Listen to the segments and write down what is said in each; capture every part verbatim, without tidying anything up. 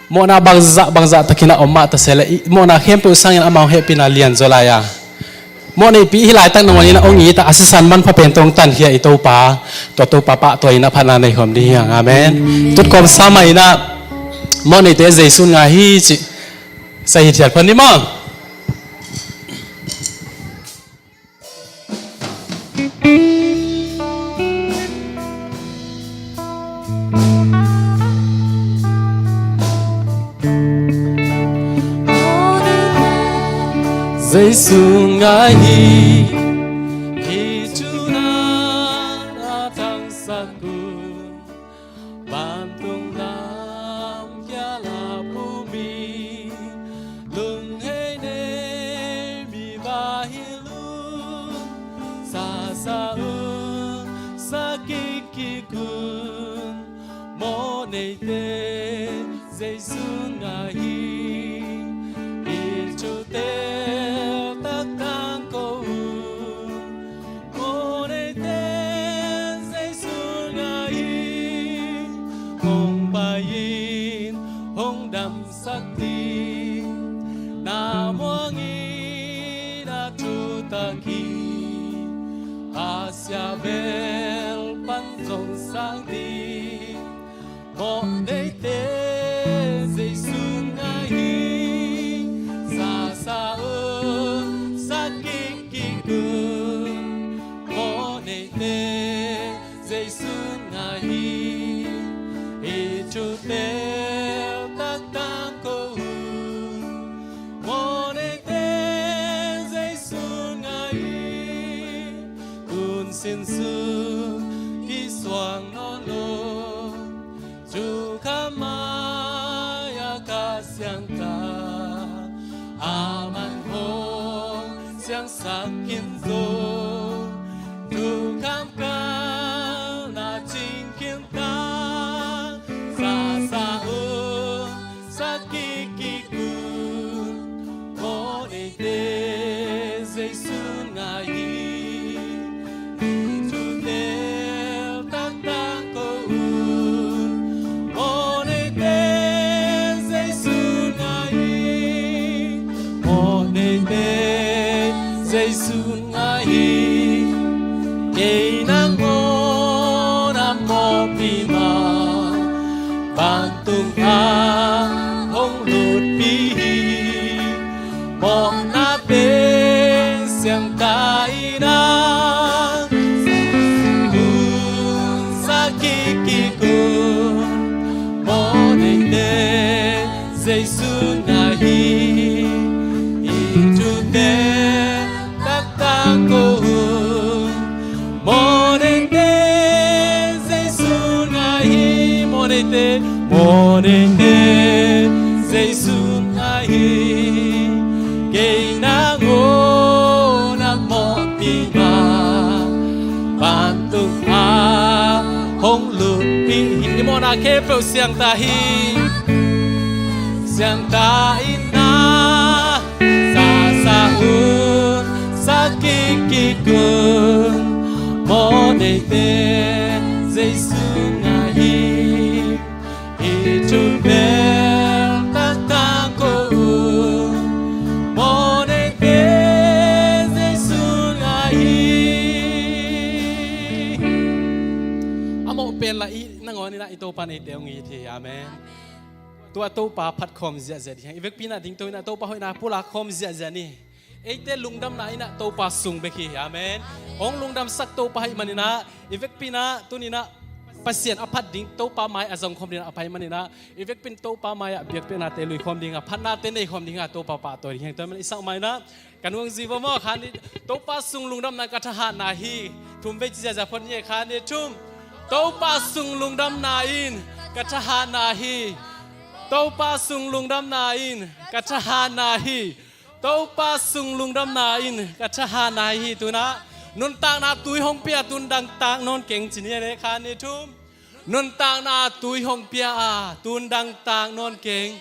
Mawhna bangzah bangzah takin a om mah ta se leh, mawhna khempeuh sangin amau hehpihna lianzaw lai a, mawh neihpih hi laitak nangawn in a hong it a, a sisan manpha pen tawh hong tankhia i Topa, tua Topa pahtawi in a phatna nei khawm ding hi hang. Amen. Tutkawm sa mah in a, mawh neite Jesu in ngai hi cih sa hithiat phot ni maw. Jesu ngai hi, hi thu-in a thangsak un. Vantung lam kia la pum in, lunghei nei mi va hi lun, sa sa un, sa kik kik un, mawh neite Jesu ngai hi, i thute taktak ko un. Mawh neite Jesu ngai hi, hong pai-in hong damsak ding, na muang in a thutak hi, a sia bel pan zong sang ding. Mawh neite Jesu ngai hi, sa sa un, sa kik kik un. Mawh neite Jesu ngai hi, i thute taktak ko un. Mawh neite Jesu ngai hi, tun sin sung kisuang nawn lo. Thukham mai-ah ka siangtho, a man hong siangsak khin zo. Thukham kal na cing khin ta, sa sa un, sa kik kik un. Mawh neite Jesu ngai hi, i thute taktak ko un. Mawh neite Jesu ngai hi, mawh neite Jesu ngai hi. Kei nangawn a mawhpi mah, vantung ah hong lutpih hi. Mawhna pen siangtho in a, un sa kik kik un. Mawh neite Jesu ngai hi, i thute taktak ko un. Mawh neite Jesu ngai hi, mawh neite, mawh neite Jesu ngai hi. Kei nangawn a mawhpi mah, vantung ah hong lutpih hi. I mawhna khempeuh siangtho hi. Siangtho in a, sa sa un, sa kik kik un. Mawh neite Jesu ngai hi, i thu bel taktak ko un. Mawh neite Jesu ngai hi. A mawh pen lah i nangawn in a i Topa in eite hong it hi. Amen. Tua Topa phat khawm ziahziah ding hi hang. I vekpi in a dingto in a Topa hoihna pulak khawm ziahziah ni. Eite lungdamna in a Topa sung bek hi. Amen. Hong lungdamsak Topa ahih manin a, i vekpi in a tuni in a Pasian a phat ding, Topa mai a zong khawm ding a pai manin a, i vekpi in Topa mai ah biakpiaknate lui khawm ding a, phatnate nei khawm ding a, Topa pahtawi ding hi hang. Tua ahih manin i sak mai in a, ka nuangzi va maw, kha ni, Topa sung lungdamna in ka thahatna hi. Thum vei ci ziahziah phot ni e, kha ni, thum. Topa sung lungdamna in ka thahatna hi. Topa sung lungdamna in ka thahatna hi. Topa sung lungdamna in ka thahatna hi. Tu in a, nuntakna tui hong pia, tun dangtak nawn keng ci ni e, kha ni, thum. Nuntakna tui hong pia a, tun dangtak nawn keng.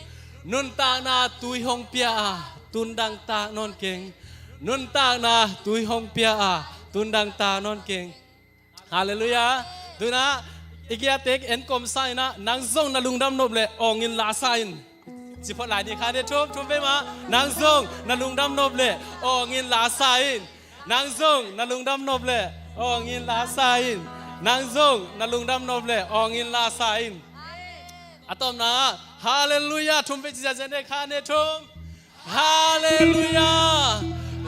Nuntakna tui hong pia a, tun dangtak nawn keng. Nuntakna tui hong pia a, tun dangtak nawn keng. Halleluiah. Tu in a, i kiate en kawmsa in a, nang zong na lungdam nop leh awng in la sa in. Ci phot lai ni, khat, nih, thum, thum vei mah. Nang zong na lungdam nop leh awng in la sa in. Nang zong na lungdam nop leh awng in la sa in. Nang zong na lungdam nop leh awng in la sa in. A tawpna ah Halleluiah thum vei ci ziahziah ni, khat, nih, thum. Halleluiah!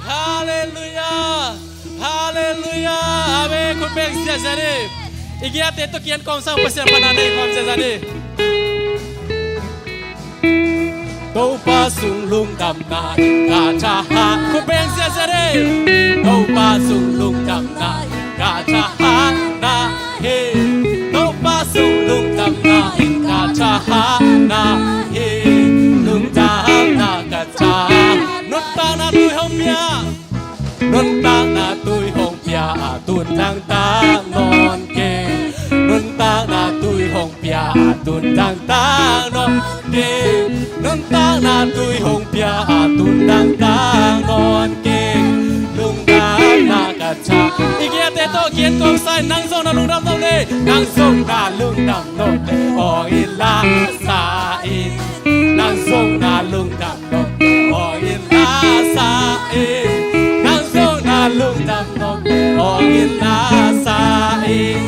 Halleluiah! Halleluiah! Amen. Khut beng ziahziah ni. I gei-ate tawh ki-en kawmsa, Pasian pan na nei kawm ziahziah ni. Topa sung lungdamna in ka thahat. Khut beng ziahziah ni. Topa sung lungdamna in ka thahatna hi. Topa sung lungdamna in ka thahatna hi. Lungdamna ka thahat. Nuntakna tui hong pia. Nuntakna tui hong pia a tun dangtak nawn kei. Nuntakna tui hong pia a tun dangtak nawn kei. Nuntakna tui hong pia a tun dangtak nawn kei. Lungdamna ka thahat. I gei-ate tawh ki-en kawmsa in, nang zong na lungdam nop leh. Nang zong na lungdam nop leh awng in la sa in. Nang zong na lungdam nop leh awng in la sa in. Nang zong na lungdam nop leh awng in la sa in.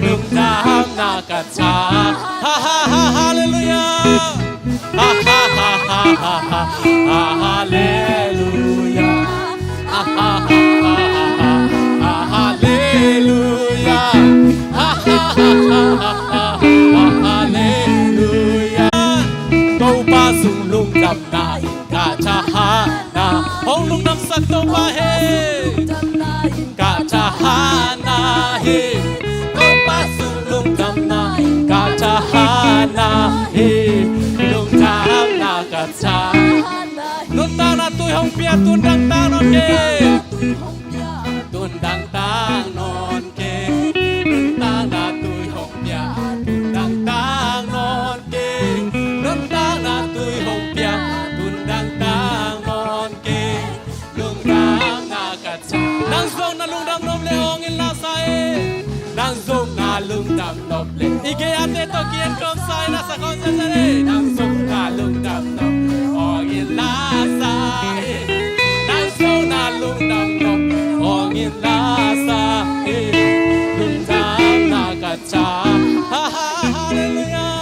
Lungdamna ka thahat. Ha, ha, ha, halleluiah. Ha, ha, ha, ha, ha, ha, ha, halleluiah. Ha, ha, ha, ha, ha, ha, ha, halleluiah. Ha, ha, ha, ha, ha, ha, ha, halleluiah. Topa sung lungdamna in ka thahatna. Hong lungdamsak Topa hi. Ka thahatna hi. Topa sung lungdamna in ka thahatna hi. Lungdamna ka thahat. Nuntakna tui hong pia tun dangtak nawn kei. Tun dangtak nawn kei. Nuntakna tui hong pia tun dangtak nawn kei. Nuntakna tui hong pia tun dangtak nawn kei. Lungdamna ka thahat. Nang zong na lungdam nop leh awng in la sa in. Nang zong na lungdam nop leh. I gei-ate tawh ki-en kawmsa in, na sa kawmsa in. Nang zong na lungdam nop leh awng in la sa in. Nang zong na lungdam nop leh awng in la sa in. Lungdamna ka thahat. Ha, ha, halleluiah.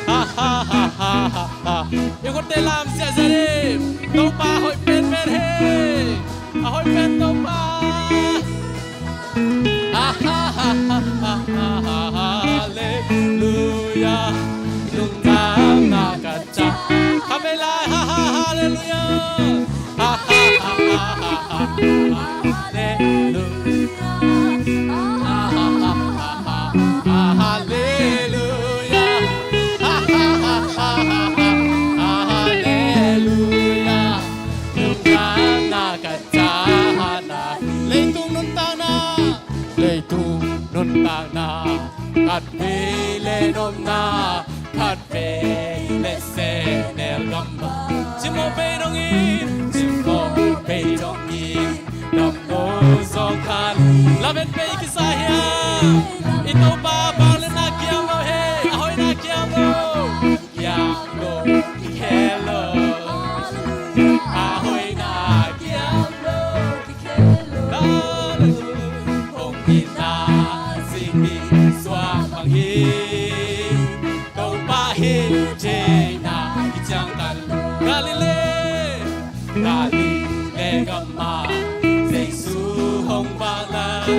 Ha, ha, ha, ha, ha, ha. I khutte lam ziahziah ni. Topa hoih penpen hi. A hoih pen Topa. Ha, ha, ha, ha, ha, ha, halleluiah. Lungdamna ka thahat. Khatvei lai. Ha, ha, halleluiah. Ha, ha, ha, ha, ha, ha, halleluiah. Ha, ha, ha, ha, ha, ha, halleluiah. Ha, ha, ha, ha, ha, ha, ha, halleluiah. Nuntakna ka thahatna. Leitung nuntakna. Leitung nuntakna. Khatvei leh nopna. Khatvei leh sehnel gamah. Cimawh bei dongin. Cimawh bei dongin. Damlo zawng khat. Lamet bei kisa hiam? I Topa bang leh na kiam lo hi. A hoihna kiam lo. Kiam lo, kikhel lo. A hoihna kiam lo, kikhel lo. Hong itna zing ni suak bang hi. Topa hih theihna hi ciang kan lo. Galilee. Galilee gamah Jesu hong vak lai,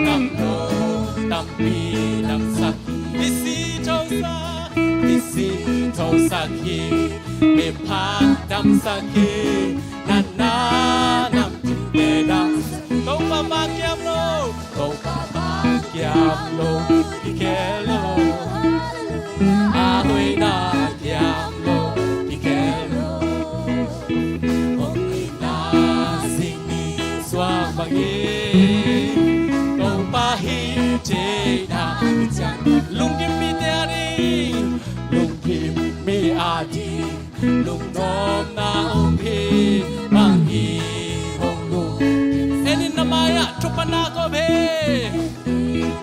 gamlo tampi damsak hi. Misi thosak, misi thosak hi. Miphak damsak hi. Natna namtungte damsak hi. Topa bang kiam lo. Topa bang kiam lo, kikhel lo. A hoihna kiam lo, kikhel lo. Hong itna zing ni suak bang hi. Topa hih theihna hi ciang. Lungkim mite ading, lungkim mi ading. Lungnopna om hi, bang hi hong lungkim. En in, na mai-ah thupha na kawm hi.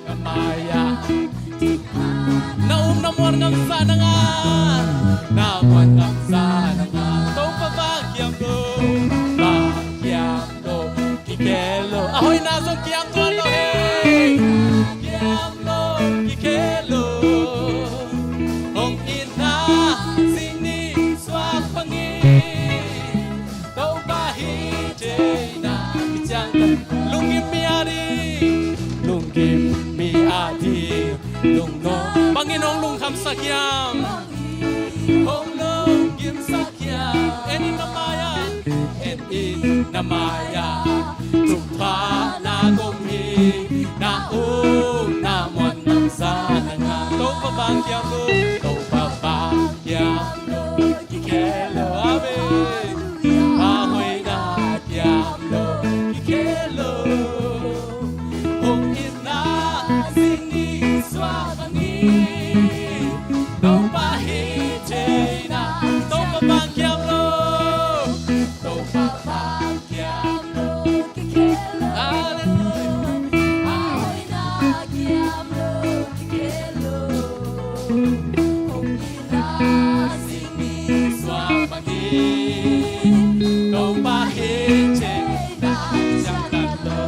Na mai-ah na um na muan ngamzah na ngah. Na muan ngamzah. Kiam tuan lo hi. Kiam lo, kikhel lo. Hong itna zing ni suak bang in, Topa hi thei na kiciang. Lunggim mi a ding, lunggim mi a ding, lungnuam bang in hong lungkhamsak hiam? Hong lungkimsak hiam? En in na mai-ah, en in na mai-ah, thupha na kong hi, na ukna muan na zan a ngah. Topa vang kiam lo, Topa vang kiam lo, kikhel lo, amen. A hoihna kiam lo, kikhel lo. Hong itna zing ni suak bang in, Topa hi thei na, Topa vang kiam lo, Topa vang kiam lo, kikhel lo. Hallelujah. A hoihna kiam lo, kikhel lo. Hong itna zing ni suak bang in, Topa hi thei na kiciang tan lo.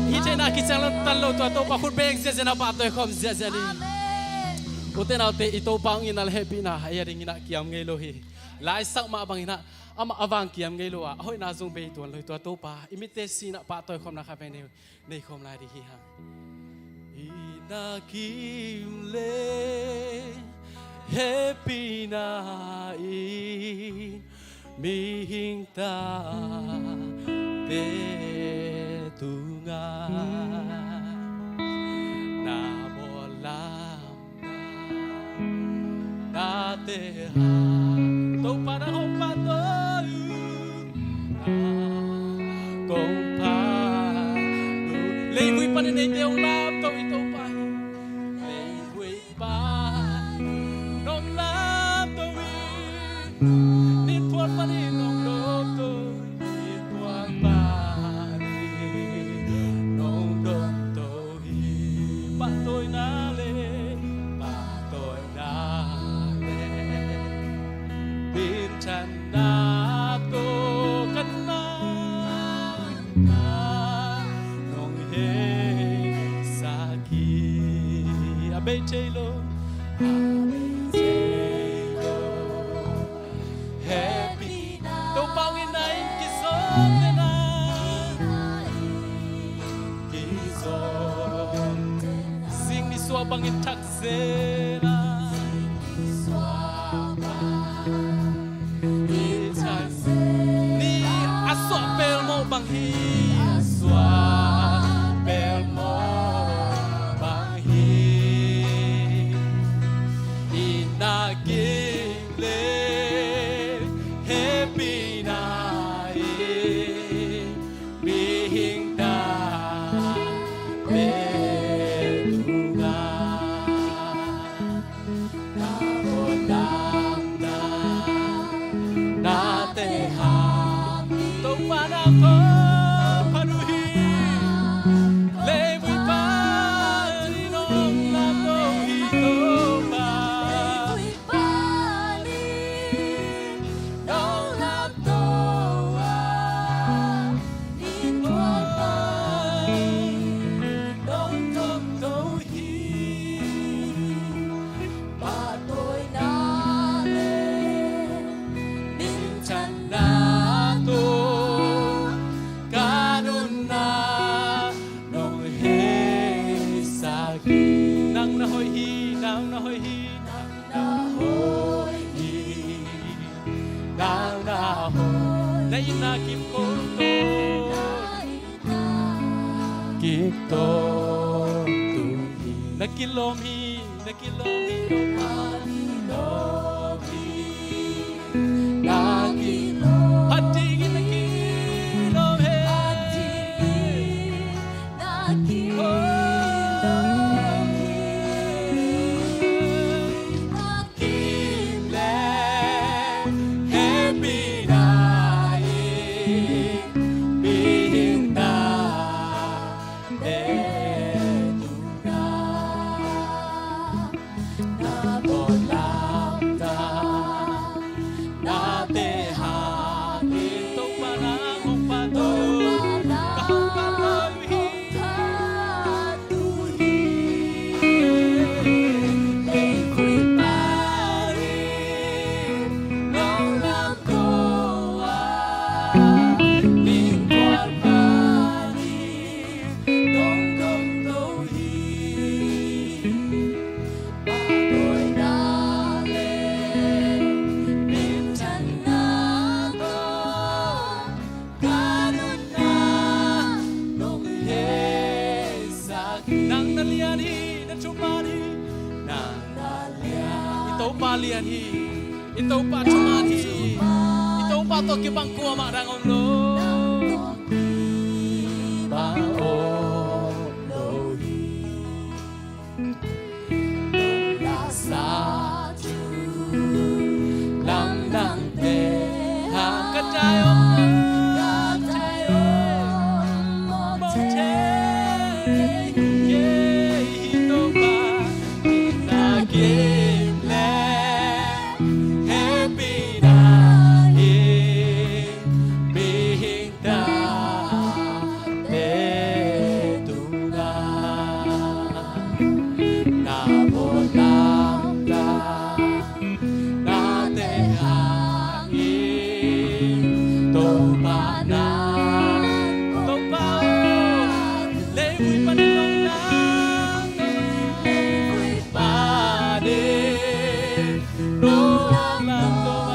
Hi thei na kiciang tan lo, tua Topa khut beng ziahziah na pahtawi khawm ziahziah ni. Amen. U te nau te, i Topa hong itna le hehpihna ei a dingin ah kiam ngei lo hi. Laisak mah bangin ah amah a vang kiam ngei lo a, a hoihna zong bei tuan lo hi. Tua Topa i mitte sinah pahtawi khawmna khat vei nei, nei khawm lai ding hi hang. Itna kim le hehpihna in mihing tate tungah na bawl lamdang, nate hang Topa nang hong pahtawi uh, na kong phat uh. Leivui panin eite hong lamto hi Topa hi. Leivui panin hong lamto hi. Ninphual panin hong dawmto hi. Ninphual panin hong dawmto hi. Pahtawina le, pahtawina le, minthanna tawh ka nunna nong heisak hi. A bei thei lo, a bei thei lo. Happy. Topa hong itna in kizom tena, kizom tena. Zing ni suak bangin thak zena, ni a suak pelmawh bang hi, a suak pelmawh bang hi. Itna kim le hehpihna in mihing tate tungah na bawl lamdang, nate hang Topa nang kong phat uh hi. Leivui panin hong lamto hi Topa. Leivui panin hong lamto a, ninphual panin hong dawmto hi. Pahtawina le minthanna tawh ka nunna nong heisak hi. Nang na hoih hi, nang na hoih hi, nang na hoih hi, nang na hoih. Na itna kim kong tawn, kim kong tawn hi. Na kilawm hi, na kilawm hi, Topa, kilawm hi. Na kilawm. Phat dingin na kilawm hi. Phat dingin na kilawm hi. Na kim le hehpihna in mihing tate tungah na bawl lamdang, nate hang in Topa nang hong pahtawi, ka hong pahtawi. Pa lian hi. I Topa thuman hi. I Topa tawh kibang kuamah dang om lo. Kibang om lo hi. Nong laksa thu lamdangte hang ka dai om, ka dai om mawk thei hi. Kei hi Topa, na kim le hehpihna hi. Mihing tate tungah na bawl lamdang nate hangin Topa na, Topa aw, leivui panin nong lamto a, leivui panin nong lamto a,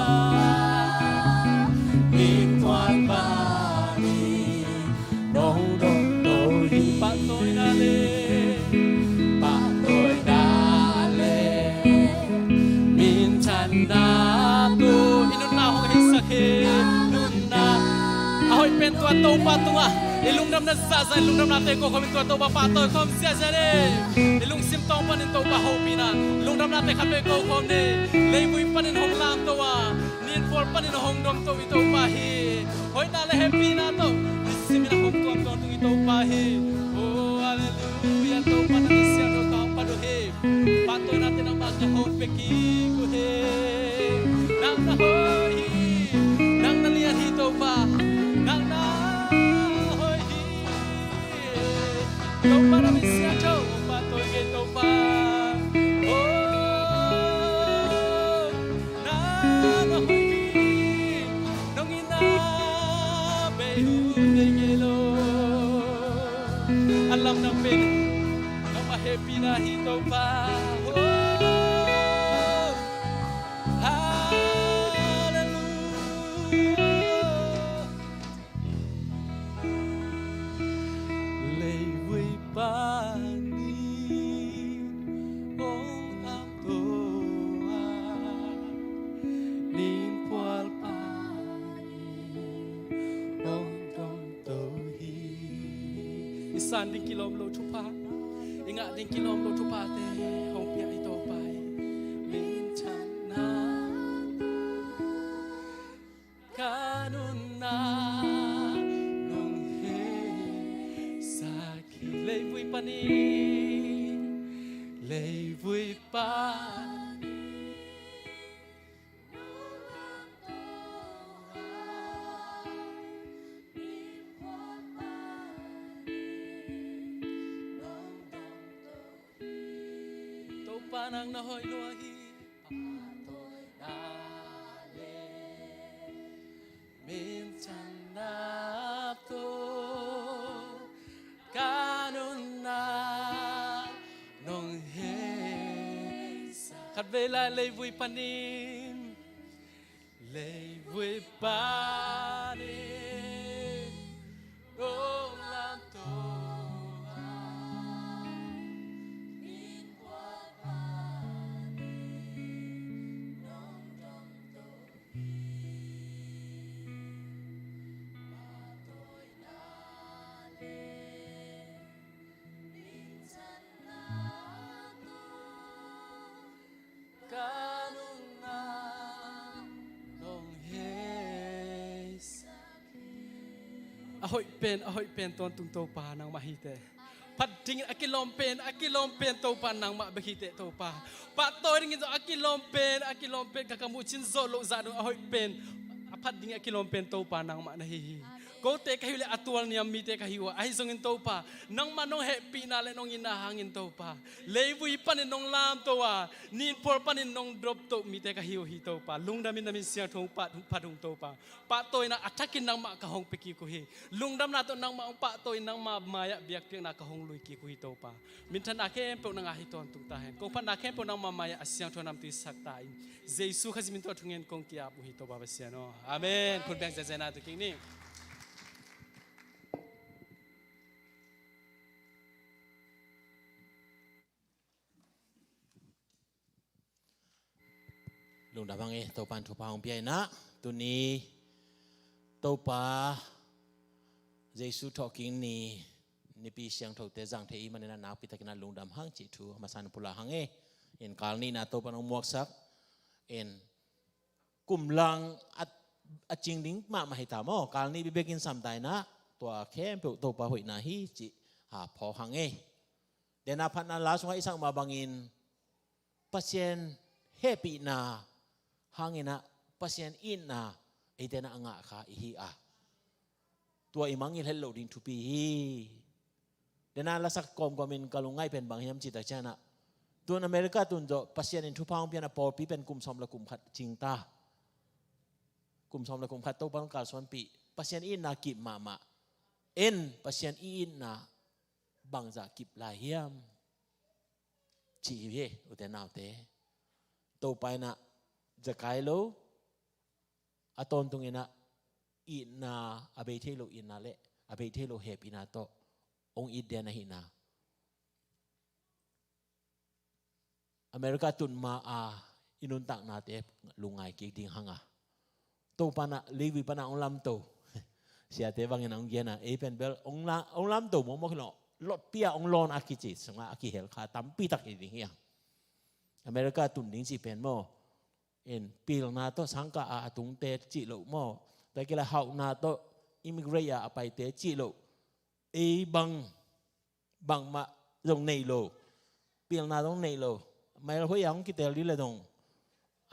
innkuan panin nong domto hi. Pahtawina le, pahtawina le minthanna tawh i nunna hong heisak hi. Nunna a hoih pen tua Topa tungah i lungdamna zahzah, i lungdamnate ko khawm in tua Topa pahtawi khawm ziahziah ni. I lungsim tawng panin Topa hopihna, lungdamnate khat vei ko khawm ni. Leivui panin hong lamto a, ni innkuan panin hong domto i Topa hi. Hoihna le hehpihna tawh nisimin a hong tuam tawntung i Topa hi. Oh, hallelujah. Topa na min siangtho tawh hong phat uh hi. Pahtawinate nangmah ka hong pia kik uh hi. Nang na hoih hi. Nang na lian hi Topa. Nang na hoih hi. Topa na min siangtho hong pahtawi kei Topa. Oh, nang na hoih hi. Nong itna bei hun nei ngei lo. A lamdang pen nangmah hehpihna hi Topa. Oh, hallelujah. Leivui panin hong lamto a, ni innkuan panin hong domto hi. I san ding kilawm lo thupha, i ngah ding kilawm lo thuphate hong pia i Topa hi. Minthanna ka nunna nong heisak hi. Leivui panin, leivui panin nong lamto a, ni innkuan panin nong domto hi. Topa nang na hoih lua hi. Pahtawina le minthanna tawh ka nunna nong heisak. Khatvei lai, leivui panin, leivui panin nong lamto a, ni innkuan panin nong domto hi. Pahtawina le minthanna tawh ka nunna nong heisak hi. A hoih pen, a hoih pen tawntung Topa nangmah hi teh. Phat dingin a kilawm pen, a kilawm pen Topa nangmah bek hi teh Topa. Pahtawi dingin zong a kilawm pen, a kilawm pen ka, ka muh cin zawh loh zah dong a hoih pen, a phat dingin a kilawm pen Topa nangmah na hi hi. Kote ka hih uh leh a tualniam mite ka hi uh a, ahi zongin Topa, nangmah nong hehpihna le nong itna hangin Topa, leivui panin nong lamto a, ni innkuan panin nong domto mite ka hi uh hi Topa. Lungdamin na min siangtho hong phat, hong phat hong Topa. Pahtawina a thakin nangmah ka hong pia kik uh hi. Lungdamna tawh nangmah hong pahtawi, nangmah mai-ah biakpiakna ka hong lui kik uh hi Topa. Minthanna khempeuh nang a hi tawntung ta hen. Kong phatna khempeuh nangmah mai-ah a siangtho namtui sak ta in. Jesu Khazih min tawh thungen kong ki-ap uh hi Topa Pasian aw. Amen. Khut beng ziahziah na tu kik ni. Lungdam hang e, Topa in thupha hong pia in ah, tuni Topa Jesu thawhkik ni, Nipi Siangthote zang thei i hih manin ah nakpi takin ah lungdam hang cih thu a masa in pulak hang e. In kal nihna Topa in hong muaksak in, kum lang a, a cing ding mahmah hi ta maw, kal nih bekbek in sam ta in ah, tua khempeuh Topa hoihna hi cih a phawk hang e. Denah phatna la sungah i sak mah bangin Pasian hehpihna hangin ah Pasian itna eite in ah a ngah kha i hi a, tua i mangngilh het loh ding thupi hi. Denah lasak kawmkawm in ka lungngaih pen bang hiam cih tak ciangin ah, tun America tun zawh Pasian in thupha hong pia in ah pawlpi pen kum sawm le kum khat cing ta. Kum sawm le kum khat Topa in kalsuanpih, Pasian itna kip mahmah. En, Pasian itna bangzah kip lai hiam cih hi ve, ute naute. Topa in ah zakai lo, a tawntung in ah itna, a bei thei lo itna le a bei thei lo hehpihna tawh hong it den ahihna. America tun ma a i nuntaknate lungngai kik ding hang a, Topa in ah Levi pan ah hong lamto, siate bangin ah hong gen a, ei pen bel hong la, hong lamto mawkmawk hi lo, lotpi a hong lawn a kici sungah a kihel kha tampi tak hi ding hi a. America tun ding cih pen maw, in pilna tawh sangkah a a tungte cih loh maw, tua kei le hauhna tawh immigrate a a paite cih loh, ei bang bangmah zong nei lo, pilna zong nei lo, mail hoih a hong kitel ding le zong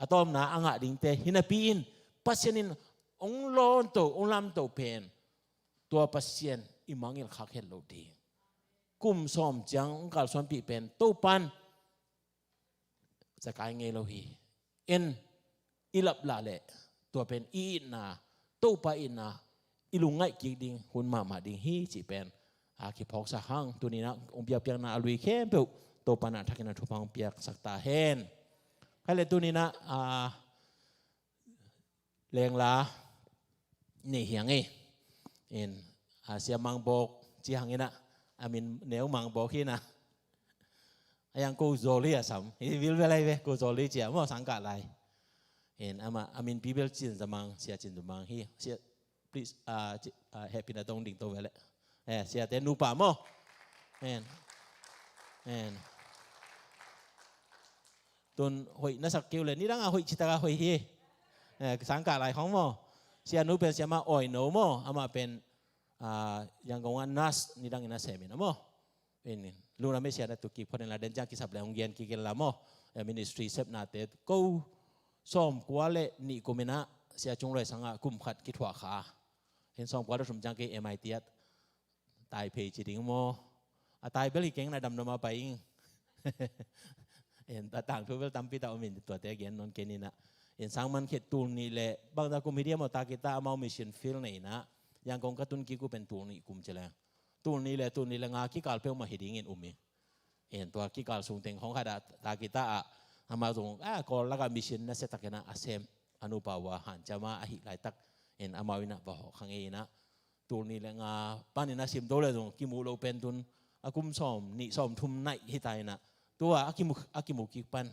a tawpna a ngah dingte hi napi in, Pasian in hong lawnto, hong lamto pen, tua Pasian i mangngilh khak het loh ding. Kum sawm ciang hong kalsuanpih pen Topa in zakai ngei lo hi. En, i laplah leh tua pen i itna, Topa itna i lungngaih kik ding hun mahmah ding hi cih pen a kiphawksak hang. Tuni in ah hong biakpiakna a lui khempeuh Topa in ah thakin ah thupha hong piaksak ta hen. Khai le tuni in ah, a, lengla nei hi hang e. In, a, Sia Mang Bawk ci hang in ah, a min neu Mang Bawk hi in ah, a yang ko Zoli a sam hi, vilvel lai ve, ko Zoli ci a maw, sangkah lai. In, amah a min pi bel Cin Za Mang, Sia Cin Za Mang hi. Sia, please, a, ci, a, hehpihna tawh hong dingto ve leh. Eh, siate nupa maw. En, en. Tun hoih na sak kei uh le, nidang a hoih citak a hoih hi. Eh, sangkah lai khawng maw. Sianu pen Sia Ma Awi No maw, amah pen, ah, Yangon ah nurse nidang in a sem in a maw. In, lungdam e, sia na tu kik phot in la, den ciang kisap le hong gen kik in la maw. Eh, ministry sepnate ko sawmkua le nih kum in ah Sia Cung Loi sang ah kum khat kithuah kha. Hin sawmkua le thum ciang kei M I T ah Taipei ci ding maw. A tai bel hi keng, na damdam a pai ing. En, a tangthu bel tampi tak om in, tuate gen nawn kei ni in ah. En, sang man khet tul nih le bangzah kum hi diam maw, ta kita amau mission field nei in ah. Yangon ka tun kik uh pen tul nih kum ci leng, tul nih le tul nih le nga kikal peuhmah hi dingin um ing. En, tua kikal sung teng khawng khat ah ta kita ah, amah zong, ah, Kawl lakah mission nasia takin ah a sem, a nupa uh a hanciam a, ahih laitak, en, amau in ah va hawh kha ngei in ah, tul nih le nga panin a sim to le zong kimuh loh pen tun a kum sawm nih sawm thum naih hi ta in ah, tua a kimu, a kimu kik pan,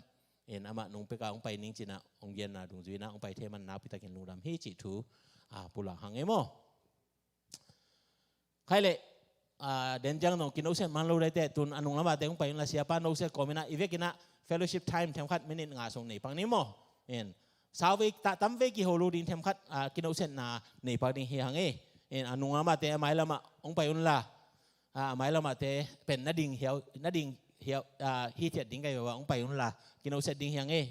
en, amah nung pek a hong pai ning ci in ah hong genna dungzui in ah hong pai thei man nakpi takin lungdam hi cih thu, ah, pulak hang e maw. Khai leh, ah, den ciang zong kinohset man lo daite, tun a nung lamah te hong pai unla, siapa nohset kawm in ah, i vek in ah fellowship time themkhat minute nga sung nei pak ni maw. En, sauvei, ta, tamvei kiho lo ding themkhat, ah, kinohsetna nei pak ding hi hang e. En, a nung lamah te a mai lamah hong pai unla, ah, a mai lamah te pen na ding hiau, na ding hiau, ah, hithiat ding ka hi uh a, hong pai unla, kinohset ding hi hang e.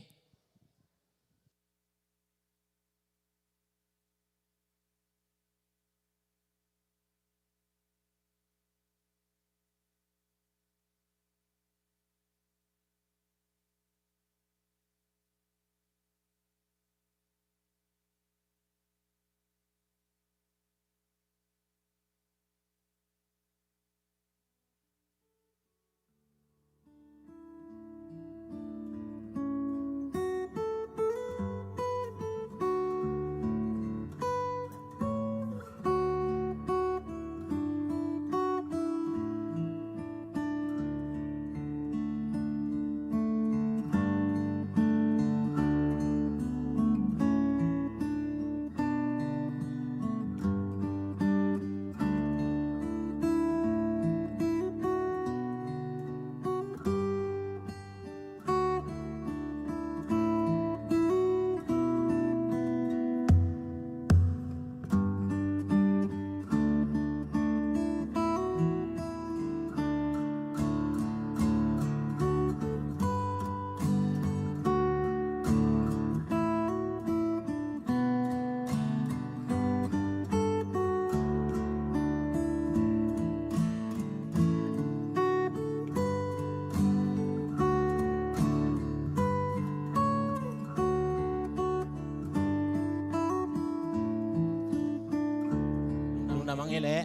Ang e le.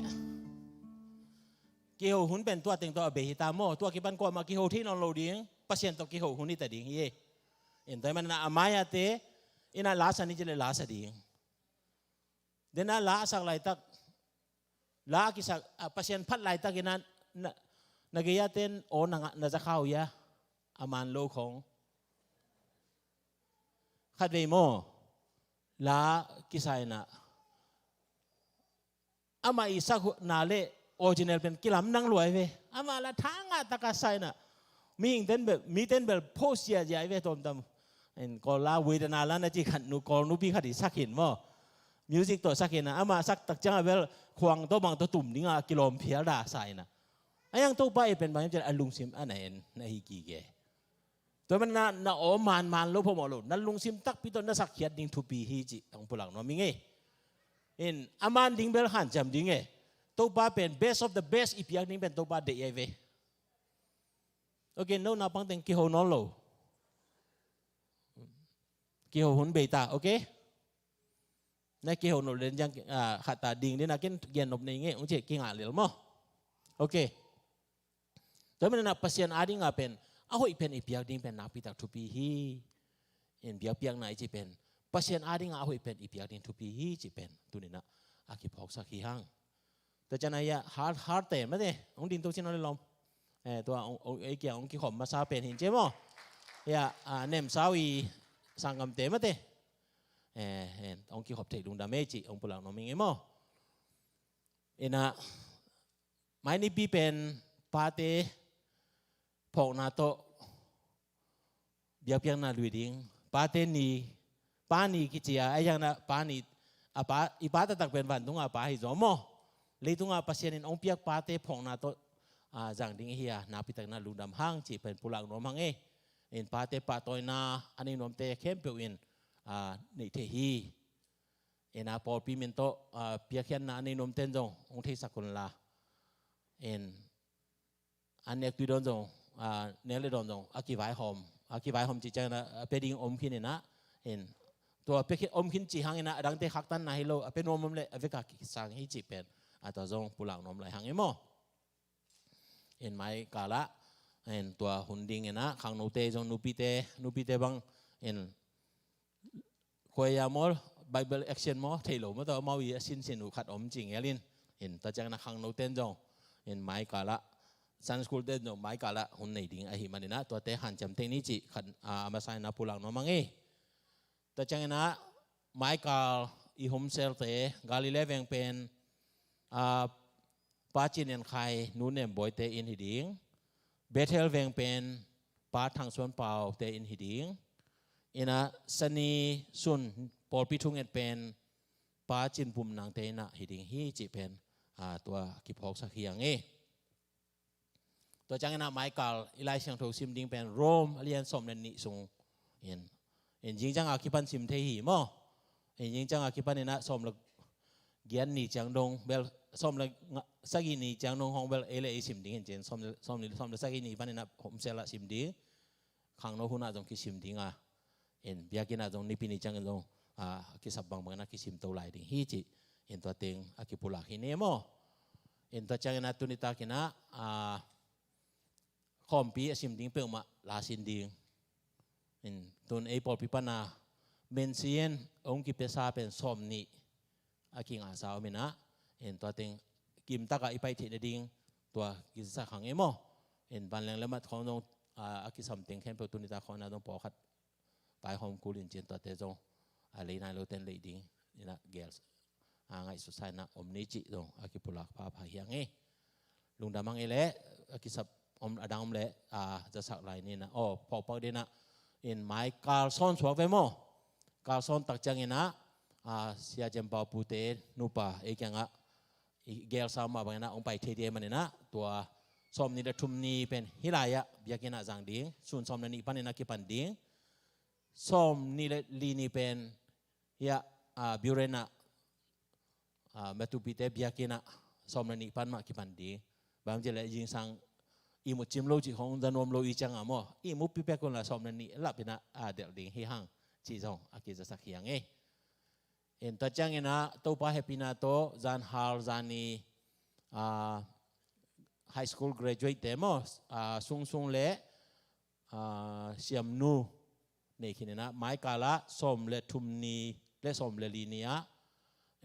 Kiho hun pen tua teng tawh a bei hi ta maw? Tua kipan kuamah kiho thei nawn lo ding. Pasian tawh kiho hun hi ta ding hi e. In tua hi man a mai a te in a la sa ni ci le la sa ding. Den a la a sak laitak, la a kisak, a Pasian phat laitak in a na, na gei a ten aw na ngah, na za khau ia. A man lo khong. Khat vei maw? La kisa in a amah i sak na le original pen kilam nang luai ve. Amah la thangah taka sa in a mihing ten bel, mi ten bel pho sia ziai ve tawmtam. In Kawl la Vedana la na ci khat nu, Kawl nupi khat i sak hin maw? Music tawh sak hin a, amah sak tak ciang a bel khuang tawh bang tawh tum ding a kilawm phial da sa in a. A yang Topa i pen bang hiam ci a lungsim a na en na hi kik e. Tua man na, na aw man man lo phamawh lo, na lungsim takpi tawh na sak khiat ding thupi hi ci hong pulak nuam ing e. In a man ding bel hanciam ding e. Topa pen best of the best i piak ding pen Topa deih ai ve. Ok, no naupang teng kiho nawn lo. Kiho hun bei ta, ok? Na kiho nawn lo den ciang, ah, khat ta ding ding na ken gen nop nei ing e, hong ci kingah lel maw? Ok. Tua man a Pasian ading a pen a hoih pen i piak ding pen nakpi tak thupi hi. In biakpiakna i ci pen Pasian ading a a hoih pen i piak ding thupi hi ci pen tuni in a a kiphawksak hi hang. Tua ciang a ia har, har te mate hong ding to cin hong le lawm. Eh, tua hong, hong, ei kia hong kikhop masa pen hin ci maw? Ia, ah, nem sau i sanggam te mate. Eh, eh, hong kikhop thei lungdam e ci hong pulak nuam ing e maw? In a mai nipi pen pate phawkna tawh biakpiakna lui ding. Pate ni, pa ni kici a, a yang na pa ni, a pa, i pa taktak pen vantung a Pa hi zaw maw? Leitung a Pasian in hong piak pate phawkna tawh, ah, zang ding hi a, nakpi tak na lungdam hang ci pen pulak nuam hang e. In pate pahtawina a nei nuamte khempeuh in, ah, neih thei hi. In a pawlpi min tawh, ah, piakkhiatna a nei nuamten zong hong theisak un la. In a nek tui dawn zong, ah, nek le dawn zong a kivaihawm, a kivaihawm cih ciangin a, a pia ding om khin in a, in tua pia khin, om khin cih hangin a, a dangte khaktanna hi lo, a pia nuam om le a vek a kisang hi cih pen, a tua zong pulak nuam lai hang e maw? In mai kal ah, in tua hun ding in a, khangnote zong nupite, nupite bang, in choir maw, Bible action maw, thei lo maw, tua amau i a sinsin uh khat om ci ngel in, in tua ciangin a khangnoten zong, in mai kal ah, Sunday school ten zong mai kal ah hun nei ding ahih manin a, tuate hanciam teng ni cih khat, ah, a masa in a pulak nuam hang e. Tua ciangin a mai kal i humselte, Galilee veng pen, ah, Pa Cin En Khai, Nu Nem Bawi te inn hi ding. Bethel veng pen Pa Thang Suan Pau te inn hi ding. In a Sani Sun pawlpi thunget pen Pa Cin Pum Nang te inn ah hi ding hi cih pen, ah, tua kiphawksak hi hang e. Tua ciangin a mai kal i Lai Siangtho sim ding pen Rome a lian sawm le nih sung in, in zing ciang a kipan sim thei hi maw? In zing ciang a kipan in a sawm le giat ni ciang dong bel, sawm le nga, sagih ni ciang dong hong bel ei le ei sim ding in cin, sawm le, sawm ni, sawm le sagih ni pan in a homsel ah sim ding. Khangno hun ah zong kisim ding a, in biakinn ah zong nipi ni ciangin zong, ah, kisap bangbang in a kisim to lai ding hi cih, in tua teng a kipulak hi ne maw? In tua ciangin a tuni takin a, ah, khawmpi a sim ding peuhmah la sin ding. In tun ei pawlpi pan a mensi in hong kipiasa pen sawm nih a kingahsa om in a, in tua teng kimtak a i pai theih nading tua kizasak hang e maw? In vanleng le mat khawng zong, ah, a kisam teng khempeuh tuni tak khawng in a zong pawlkhat vaihawm kul in cin tuate zong, a lei nai lote in lei ding in a gel, a ngaihsutsa in a om ni cih zong a kipulak phapha hi hang e. Lungdam hang e le, a kisap om, a dang om le, a zasak lai ni in a, aw, phawkphawk ding in a, in mai kal sawn suak ve maw? Kal sawn tak ciangin a, a, Sia Cem Pau pute nupa ei kiangah i gelsa mah bangin a hong pai thei ding ahih manin a, tua sawm nih le thum ni pen hih lai-ah biakinn ah zang ding, sun sawm le nih panin a kipan ding. Sawm nih le li ni pen hiah, ah, Biren ah, ah, Metupite biakinn ah sawm le nih pan mah kipan ding. Bang ci le zingsang ihmut cim lo cih khong za nuam lo i ciang a maw, ihmut pipek un la sawm le nih lap in a, ah, delh ding hi hang cih zong a kizasak hi hang e. In tua ciangin ah Topa hehpihna tawh zanhal zani, ah, high school graduate te maw, ah, Sungsung le, ah, Siamnu nei khin in ah, mai kal ah sawm le thum ni le sawm le li ni ah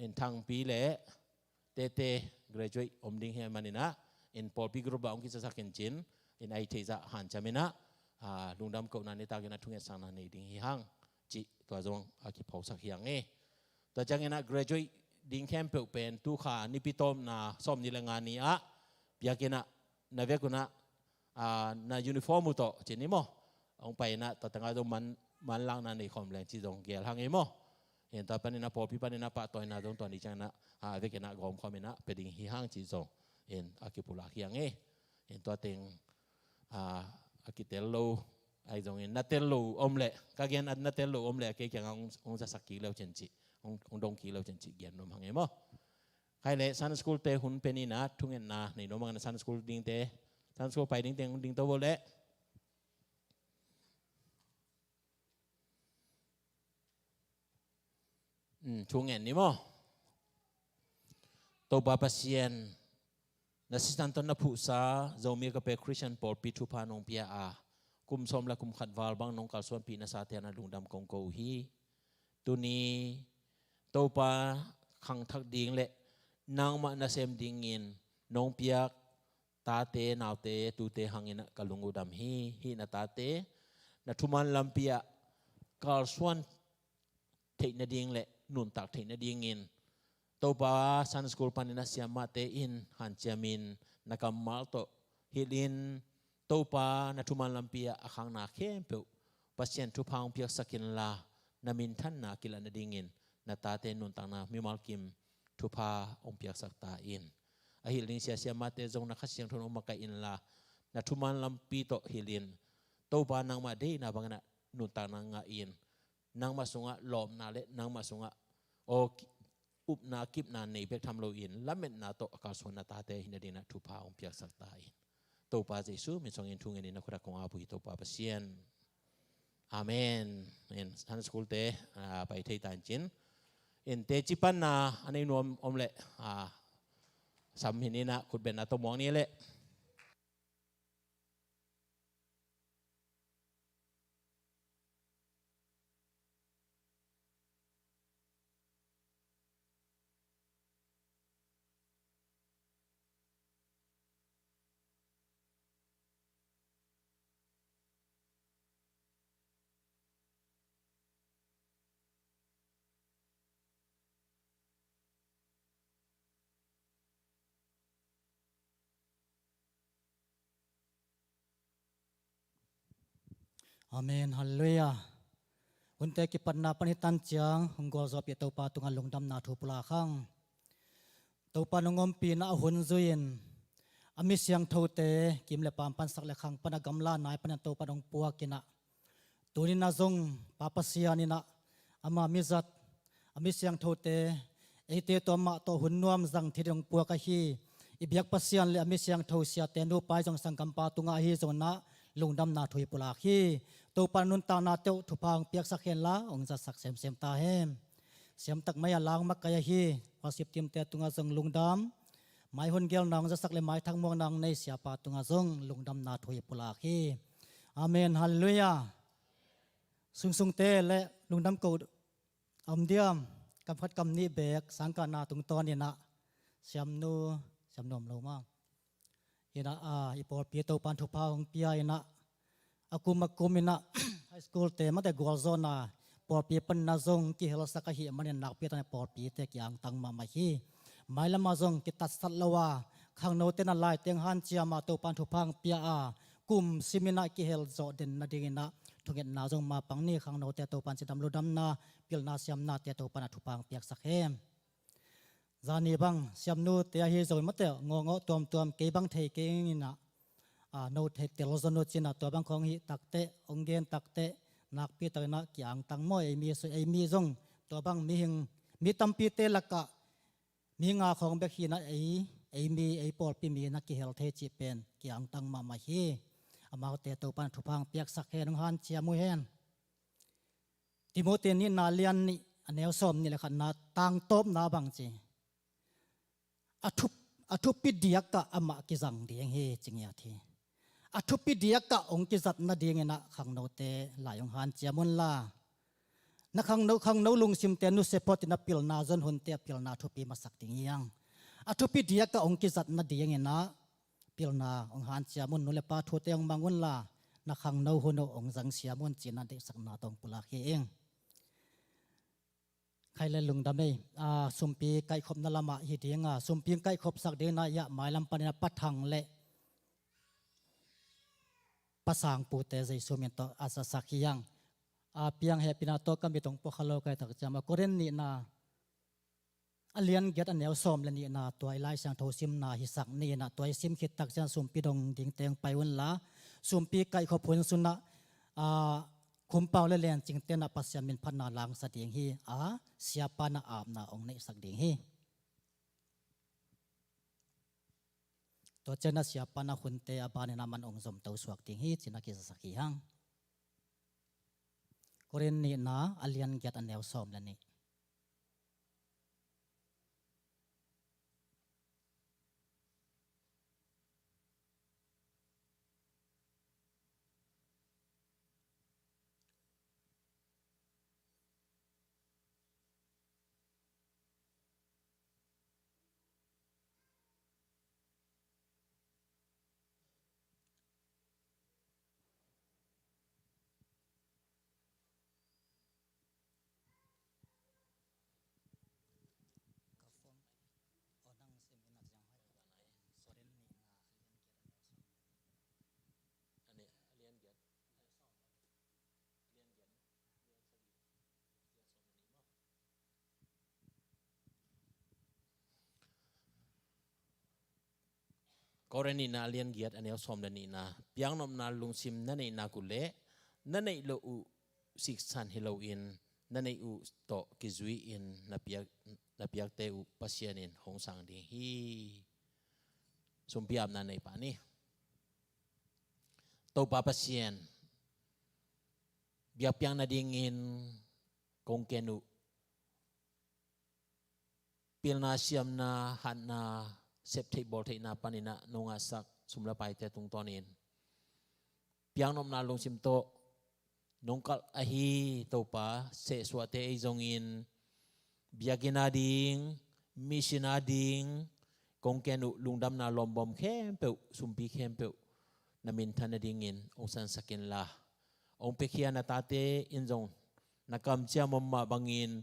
in Thangpi le Tete graduate om ding hi manin ah, in pawlpi group ah hong kizasak in cin, in a hih theih zah hanciam in ah, ah, lungdam kohna nitak in ah thungetsakna nei ding hi hang cih tua zong a kiphawksak hi hang e. Tua ciangin ah graduate ding khempeuh pen tu kha Nipi tawpna sawm ni le nga ni ah piak in ah, na vek un ah, ah, na uniform uh tawh ci ni maw, hong pai in ah tua teng ah zong man, manlakna nei khawm leng cih zong gel hang e maw. In tua panin ah pawlpi panin ah pahtawina zong tua ni ciangin ah, ah, vek in ah gawm khawm in ah pia ding hi hang cih zong in a kipulak hi hang e. In tua teng, ah, a kitel lo ahi zongin na tel lo om leh, ka gen a na tel lo om leh a kei kiangah hong, hong zasak kik leu cin cih, hong, hong dong kik leu cin cih gen nuam hang e maw. Khai leh Sunday school te hun pen in ah thungetna nei nuam hang in ah Sunday school dingte, Sunday school pai dingte hong dingto vo leh. Hmm, thu ngen ni maw? Topa Pasian, na sisan tawh na phuhsa Zomi Agape Christian pawlpi thupha nong pia a, kum sawm le kum khat val bang nong kalsuanpih nasate na lungdam kong ko uh hi. Tuni Topa khangthak ding le nangmah nasem dingin nong piak tate, naute, tute hangin ah ka lung uh dam hi. Hih na tate na thuman lampi ah kalsuan theih nading le nuntak theih nadingin Topa Sunday school panin ah siamahte in hanciamin na kammal tawh hilhin Topa na thuman lampi ah a khakna khempeuh Pasian thupha hong piaksak inla na minthanna kilat nadingin na tate nuntakna mimal kim thupha hong piaksak ta in. A hilh ding sia siamahte zong na Kha Siangtho hong makaih inla na thuman lampi tawh hilhin Topa nangmah deihna bangin ah nuntakna ngah in nangmah sungah lawpna le nangmah sungah aw ki-, upna kipna nei bek tham loin lametna tawh a kalsuan na tate hi nadingin ah thupha hong piaksak ta in. Topa Jesu min suangin thu ngenin na khut ah kong ap uh hi Topa Pasian. Amen. Amen. Sunday school te, ah, pai thei ta in cin. In teci panna a nei nuam om leh, ah, sam hi ni in ah khut bengna tawh muang ni leh. Amen. Halleluiah. Hunte kipatna pan hi tan ciang hong gualzawhpih Topa tungah lungdamna thu pulak hang. Topa nong ompihna a hun zui-in a mi siangthote kim le pam pan, sak le khang pan, a gamla nai panin Topa nong puak in ah, tuni in ah zong Pa Pasian in ah ama mizat, a mi siangthote, eite tawh amah tawh hun nuam zang thei ding hong puak ahi i biak Pasian le a mi siangtho siate nupa i zong sanggampa tungah ahi zongin ah lungdamna thu i pulak hi. Topa nuntaknate uh thupha hong piaksak hen la hong zatsak semsem ta hen. Siamtak mai-ah la hong makaih ahi worship team-te tungah zong lungdam. Mai hun gelna hong zatsak le maithak muakna hong nei siapa tungah zong lungdamna thu i pulak hi. Amen. Halleluiah. Sungsungte le lungdam ko a om diam? Kam khat kam nih bek sangkahna tungtawn in ah, Siamnu, Siamnu om lo maw? In ah, a, i pawlpi Topa'n thupha hong pia in ah, a kum a kum in ah high school-te mate gualzawhna pawlpi panin ah zong kihelsak ahih manin nakpi takin pawlpite kiangtang mahmah hi. Mailam ah zong kitatsat lo a, khangnote in ah laiteng hanciam a Topa'n thupha hong pia a, kum sim in ah kihel zawh den nadingin ah thungetna zong mapang ni. Khangnote Topa'n cidam ludamna, pilna siamnate Topa'n ah thupha hong piaksak hen. Zani bang Siamnute ahi zongin mate ngawngawh tuamtuam, kei bang thei kei ing in ah, a, no thei tel zaw un ci-in ah tua bang khawng hih takteh, hong gen takteh nakpi takin ah kiangtang maw, ei mi, ei mi zong tua bang mihing, mi tampite lakah mi nga khawng bek hi in ah ei, ei mi, ei pawlpi mi in ah kihel thei cih pen kiangtang mahmah hi. Amaute Topa'n thupha hong piaksak hen, hong hanciam uh hen. Timoti nihna lian nih, a neu sawm nih le khatna tangtawpna bang ci. A thup, a thupi diakah amah kizang ding hi ci ngiat hi. A thupi diakah hong kizat nadingin ah khangnote lai hong hanciam unla. Na khangno, khangno lungsimte nusia phot in a pilna zon hunte a pilna thupi masak ding hi hang. A thupi diakah hong kizat nadingin ah pilna hong hanciam un, nu le pa thute hong mang unla, na khangno hun uh hong zangsiam un ci-in a deihsakna tawh hong pulak hi ing. Khai le lungdam ei, a, sumpi kaihkhopna lamah hi ding a, sumpi kaihkhopsak dingin ah hiah mailam panin a Pa Thang le Pa Sang pute Jesu min tawh a zasak hi hang. A, piang hehpihna tawh ka mit hong pua kha lo ka hih tak ciang a Korin nihna a lian giat a neu sawm le nihna tua i Lai Siangtho simna hisak ni in ah tua i sim khit tak ciang sumpi dong dingte hong pai unla, sumpi kaihkhop hun sungah, a, Khumpau le Lencingte in ah Pasian min phatna langsa ding hi a, siapa in ah apna hong neihsak ding hi. Tua ciang a siapa in ah hunte a banin a man hong zomto suak ding hi ci-in a kizasak hi hang. Korin nihna a lian giat a neu sawm le nih. Korin nihna a lian giat a neu sawm le nihna. Piaknopna lungsim na neih nak uh leh na neih loh uh siksan hi loin na neih uh tawh kizui-in na piak, na piakte uh Pasian in hong sang ding hi. Sumpi apna nei pah ni. Topa Pasian, biakpiak nadingin kong ken uh pilna, siamna, hatna, septheih bawltheihna panin ah nong ngahsak sum le paite tungtawnin piaknopna lungsim tawh nong kalh ahi Topa, sehsuahte ei zongin biakinn ading, mission ading kong ken uh lungdamna lawmbawm khempeuh, sumpi khempeuh na minthan nadingin hong sansak inla, hong piakhia na tate in zong na kamciam om mah bangin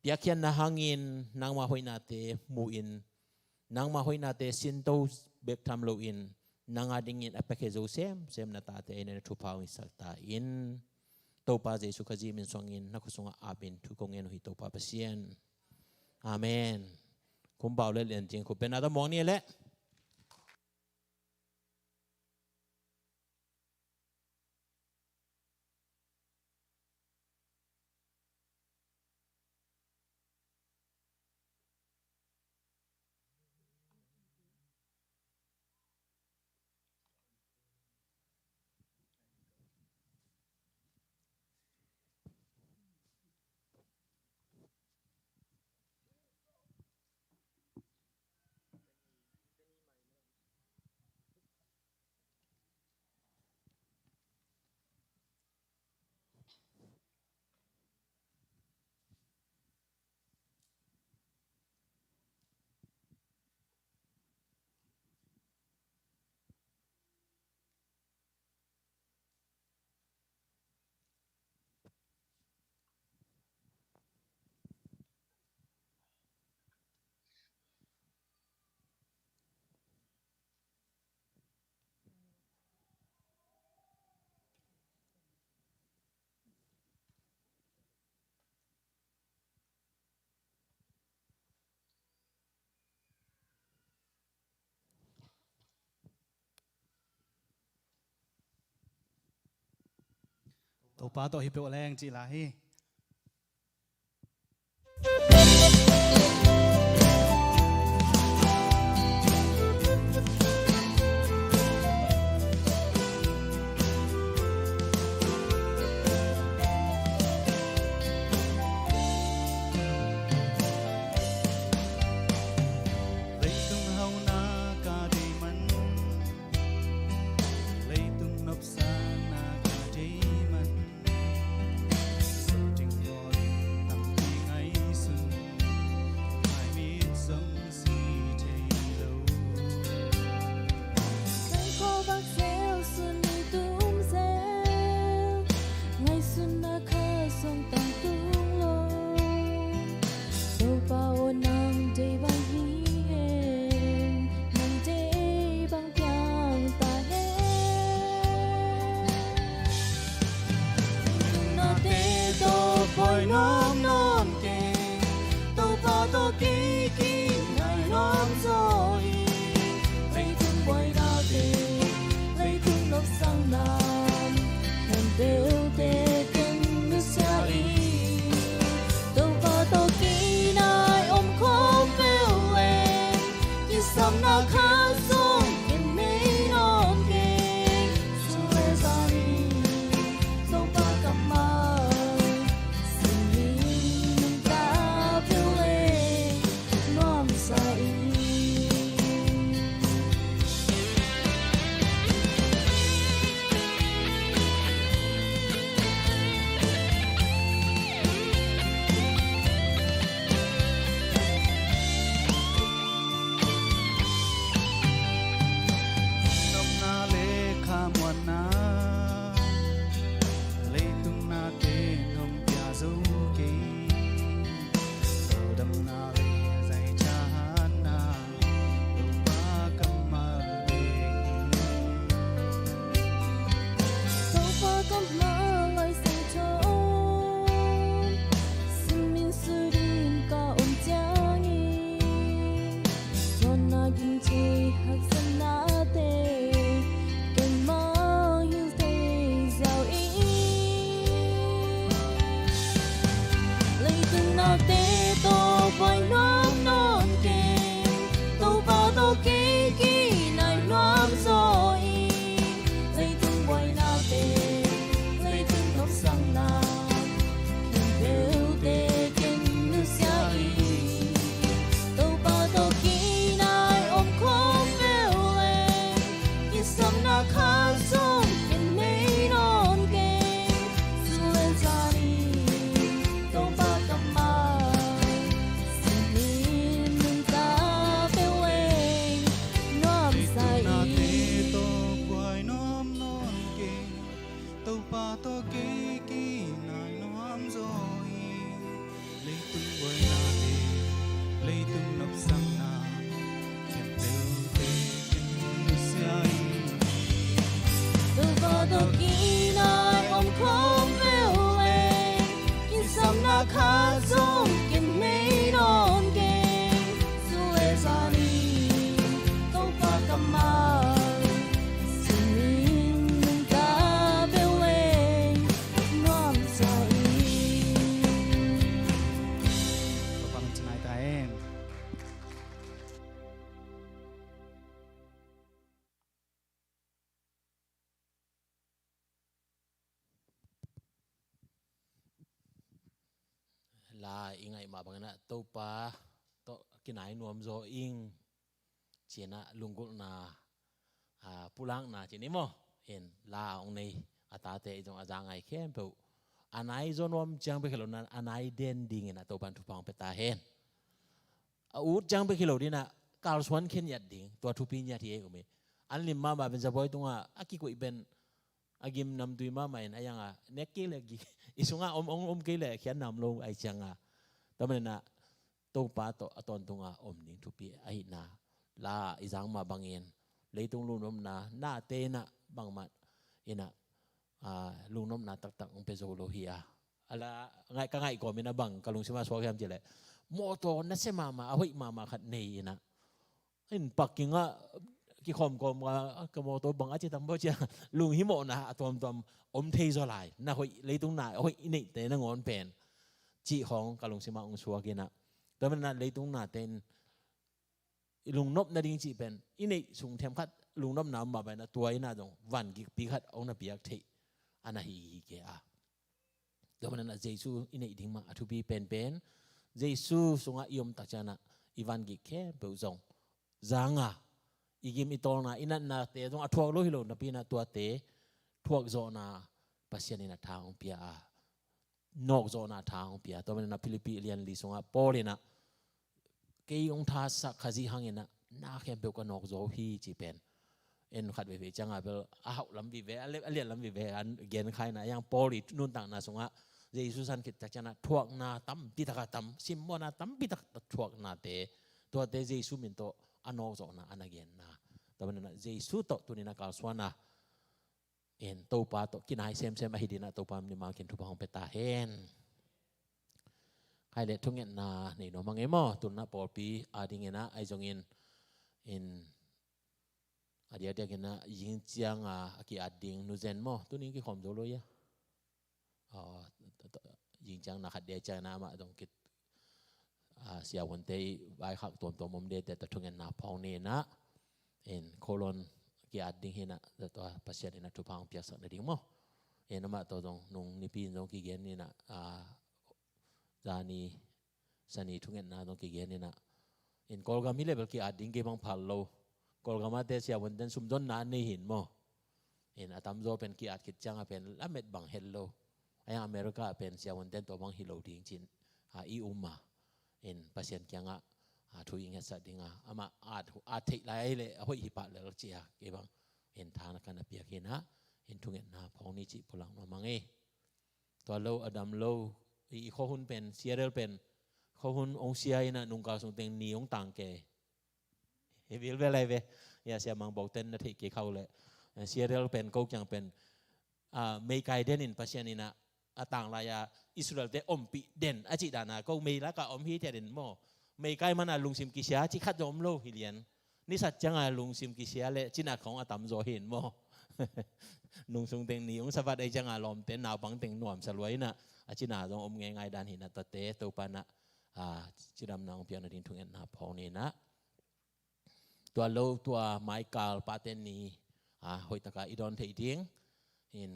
piakkhiatna hangin nangmah hoihnate mu-in, nangmah hoihnate sinto bek tham loin nang adingin a piakhia zo semsem na tate in na thupha hong hisak ta in. Topa Jesu Khazih min suangin na khut sungah apin thu kong ngen uh hi Topa Pasian. Amen. Khumpau le Lencing khut beng na ta muang ni leh. Topa tawh hi peuh leng cih lai hi. Kisapna khat zong ken nei nawn keng. Sule zani Topa kammal simin nungta peuh leng nuamsa ing. Nopna le khamuanna, leitung nate nong pia zo kei. Damna le zaithanna, Topa kammal bek hi. Topa kammal Lai Siangtho simin sui dingin ka om ciangin, suanna gingthei haksatnate keimah hilh thei ziau ing. Leitung nate tawh buai nuam nawn keng. Topa tawh kei kinai nuam zaw ing. Leitung buainate, leitung nopsakna khempeuhte ken nusia ing. Topa tawh kinai om khawm peuh leng, kisapna khat zong ken nei nawn keng. Sule zani Topa kammal simin nungta peuh leng nuamsa ing. Leitung nate tawh buai nuam nawn keng. Topa tawh kei kinai nuam zaw ing. Leitung buainate, leitung nopsakna khempeuhte ken nusia ing. Topa tawh kinai om khawm peuh leng, kisapna khat zong ken nei nawn keng. Sule zani Topa kammal simin nungta peuh leng nuamsa ing. Topa min thang ta hen. La i ngaih mah bangin ah Topa tawh kinai nuam zaw ing ci-in ah lunggulhna, a, pulakna ci ni maw? In la hong nei a tate i zong a za ngai khempeuh a nai zaw nuam ciang bek hi lo in ah, a nai den dingin ah Topa in thupha hong pia ta hen. A ut ciang bek hi lo ding in ah kalsuan khe ngiat ding, tua thupi ngiat hi ei um hi. An lim mahmah pen zabawi tungah a kikoih pen a gim namtui mahmah in a iang a nek kei leh gik, i sungah om, om, om kei leh khiatna om lo ahih ciangin ah, tua manin ah Topa tawh a tawntunga om ding thupi ahihna la i zang mah bangin leitung lungnopna nate in ah bangmah in ah, a, lungnopna taktak hong pia zo lo hi a. A la ngaih, ka ngaih kawmin a bang ka lungsim ah suak hiam cih leh, mawtaw nasia mahmah, a hoih mahmah khat nei in ah, in parking ah kikhawmkhawm a, ka mawtaw bang a ci tam bawh cia, lunghimawhna a tuamtuam om thei zaw lai. Na hoih, leitung na hoih i neihte nangawn pen cih khawng ka lungsim ah hong suak in ah, tua manin ah leitung nate in i lungnop nading cih pen i neih sung themkhat lungnopna om mah bangin ah tua in ah zong vangikpi khat hong na piak theih a na hi hi kei a. Tua manin ah Jesu i neih ding mah a thupi penpen. Jesu sungah i om tak ciangin ah i vangik khempeuh zong zang a, i gim i tawlna, i natnate zong a thuak lo hi lo napi in ah tuate thuak zawhna Pasian in ah tha hong pia a, nawk zawhna tha hong pia. Tua manin ah Philippi lian li sungah Paul in ah, kei hong thasak Khazih hangin ah na khempeuh ka nawk zaw hi ci pen. En khat veivei ciangah bel a hauh lam vive, a liat, a liat lam vive, a gen kha in ah, a iang Paul i nuntakna sungah Jesu san khit tak ciangin ah thuakna tampi tak a tam, simmawhna tampi tak thuaknate, tuate Jesu min tawh a nawk zawhna a na genna. Tua manin ah Jesu tawh tuni in ah kalsuan a, en Topa tawh kinai semsem ahi ding in ah Topa mimal khin thupha hong pia ta hen. Khai le thungetna nei nuam hang ei maw? Tuni in ah pawlpi a dingin ah ahi zongin, in a diakdiakin ah zing ciang a, a ki-at ding nuzen maw? Tuni in kikhawm zo lo ia. Aw, zing ciang na khat dia ciang na amah zong kit a, siavuante i vaikhak tuamtuam om dete tawh thungetna phawng ni inah, in Kowloon ki-at ding hi inah, tua Pasian inah thupha hong piaksak nading maw. In amah tawh zong nung nipi in zong kigen inah, a, zani sani thungetna zong kigen inah, in Kawlgam hi leh bel ki-at ding kei bang phal lo. Kawlgam ahte siavuanten sumzonna an nei hi in maw. In a tamzaw pen ki-at khit ciangah pen lamet bang het lo. A hiang America ah pen siavuanten tua bang hi lo ding ci-in, a, i um a. In Pasian kiangah, a, thu i ngetsak ding a, amah at, at theih lai leh a hoih hi pah lel ci-a kei bang, in tha na ka na piak hi inah, in thungetna phawng ni cih pulak nuam ing ei. Tua lo a dam lo, i, i khuahun pen, Seattle pen, khuahun hong sia inah nungkal sung teng ni hong tang kei. Hi bilbel lai ve. Ya, Sia Mang Bok ten na theih kei khau leh, eh, Seattle pen ko kiang pen, a, meikai den in Pasian inah a tang lai-a Israel-te ompih den a cih dan a, ko mei lakah om hi thiat in maw. Meikai man a lungsim kisia cih khat zong om lo hi lian. Ni sat ciangah lungsim kisia leh cina khawng a tamzaw hi in maw. Nung sung teng ni hong sa vat ahih ciangah lawmte naupang teng nuamsa lua inah, a cina zong om ngeingai dan hi inah, tuate Topa inah, a, cidamna hong piak nading thungetna phawng ni inah. Tua lo, tua maikal pate ni, a, hoihtaka i dawn theih ding. In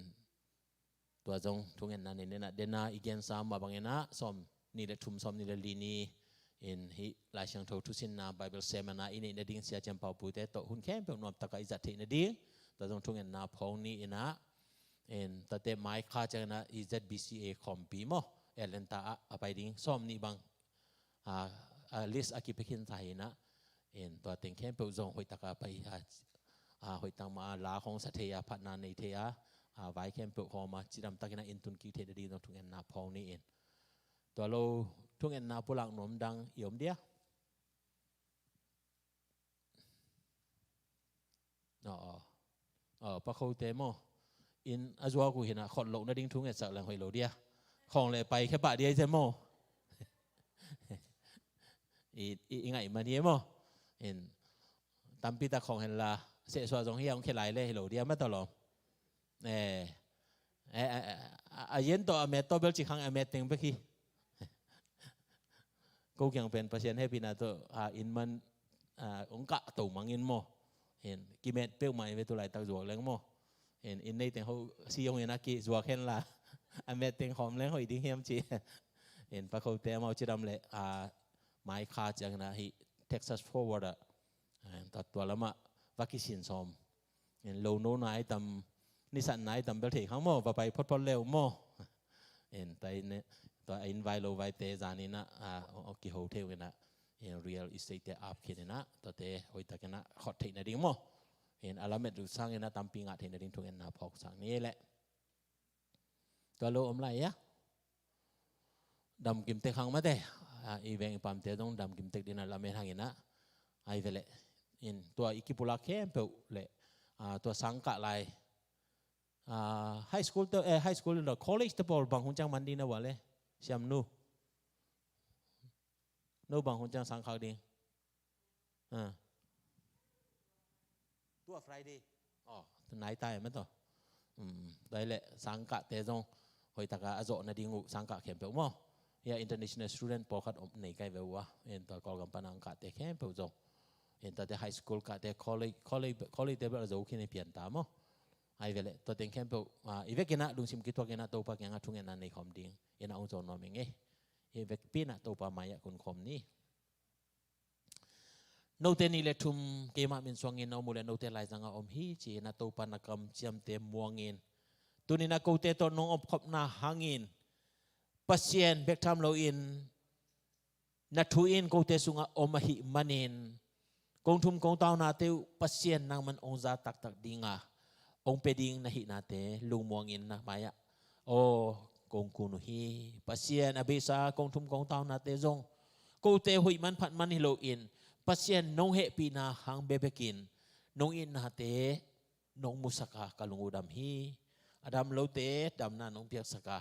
tua zong thungetna ni inah, dena i gensa mah bang inah, sawmnih leh thum, sawmnih leh li ni, in hih Lai Siangtho thusinna Bible seminar i neih nading Sia Ciam Pau Pu te tawh hun khempeuh nuamtaka i zat theih nading, tua zong thungetna phawng ni inah, in tuate mai kha ciang inah i Z B C A khawmpi maw, Atlanta ah a pai ding sawmnih bang, a, a list a kipia khin ta hi inah, in tua teng khempeuh zong hoihtaka pai, a, a, hoihtak mah a la khawng sa thei a, phatna nei thei a, a, vai khempeuh khawm a, cidamtak inah in tun kik theih nading zong thungetna phawng ni in. Tua lo, thungetna pulak nuam dang i om dia? Aw, aw. Aw, pakhote maw. In a zuak uh hi inah, khot loh nading thu ngetsak leng hoih lo dia. Khawng leh pai khia pah dia i te maw. I, i, i ngaih man hi maw. In tampi tak khawng henla, sehsuah zong hi a hong khia lai leh hi lo dia mah tawh lawm. Eh, eh, eh, a, a yen tawh a met tawh bel ci khang a met teng bek hi. Ko kiang pen Pasian hehpihna tawh, a, inn man, a, hong kahto mang in maw. Hin, kimet peuhmah in ve tu laitak zuak leng maw. Hin, inn nei teng ho si hong in a kizuak henla, a met teng khawm leng hoih ding hiam ci. Hin, pakhote amau cidam leh, a, mai kha ciang inah hih Texas Forward ah, a, tua, tua lamah va kisin sawm. In lo no nai tam, nisan nai tam bel thei khang maw, va pai photphot leu maw. In tai ne, tua in vai lo vaite zan inah, a, o, kiho thei uh inah, in real estate te ap khin inah, tuate hoihtak inah khot theih nading maw. In a lamet uh sang inah tampi ngah theih nading thungetna phawksak ni leh. Tua lo om lai a. Damkim tek hang mate. A, i veng i pamte zong damkim tek ding a lamen hang inah. Ai ve leh. In tua i kipulak khempeuh leh, a, tua sangkah lai. A, high school te, eh, high school in college te pawl bang hun ciang man ding na uh a leh. Siam nu. No bang hun ciang sangkhak ding. A. Tua Friday. Aw, nai tai mah tawh. Um, dai leh sangkahte zong hoihtaka a zawh nading uh sangkah khempeuh maw. Hia international student pawlkhat om nei kai ve uh a. En tua Kawlgam pan a hong kahte khempeuh zong. En tuate high school kahte, college, college, college te bel a zo khin hi pian ta maw. Ai ve leh, tua teng khempeuh, a, i vek inah lungsim kithuak inah Topa kiangah thungetna nei khawm ding. Inah hong zawn nuam ing ei. I vekpi inah Topa mai-ah kun khawm ni. Note nih le thum keimah min suangin na om uh leh note laizangah om hi ci-in a Topa na kamciamte muangin, tuni-in a kote tawh nong omkhopna hangin Pasian bek tham loin na thu in kote sungah om ahih manin kong thum kong taunate uh Pasian nangman hong za taktak ding a, hong pia ding na hihnate lungmuangin na mai-ah aw kong kun uh hi. Pasian a beisa kong thum kong taunate zong kote hoih man phat man hi loin Pasian nong hehpihna hang bekbekin nong itnate nong musak a ka lung uh dam hi. A dam lote damna nong piaksak a,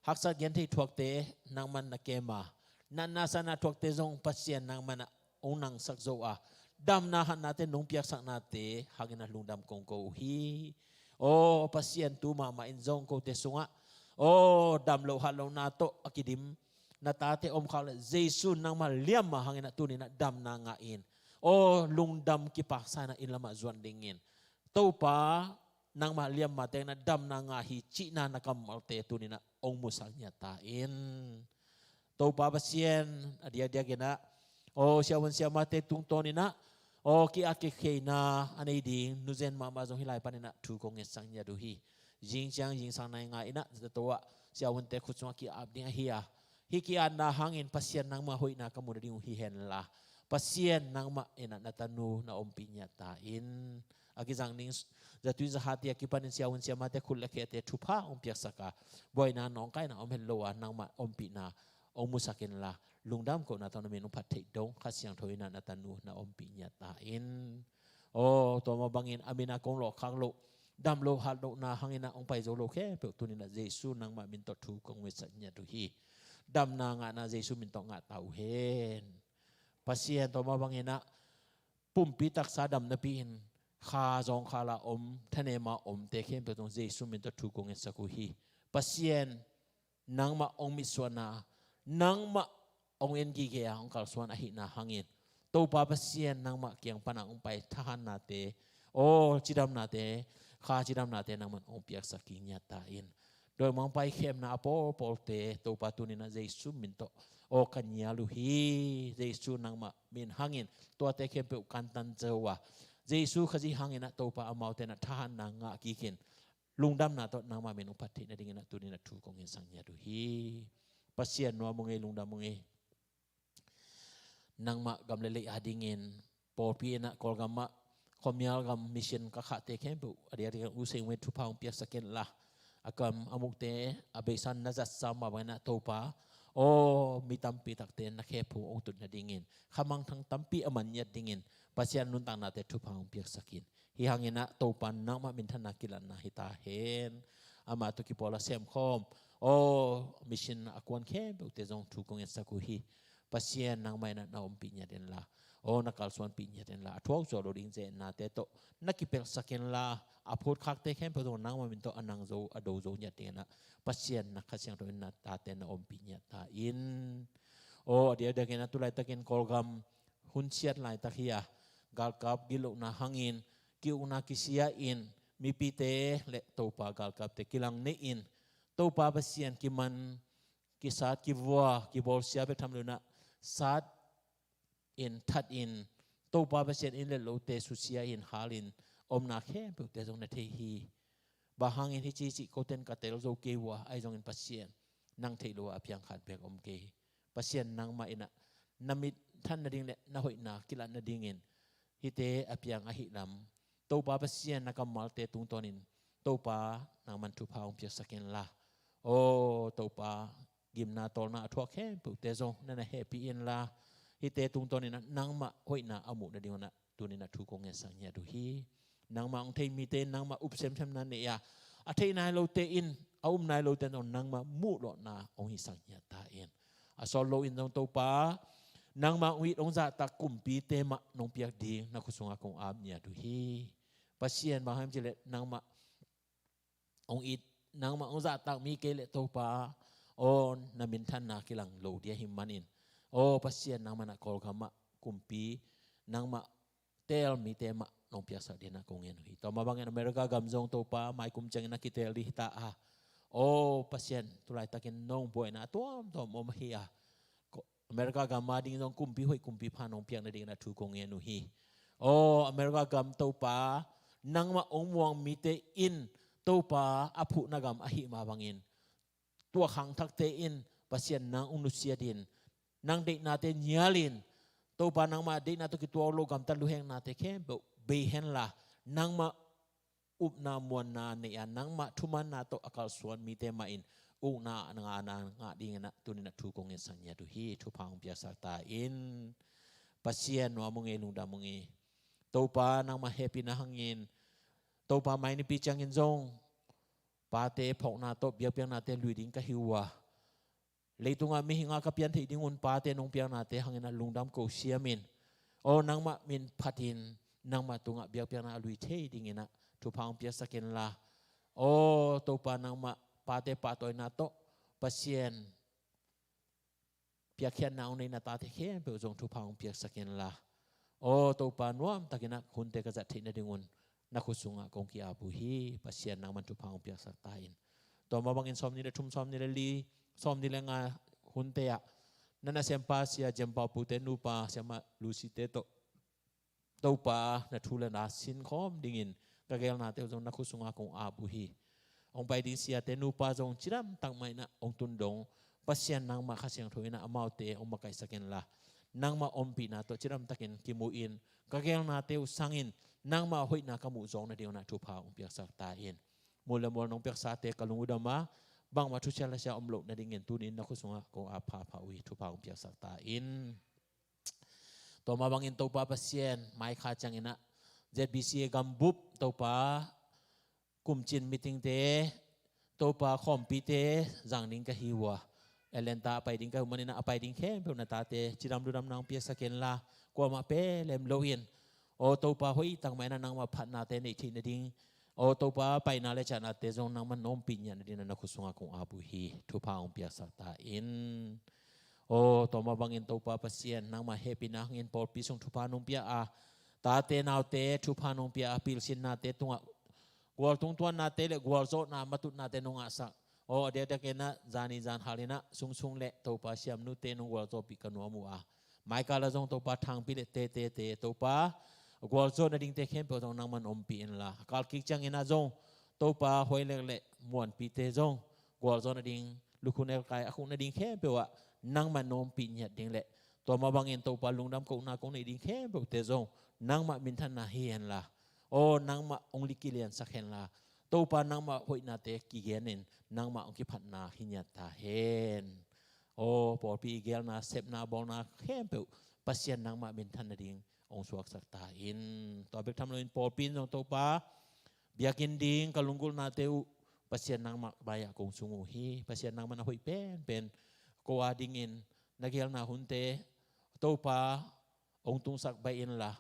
haksa genthei thuakte nangman na kem a, natna satna thuakte zong Pasian nangman ah hong nangsak zo a, damna hatnate nong piaksaknate hangin a lungdam kong ko uh hi. Aw Pasian, tu mahmah in zong kote sungah aw damloh hatlohna tawh a kidim na tate om khak leh Jesu nangmah liamma hangin ah tuni-in ah damna ngah in. Aw lungdam kipaksa in ah inn lamah zuan dingin Topa nangmah liamma teng in ah damna ngah hi cihna na kammalte tuni-in ah hong musak ngiat ta in. Topa Pasian a diakdiakin ah aw siavuan siamate tungtawnin ah aw ki-at kikheina a nei ding nuzen mahmah zong hih lai panin ah thu kong ngetsak ngiat uh hi. Zing ciang zingsang nai ngai in ah zato ah siavuante khut sungah ki-ap ding ahi a, hih ki-atna hangin Pasian nangmah hoihna ka mu nading uh hi henla Pasian nangmah in ah na tanu na ompih ngiat ta in. A kizang ding zatui zahat a kipanin siavuan siamate khut le khete thupha hong piaksak a, buaina nawngkaina om het lo a nangmah ompihna hong musak inla lungdam kohna tawh na min hong phat theih dong Kha Siangtho in ah na tanu na ompih ngiat ta in. Aw tua mah bangin a min a kong lawhkhak loh dam loh hat lohna hangin ah hong pai zo lo khempeuh tuni-in ah Jesu nangmah min tawh thu kong ngetsak ngiat uh hi. Damna ngahna Jesu min tawh ngah ta uh hen. Pasian tua mah bangin ah pumpi taksa dam napi-in kha zawngkhal a om thanem a omte khempeuh tawh Jesu min tawh thu kong ngetsak uh hi. Pasian nangmah hong mitsuanna nangmah hong en gige a hong kalsuan ahihna hangin Topa Pasian nangmah kiang pana hong pai thahatnate aw cidamnate kha cidamnate nangmah hong piaksak kik ngiat ta in. Dawimangpa i khemna a pawlpawlte Topa tuni-in ah Jesu min tawh aw ka ngial uh hi. Jesu nangmah min hangin tuate khempeuh kantan zo a Jesu Khazih hangin ah Topa amaute in ah thahatna ngah kik in lungdamna tawh nangmah min hong phat theih nadingin ah tuni-in ah thu kong ngetsak ngiat uh hi. Pasian nuam ung ei lungdam ung ei. Nangmah gam le lei adingin pawlpi in ah Kawlgam ah khuamial gam mission ka khahte khempeuh a diakdiakin U Seng Win thupha hong piaksak inla a kam a mukte a beisa na zatsa mah bangin ah Topa aw mi tampi takte na khe phung hong tut nadingin kha mangthang tampi a man ngiat dingin Pasian nuntaknate thupha hong piaksak in. Hih hangin ah Topa nangmah minthanna kilatna hi ta hen. Amah tawh kipawl a semkhawm aw mission a kuan khempeuhte zong thu kong ngetsak uh hi. Pasian nangmah in ah na ompih ngiat inla aw na kalsuanpih ngiat inla a thuak zuau lo ding zehnate tawh na kipelhsak inla a phutkhakte khempeuh zong nangmah min tawh a nang zo a do zo ngiat dingin ah Pasian na Kha Siangtho in na tate na ompih ngiat ta in. Aw a diakdiakin ah tulaitakin Kawlgam hun siat laitak hi a galkap gitlohna hangin ki-ukna kisia in mipite le Topa galkapte kilang nei in Topa Pasian kiman kisat kivua kibawlsia bek tham lo in ah sat in that in Topa Pasian inn le lote susia in hal in omna khempeuhte zong na thei hi. Bang hangin hici cih koten ka tel zo kei uh a ahi zongin Pasian nang theih lo a a piang khat bek om kei hi. Pasian nangmah in ah na minthan nading le na hoihna kilat nadingin hihte a piang ahih lam Topa Pasian na kammalte tungtawnin Topa nangman thupha hong piaksak inla aw Topa gimna tawlna a thuak khempeuhte zong na na hehpih inla hihte tungtawnin ah nangmah hoihna a muh nading un ah tuni-in ah thu kong ngetsak ngiat uh hi. Nangmah hong thei mite in nangmah up semsemna nei a a thei nai lote in a um nai lote in zong nangmah muhlawhna hong hisak ngiat ta in. A sawt loin zong Topa nangmah hong it hong zahtak kumpite mah nong piak ding na khut sungah kong ap ngiat uh hi. Pasian bang hang hiam cih leh nangmah hong it nangmah hong zahtak mi kei leh Topa aw na minthanna kilang lo ding ahih manin aw Pasian nangmah in ah Kawlgam ah kumpi nangmah teel mite mah nong piaksak dingin ah kong ngen uh hi. Tua mah bangin America gam zong Topa mai kum ciangin a kiteel ding hi ta a aw Pasian tulaitakin nong buaina a tuamtuam om ahi a America gam ading zong kumpi hoih kumpi pha nong piak nadingin ah thu kong ngen uh hi. Aw America gam Topa nangmah hong muang mite in Topa a phuhna gam ahih mah bangin tua khangthakte in Pasian nang hong nusiat in nang deihnate ngial in Topa nangmah deihna tawh kituak lo gamtat luheknate khempeuh bei henla nangmah upna muanna nei a nangmah thumanna tawh a kalsuan mite mah in ukna a ngahna ngah dingin ah tuni-in ah thu kong ngetsak ngiat uh hi. Thupha hong piaksak ta in. Pasian nuam ung ei lungdam ung ei. Topa nangmah hehpihna hangin Topa mai nipi ciangin zong pate phawkna tawh biakpiaknate lui ding ka hi uh a leitungah mihing a ka pian theih ding un pate nong piaknate hangin ah lungdam ko siam in aw nangmah min phatin nangmah tungah biakpiakna a lui thei dingin ah thupha hong piaksak inla aw Topa nangmah pate pahtawina tawh Pasian piakkhiatna hong nei na tate khempeuh zong thupha hong piaksak inla. Aw Topa, nuamtakin ah hunte ka zat theih nadingun na khut sungah kong ki-ap uh hi. Pasian, nangman thupha hong piaksak ta in. Tua mah bangin sawmnih le thum, sawmnih le li, sawmnih le nga hunte ah na nasempa Sia Jem Pau Pu te nupa Siamah Lucy te tawh Topa, na thu le na sin khawm dingin ka geelnate uh zong na khut sungah kong ap uh hi. Hong pai ding siate nupa zong cidamtak mah in ah hong tun dong, Pasian, nangmah Kha Siangtho in ah amaute hong makaihsak inla, nangmah ompihna tawh cidamtakin kimu in, ka geelnate uh sangin nangmah hoihna ka muh zawk nadingun ah thupha hong piaksak ta in. Mual le mual nong piaksate ka lung uh dam a, bangmah thusia lasia om loh nadingin tuni-in na khut sungah kong ap phapha uh hi. Thupha hong piaksak ta in. Tua mah bangin Topa Pasian, mai kha ciangin ah Z B C A gambup Topa, kumcin meeting te, Topa, khawmpite zang ding ka hi uh a, Atlanta a pai ding ka hi uh manin ah a pai ding khempeuh na tate cidam ludamna hong piaksak inla, kuamah pelem loin, aw Topa, hoihtak mah in ah nangmah phatnate neih theih nading, aw Topa, paina le ciahnate zong nangman na ompih ngiat nadingin ah na khut sungah kong ap uh hi. Thupha hong piaksak ta in. Aw tua mah bangin Topa Pasian, nangmah hehpihna hangin pawlpi sung thupha nong pia a, tate naute thupha nong pia a, pilsinnate tungah gualtung tuannate le gualzawhna matutnate nong ngahsak, aw a diakdiakin ah zani zanhal in ah sungsung le Topa siamnute nong gualzawhpih ka nuam uh a, maikal ah zong Topa, thangpi le tetete Topa, gualzawh nadingte khempeuh zong nangman ompih inla, a kalkik ciangin ah zong Topa, huailek le muanpite zong gualzawh nading, lukhu nelkai a khuk nading khempeuh ah nangman na ompih ngiat ding le, tua mah bangin Topa, lungdam kohna kong neih ding khempeuhte zong nangmah minthanna hi henla, aw nangmah hong li kiliansak henla, Topa, nangmah hoihnate kigenin nangmah hong kiphatna hi ngiat ta hen. Aw pawlpi i geelna, sepna, bawlna khempeuh Pasian, nangmah minthan nading hong suaksak ta in. Tua bek tham loin pawlpi in zong Topa, biakinn ding ka lunggulhnate uh Pasian, nangmah mai-ah kong sung uh hi. Pasian, nangmah na hoih penpen ko a dingin na geelna hunte Topa, hong tungsak baih inla,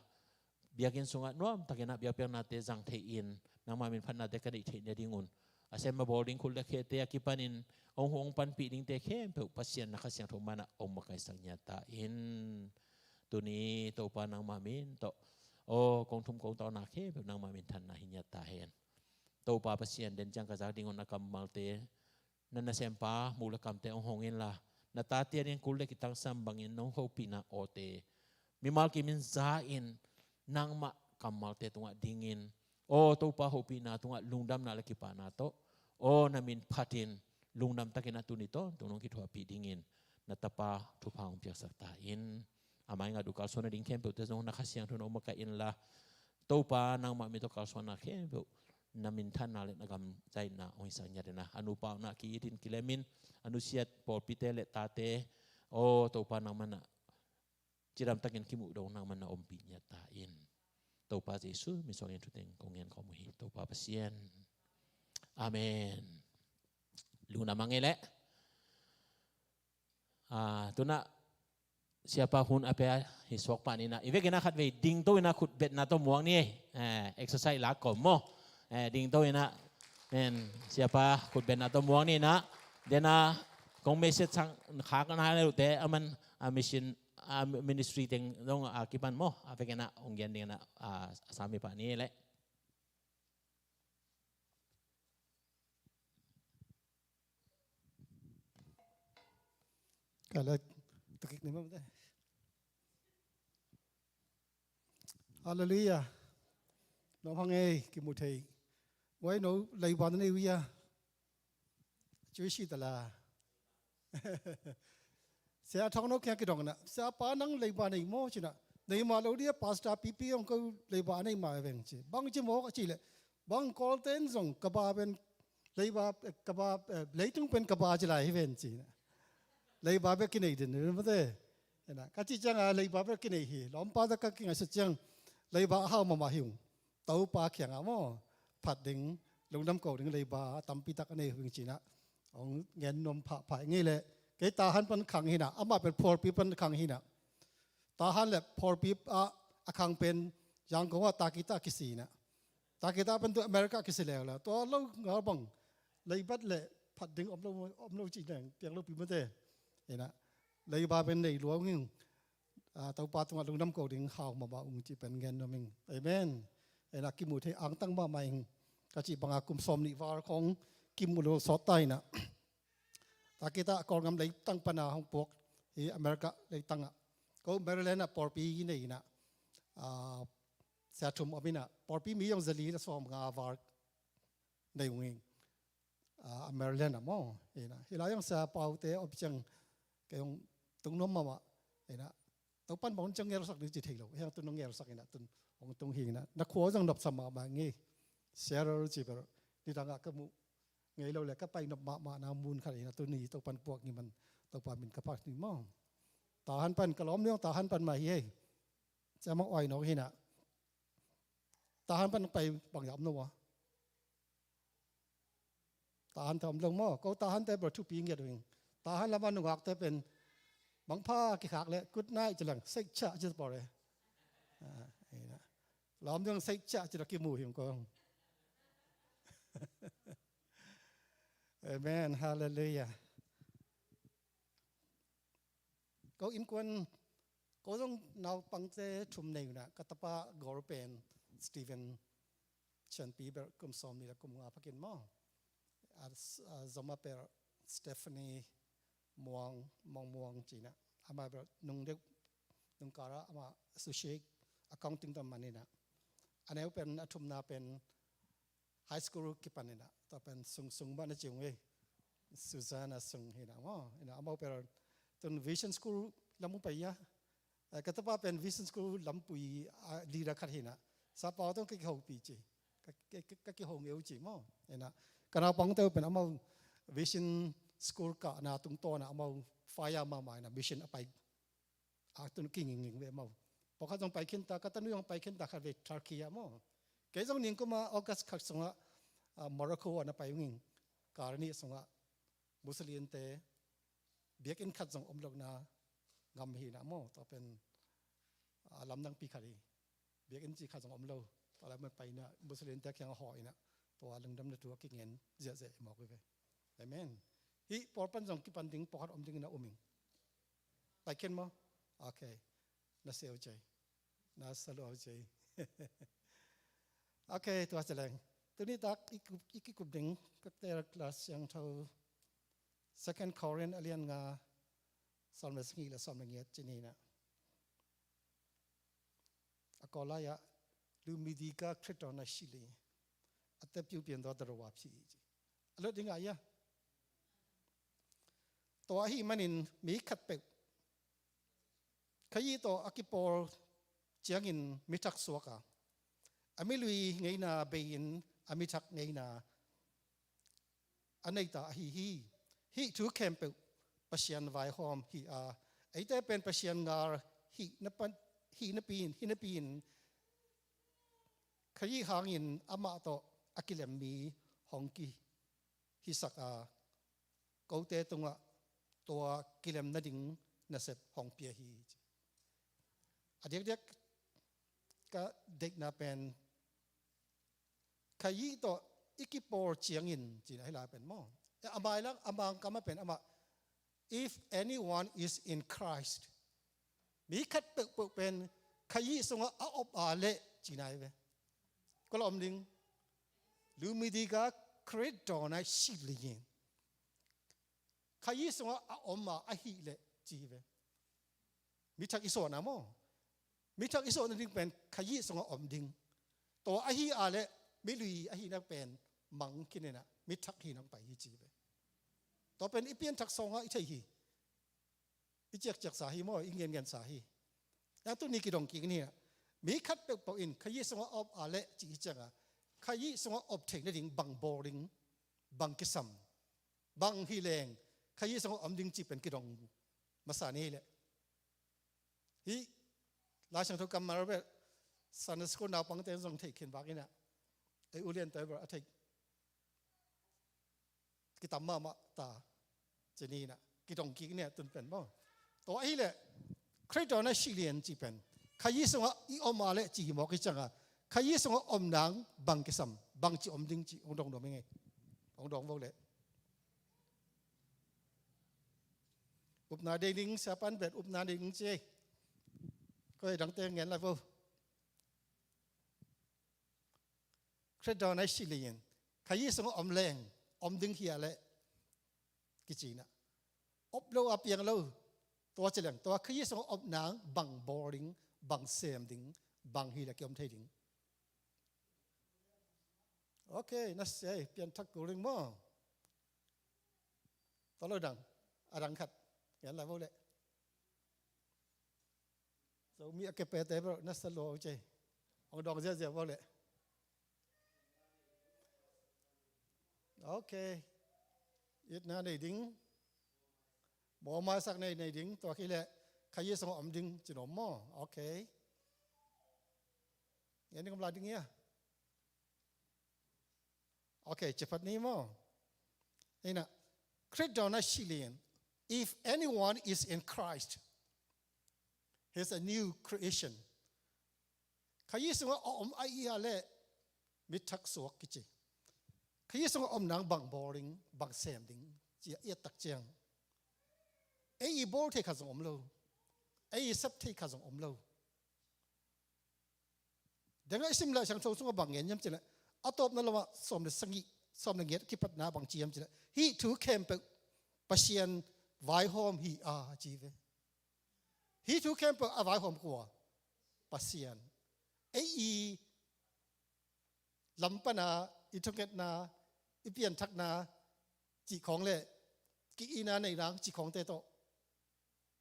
biakinn sungah nuamtakin ah biakpiaknate zang thei-in nangmah min phatnate ka neih theih nadingun, a sem a bawl ding khut le khete a kipanin hong, hong panpih dingte khempeuh Pasian, na Kha Siangtho man-ah hong makaihsak ngiat ta in. Tuni Topa, nangmah min tawh, aw kong thum kong tawna khempeuh nangmah minthanna hi ngiat ta hen. Topa Pasian, den ciang ka zak dingun a kammalte, na nasempa mu le kamte hong hong inla, na tate a ding kul le kitangsam bangin nong hopihna awte mimal kimin za-in nangmah kammalte tungah dingin, aw Topa, hopihna tungah lungdamna le kipahna tawh, aw na min phatin lungdam takin a tuni tawntung nong kithuahpih dingin na tapa thupha hong piaksak ta in. A mai ngat uh kalsuan nading khempeuhte zong na Kha Siangtho in hong makaih inla, Topa, nangmah min tawh kalsuanna khempeuh na minthanna le na gamzaihna hong hisak ngiat in a, a nupa uh na ki-itin kilemin, a nusiat pawlpite le tate, aw Topa, nangmah na cidamtakin kimuh dong nangmah na ompih ngiat ta in. Topa Jesu min suangin thuteng kong ngen khawm uh hi, Topa Pasian. Amen. Lungdam a ngei leh. Ah, tunah siapa hun a pia hi suak pah ni na, i vekin a khatvei dingto in a khutbetna tawh muak ni. Eh, exercise lak kawm maw. Eh, dingto in a, en, siapa khutbetna tawh muak ni na. Dena kong message sang khak na le ute aman a mission, a ministry teng dong a kipan maw, a vekin a hong gen ding na, a sami pah ni leh. Kala tukik ni mam te. Hallelujah. Nuam hang ei, kimu thei. Wai no, leiba na nei uh hia? Cui si ta la. Sia Thawng No kiang kidong na, siapa nang leiba nei maw ci na. Nei mah lo dia, Pastor Pipi hong ko leiba nei mah veng ci. Bang ci maw ka ci leh, bang Kawlte'n zong ka ba pen leiba, ka ba, eh, leitung pen ka ba ci lai hi ven ci na. Leiba bek kinei den hi mate. Ena, ka ci ciang a leiba bek kinei hi. Lawmpa ta ka kingaihsut ciang leiba a hau mahmah hi ung. Topa kiangah maw, phat ding, lungdam ko ding leiba a tampi tak a nei uh hi ing ci na. Hong gen nuam phapha ing ei leh. Kei Tahan pan khang hi na, amah pen Phawlpi pan khang hi na. Tahan le Phawlpi ah a khang pen Yangon ah Takita kisi na. Takita pen tu America kisi leuleu. Tua lo ngal bang leibat le phat ding om lo, om lo ci neng, piang lo pi mate. Hi na. leiba pen nei lua ung. Ah, Topa tungah lungdam ko ding hau mahmah ung cih pen gen nuam ing. Amen. Ena kimu thei angtang mahmah ing. Ka cih banga kum sawm nih val khong kimu lo sawt ta ina. Takita Kawlgam leitang pana hong puak hi America leitangah. Ko Maryland ah pawlpi nei ina. Ah, sia thum om ina. Pawlpi mi zong zali le sawm nga val nei ung ing. Ah, a Maryland ah maw. Ina. Hih lai zong sia paute om ciang kei zong tung nuam mahmah. Ina. Topan bang hong ciang ngelsak ding ci thei lo. Hiang tun hong ngelsak ina tun hong tung hi ina. Na khua zong nopsa mahmah ngei. Cheryl ci ber. Nidangah ka muh ngei lo le ka pai nop mahmah na mun khat ina tuni Topan puak ngim man Topa min ka phat ni maw. Tahan pan ka lawm niang tahan pan mah hi hei. Sia mah uai nawk hi ina. Tahan pan pai bang yam no a. Tahan te om lo maw. Ko tahan te ber thupi ngiat uh ing. Tahan lama nungak te pen bang pha kikhak le good night ci lang. Sek cha ci por e. Ah, ina. Lawm ding sek cha ci la kimu hi ung ko. Amen. Hallelujah. Ko innkuan ko zong naupangte thum nei una ka tapa gol pen Stephen Chanpi ber kum sawm ni la kum nga phakin maw. A, a zoma ber Stephanie Muang, Muang Muang cina. Ama ber nung deuh nung kara ama associate accounting tam manina. A neu pen a thumna pen high school kipan ina tua pen sung sung mah na ciung ei. Susanna Sung hina maw ina amau pen tun Vision School lam uh pai ia. Eh, ka tapa pen Vision School lampui a leader khat hina. Sa pau tong ka kihopi ci. Ka, ka, ka, ka kiho ngeu ci maw ina. Ka naupang teu pen amau Vision School ka na tungtawna amau fire mahmah ina mission a pai. A tun kinginging ve maw. Pawlkhat zong pai khinta ka tanu zong pai khinta khat ve Turkey ah maw. Kei zong ningkuma August khat sungah, ah, Morocco ah na pai unging. Kar nih sungah Muslim te biakinn khat zong om lo na ngam hi na maw. Tua pen, ah, lamdangpi khat hi. Biakinn ci khat zong om lo. Tua lai man pai na Muslim te kiang a haw ina. Tua lungdamna thu a kingen ziahziah i mawk hi ve. Amen. Hih pawl pan zong kipan ding pawlkhat om ding ina um ing. Pai khin maw? Okay. Na seu cei. Na saluau cei. Okay, tua ci leng. Tuni tak i kup, i kikup ding ka tel class siangtho Second Corinth a lian nga sawm le sagih le sawm le giat ci ni na. A Kawlai ah Lumidika Khrih tawh na silh hi. A tep piu pian tawh Daruwa phi hi ci. A lot ding ah ia. Tua ahih manin mi khat peuh Khaih tawh a kipawl ciangin mi thak suak a, a milui ngeina bei-in a mi thak ngeina a neita ahi hi. Hih thu khempeuh Pasian vaihawm hi a, eite pen Pasian ngal hih napi-in, hih napi-in, hih napi-in Khaih hangin amah tawh a kilem mi hong kihisak a, kote tungah tua kilem nading nasep hong pia hi. A diakdiak ka deihna pen Khaih tawh i kipawl ciangin cina hi lai pen maw? A mailak a mangkam a pen amah, "If anyone is in Christ," mi khat peuhpeuh pen Khaih sungah a op a leh cina hi ve. Kua la om ding? Lumidika Khrih tawh na silh hi. Khaih sungah a om a ahih leh ci hi ve. Mi thak i suahna maw? Mi thak i suahna ding pen Khaih sungah om ding. Tua ahi a leh milui ahihna pen mang khin ina mi thak hi nang pai hi ci hi ve. Tua pen i pianthak sawngah i thei hi. I ciakciak sa hi maw, i ngianngian sa hi. Yang tuni kidong kik ni a, mi khat peuhpeuh in Khaih sungah a op a leh ci hi cianga, Khaih sungah op theih nading bang bawl ding, bang kisam, bang hi leng Khaih sungah om ding ci pen kidong masa ni leh. Hih Lai Siangtho kammal bel Sunday school naupangte zong theih khin bak ina, ei ulian tawh bel a theih kitam mahmah ta. Cini ina kidong kik ina tun pen maw? Tua ahileh Khrih tawh na silh hi ci pen Khaih sungah i om a leh ci hi mawk hi cianga, Khaih sungah om nang bang kisam, bang ci om ding ci hong dong nuam hi ngei. Hong dong vo leh Upna dei ding, siapa in bel upna dei ding ci. Koi dangte ngen lai vo. Khrih dawn a i sih lei in Kha Jesu sungah om leng om ding hi a leh kici na. Op lo a piang lo. Tua ci leng tua Kha Jesu sungah om nang bang bawl ding, bang sem ding, bang hi leh kiom thei ding. Ok, na sia ei, pianthak kul ding maw? Tua lo dang, a dang khat ngen lai vo leh. Zomi a kepete bel na sa lo ci. Hong dawng ziazia vo leh. Ok. Itna nei ding. Mawhmaisak nei nei ding. Tua hi leh Kha Jesu sungah om ding ci nuam maw? Ok. Ngen ding om lai ding hia? Ok, ci phat ni maw? Ei na, Khrih dawn a i sih lei in, if anyone is in Christ, he's a new creation. Kha Jesu sungah a om ahih leh mi thak suak kici. Kha Jesu sungah om nang bang bawl ding, bang sem ding ci a i et tak ciang, ei i bawl thei khat zong om lo. Ei i sep thei khat zong om lo. Dang a i sim Lai Siangtho sungah bang ngen hiam ci leh, a tawpna lamah sawm le sagih, sawm le giat kipatna bang ci hiam ci leh, hih thu khempeuh Pasian vaihawm hi a ci ve. Hih thu khempeuh a vaihawm kua? Pasian. Ei i lam pana i thungetna, i pianthakna cih khawng le ki-itna nei nang cih khawngte tawh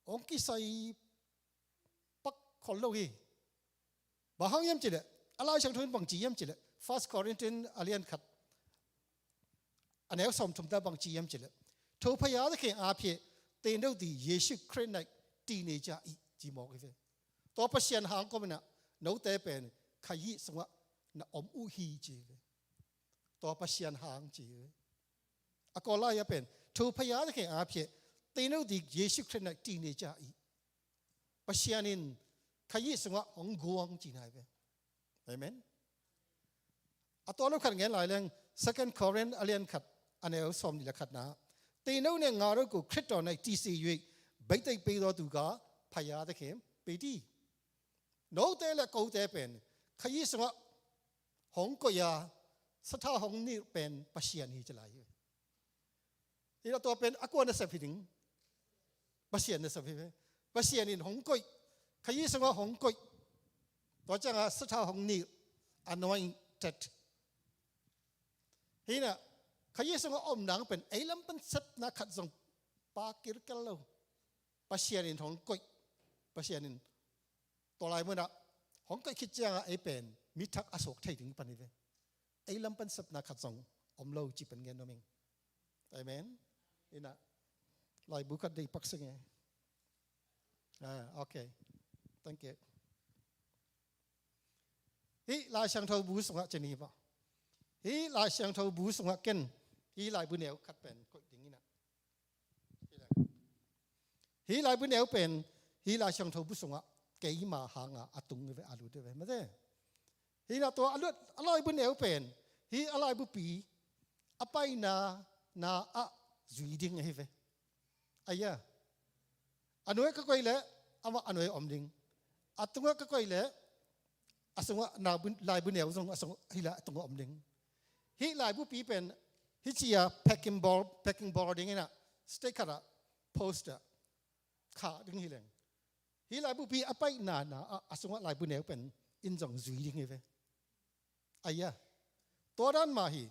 hong kisai pak khol lo hi. Bang hang hiam ci leh, a Lai Siangtho in bang ci hiam ci leh, First Corinthians a lian khat, a neu sawmthum ta bang ci hiam ci leh, ထိုဘုရားသခင်အားဖြင့် သင်တို့သည် ယေရှုခရစ်၌တည်နေကြ၏, ci mawk hi ve. Tua Pasian hang kawmin ah note pen Kha Jesu sungah na om uh hi ci hi ve. Tua Pasian hang ci hi ve. A Kawllai ah pen ထိုဘုရားသခင်အားဖြင့် သင်တို့သည် ယေရှုခရစ်၌တည်နေကြ၏. Pasian in Kha Jesu sungah hong guang cihna hi ve. Amen. A tua lo khat ngen lai leng, Second Corinth a lian khat, a neu sawmnih le khatna, သင်တို့နှင့်ငါတို့ကို ခရစ်တော်၌တည်စေ၍ ဘိသိက်ပေးသောသူကား ဘုရားသခင်ပေတည်း. Note le kote pen Kha Jesu sungah hong koih a sathau hong nilh pen Pasian hi ci lai hi. Hi lo, tua pen a kua nasep hi ding? Pasian nasep hi ve. Pasian in hong koih, Kha Jesu sungah hong koih. Tua ciangah sathau hong nilh, anointed. Hi na, Kha Jesu sungah om nang pen ei lam pan sepna khat zong pha kilkel lo. Pasian in hong koih. Pasian in tua lai munah hong koih khit ciangah ei pen mi thak a suak thei ding pan hi ve. Ei lam pan sepna khat zong om lo cih pen gen nuam ing. Amen. Hi na, laibu khat deih pak sing e. Ah, ok. Thank you. Hih Lai Siangtho bu sungah ci ni maw. Hih Lai Siangtho bu sungah ken hih laibu neu khat pen koih ding hi na. Hih laibu neu pen hih Lai Siangtho bu sungah keima hanga a tung hi ve, a lut hi ve, mate. Hi na, tua a lut, a laibu neu pen hih a laibupi a paina na ah zui ding ahi ve. Aya. A nuai ka koih leh amah a nuai om ding. A tungah ka koih leh a sungah na bu-, laibu neu zong a sungah, hi la a tungah om ding. Hih laibupi pen hih ci a packing bawl, packing bawl ding hi na, state khat ah post ah khah ding hi leng, hih laibupi a paina na ah a sungah laibu neu pen in zong zui ding hi ve. Aya. Tua dan mah hi.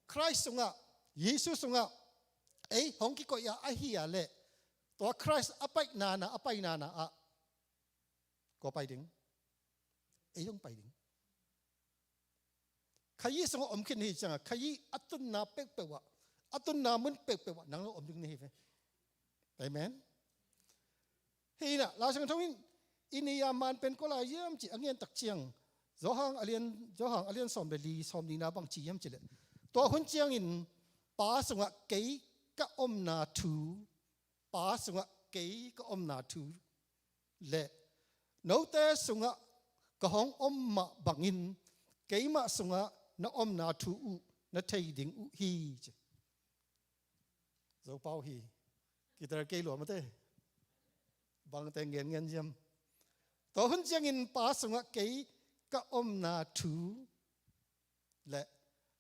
Khrih sungah, Jesu sungah ei hong kikoih a ahi a leh, tua Khrih a paina na, a paina na ah kua pai ding? Ei hong pai ding. Kha Jesu sungah om khin hi ciangah Kha Jesu a tunna peuhpeuh ah, a tunna mun peuhpeuh ah nang lo om ding na hi ve. Amen. Hi na, Lai Siangtho in i nei a man pen kua lai hiam cih a ngen tak ciang, Johan a lian, Johan a lian sawm le li, sawmnihna bang ci hiam cih leh, tua hun ciangin Pa sungah kei ka omna thu, Pa sungah kei ka omna thu le note sungah ka hong om mah bangin keimah sungah na omna thu uh na thei ding uh hi, ci. Zopau hi. Kitel kei lua mate. Bangte ngen ngen hiam? Tua hun ciangin Pa sungah kei ka omna thu le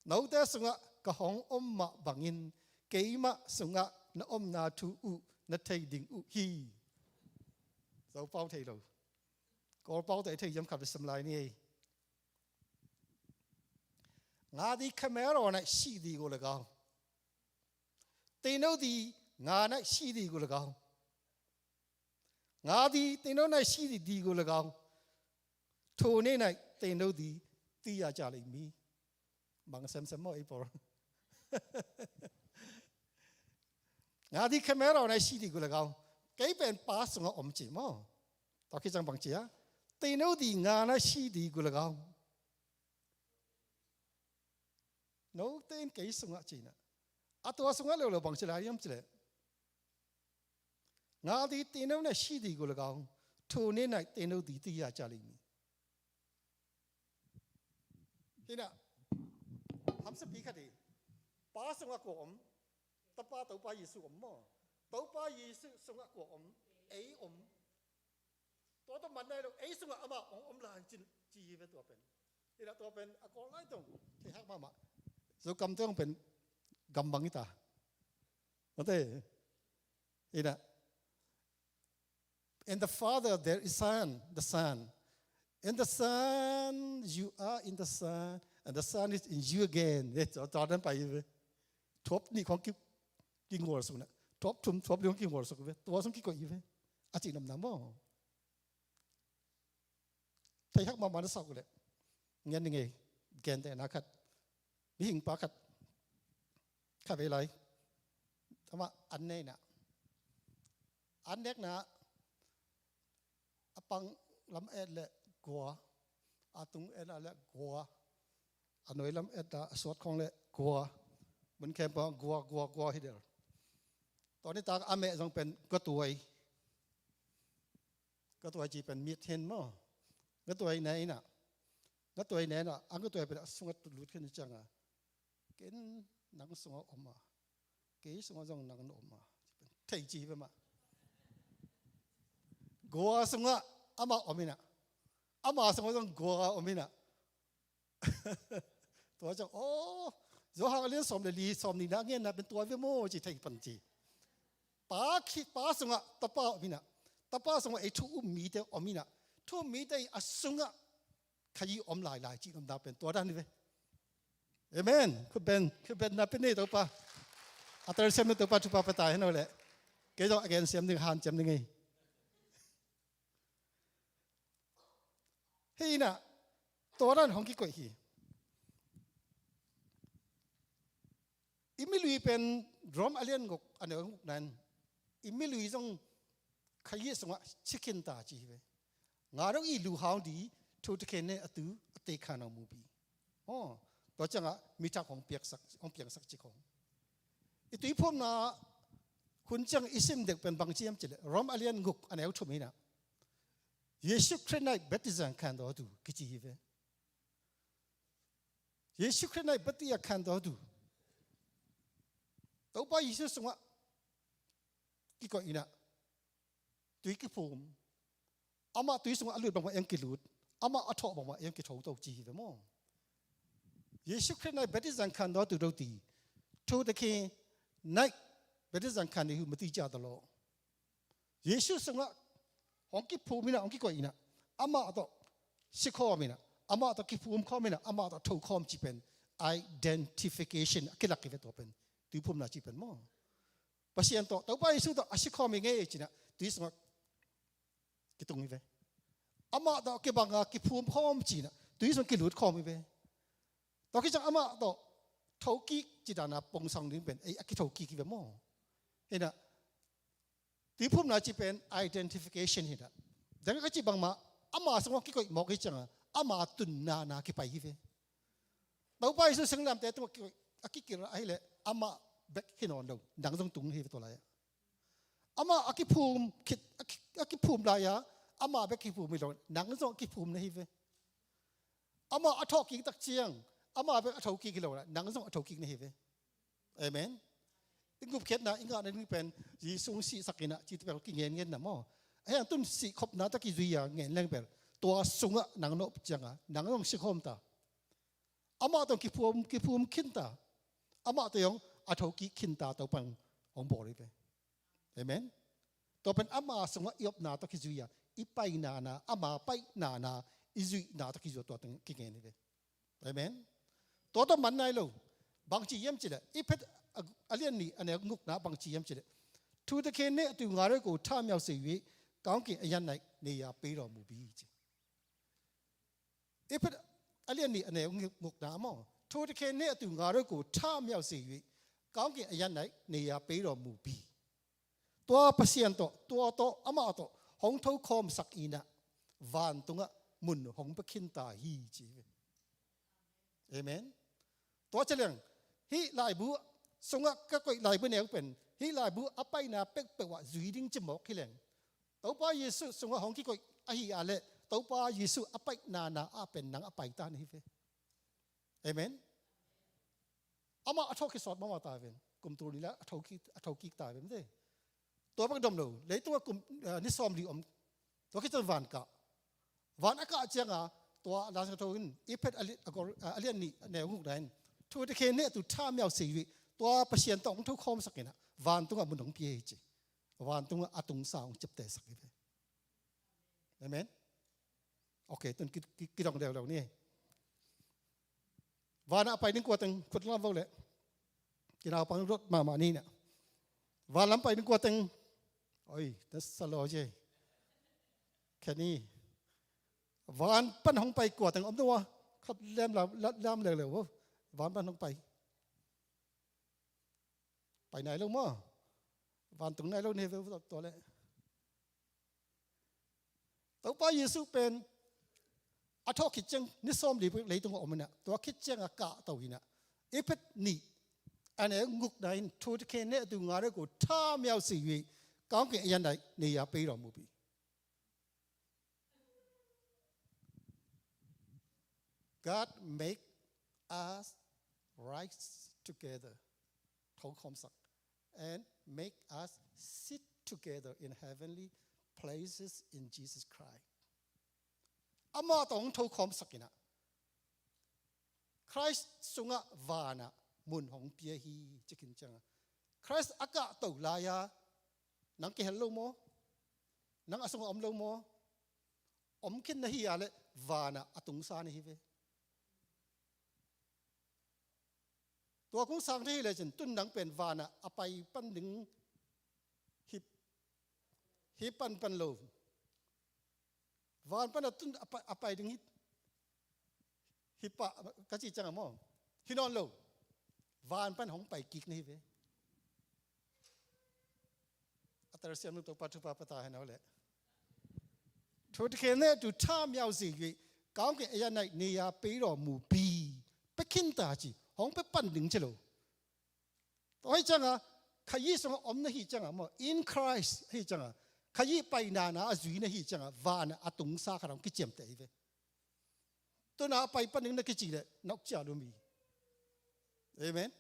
note sungah ka hong om mah bangin keimah sungah na omna thu uh na thei ding uh hi. Zopau thei lo. Kawlpau tawh i thei hiam khat bek sam lai ni ei. Nga di khamero nai si di gu lagau. Teino di nga nai si di gu lagau. Nga di teino nai si di di gu lagau. Thu ne nai teino di ti ya ca lei mi. Bang semsem maw ei por. Nga di khamero nai si di gu lagau. Kei pen Pa sungah om ci maw. Tua khit ciang bang ci a. Teino di nga nai si di gu lagau. Note in kei sungah ci na. A tua sungah leuleu bang ci lai hiam ci leh. Nga di teino nai si di gu lagau. Thu ne nai teino di ti ya ca lei mi. Hi na. Hamsapi khat hi. Pa sungah kua om? Tapa Topa Jesu om maw? Topa Jesu sungah kua om? Ei om. Tua tawh man nai lo, ei sungah amah hong om lai cin ci hi ve tua pen. Hi na tua pen a Kawl lai tong thei hak mahmah. Zokam tong pen gam bang hi ta. Mate. Hi na. In the Father there is Son, the Son. In the Son, you are in the Son, and the Son is in you again. Eh, tua, tua dan pai hi ve. Thuap nih khong ki, kingol suk na. Thuap thum, thuap li khong kingol suk ve. Tua sung kikoih hi ve. A cih namnam maw. Thei hak mahmah na sak uh leh. Ngen ni ngei. Gentehna khat. Mihing pa khat. Kha vei lai. Amah an nei na. An nek na. A pang lam et le gua. A tung et na le gua. A nuai lam et na a suat khong le gua. Mun khem pa gua, gua, gua hi del. Tua ni tak a meh zong pen gatuai. Gatuai ci pen mit hen maw. Gatuai ne ina. Gatuai ne ina. A gatuai pen a sungah lut khin cianga. Ken nang sungah om a. Kei sungah zong nang na om a. Thei ci hi ve mah. Gua sungah amah om ina. Amah sungah zong gua om ina. Tua ciang, aw, Johan a lian sawm le li, sawm nih na ngenna pen tua ve maw ci thei pan ci. Pa khi, Pa sungah Tapa om ina. Tapa sungah ei thu um mite om ina. Thu um mite a sungah khayi om lailai cih namdang pen tua dan hi ve. Amen. Khutben, khutben na pen nei Topa. A tel siam ni Topa thupha pia ta hen o leh. Kei zong a gen siam ding, han siam ding ei. Hi na, tua dan hong kikoih hi. I milui pen Rom a lian guk a neu guk nan, i milui zong khayi sungah ci khin ta ci hi ve. Nga dong i luhau di thu takhen ne a tu a tekhan a mupi. Aw, tua ciangah mi thak hong piaksak, hong piangsak ci khong. I tuiphumna hun ciang i sim dek pen bang ci hiam ci leh Rom a lian guk a neu thum hi na. Jesu Khrih nai baptism khan daw tu kici hi ve. Jesu Khrih nai baptism khan daw tu. Topa Jesu sungah kikoih ina. Tui kiphum. Amah tui sungah a lut bangmah eng kilut. Amah a thawh bangmah eng kitho to ci hi ve maw. Jesu Khrih nai baptism khan daw tu do ti. Thu takhi nai baptism khan ni hu mati cia ta lo. Jesu sungah hong kiphum ina, hong kikoih ina, amah tawh sikhawm ina, amah tawh kiphum khawm ina, amah tawh thokhawm ci pen identification a kilak hi ve tua pen. Tuiphumna ci pen maw. Pasian tawh, Topa Jesu tawh a sikhawm hi ngei cina, tui sungah kitung hi ve. Amah tawh kibanga kiphum khawm cina, tui sungah kilut khawm hi ve. Tua khit ciang amah tawh thokik ci dana pongsang ding pen, ei a kithokik hi ve maw. Hina, tuiphumna ci pen identification hi dah. Dang ka ci bangmah, ama sungah kikoih mawk hi cianga, ama tunna na kipai hi ve. Topa Jesu singlamteh tungah kikoih, a kikilh ahileh, ama bek hi nawn lo, nang zong tung hi ve tua lai-ah. Ama a kiphum khit, a ki, a kiphum lai-ah, ama bek kiphum hi lo, nang zong a kiphum na hi ve. Ama a thawhkik tak ciang, ama bek a thokik hi lo, nang zong a thokik na hi ve. Amen. I gupkhiatna, i ngahna ding pen, Jesu hong sihsak inah, cih tua pen kingen ngen na maw. Ahi hang tun sihkhopna tawh kizui a ngen leng bel, tua sungah nang na om ciangah nang zong sikhawm ta. Amah tawh kiphum, kiphum khin ta. Amah tawh zong a thokik khin ta, Topa'n hong bawl hi ve. Amen. Tua pen ama sungah i omna tawh kizui a, i paina na, ama paina na i zuihna tawh kizui a, tua teng kingen hi ve. Amen. Tua tawh man nai lo. Bangci hiam cih leh Efesa a, a lian nih a neu gukna bangci hiam cih leh, thu takhe ne tu nga roi ko tha miau se wi, kaung ke a yan nai ne ya pei lo mu bi ci. Efesa a lian nih a neu gukna maw, thu takhe ne tu nga roi ko tha miau se wi, kaung ke a yan nai ne ya pei lo mu bi. Tua Pasian tawh, tua tawh, amah tawh hong thokhawmsak in ah, vantungah mun hong pia khin ta hi ci hi ve. Amen. Tua ci leng, hih laibu sungah ka koih laibu neu pen, hih laibu a paina pekpeuh ah zui ding ci mawk hi leng, Topa Jesuh sungah hong kikoih ahi a leh, Topa Jesuh a paina na ah pen nang a pai ta na hi ve. Amen. Amah a thawh kisawt mahmah ta ven. Kum tul nih lah a thokik, a thokik ta ven te. Tua bek dom lo. Leitungah kum, eh, ni sawmli om. Tua khit ciang van kah. Van a kah ciangah, tua Lai Siangtho in, Efesa a li-, a gol, eh, a lian nih a neu gukna in, thu takhe ne tu tha miau se wi, tua Pasian tawh hong thokhawmsak in ah, vantungah mun hong pia hi ci. Vantungah a tungsa hong ciaptehsak hi ve. Amen. Ok, tun ki, ki, kidong leuleu ni. Vanah a pai ding kua teng khut lam vo leh. Kinaupang rot mahmah ni na. Van lam pai ding kua teng. Oi, na sa lo ci. Khen ni. Van pan hong pai kua teng om tua. Khat lem lam, lam leuleu vo. Van pan hong pai. Pai nai lo maw. Vantung nai lo ni ve tua leh. Topa Jesuh pen a thawh khit ciang ni sawmli bek leitung a om in ah, tua khit ciang a kahto in ah, Efesa nih a neu gukna in, thu takhe ne tu nga roi ko tha miau se wi, kaung ke a yan nai ne ya pei lo mu bi. God make us rise together. Thokhawmsak. And make us sit together in heavenly places in Jesus Christ. Amah tawh hong thokhawmsak in ah, Christ sungah vanah mun hong pia hi ci khin ciangah, Christ a kahto lai-a nang kihel lo maw? Nang a sungah om lo maw? Om khin na hi a leh vanah a tungsa na hi ve. Tua kong sang thei hi lecin tun nang pen vanah a pai pan ding hi, hi panpan lo. Van pan a tun a pai, a pai ding hi, hi pah ka ci ciangah maw, hi nawn lo. Van pan hong pai kik na hi ve. A telsiam nung Topa thupha pia ta hen aw leh. Thu takhe ne tu tha miau se wi, kaung ke a yan nai ne ya pei lo mu bi. Pia khin ta ci, hong pia pan ding ci lo. Tua hi ciangah, Kha Jesuh sungah om na hi ciangah maw, in Christ hi ciangah, Kha Jesuh paina na a zui na hi ciangah, vanah a tungsa khat hong kiciamteh hi ve. Tun a pai pan ding na kici leh na uk cia lum hi. Amen.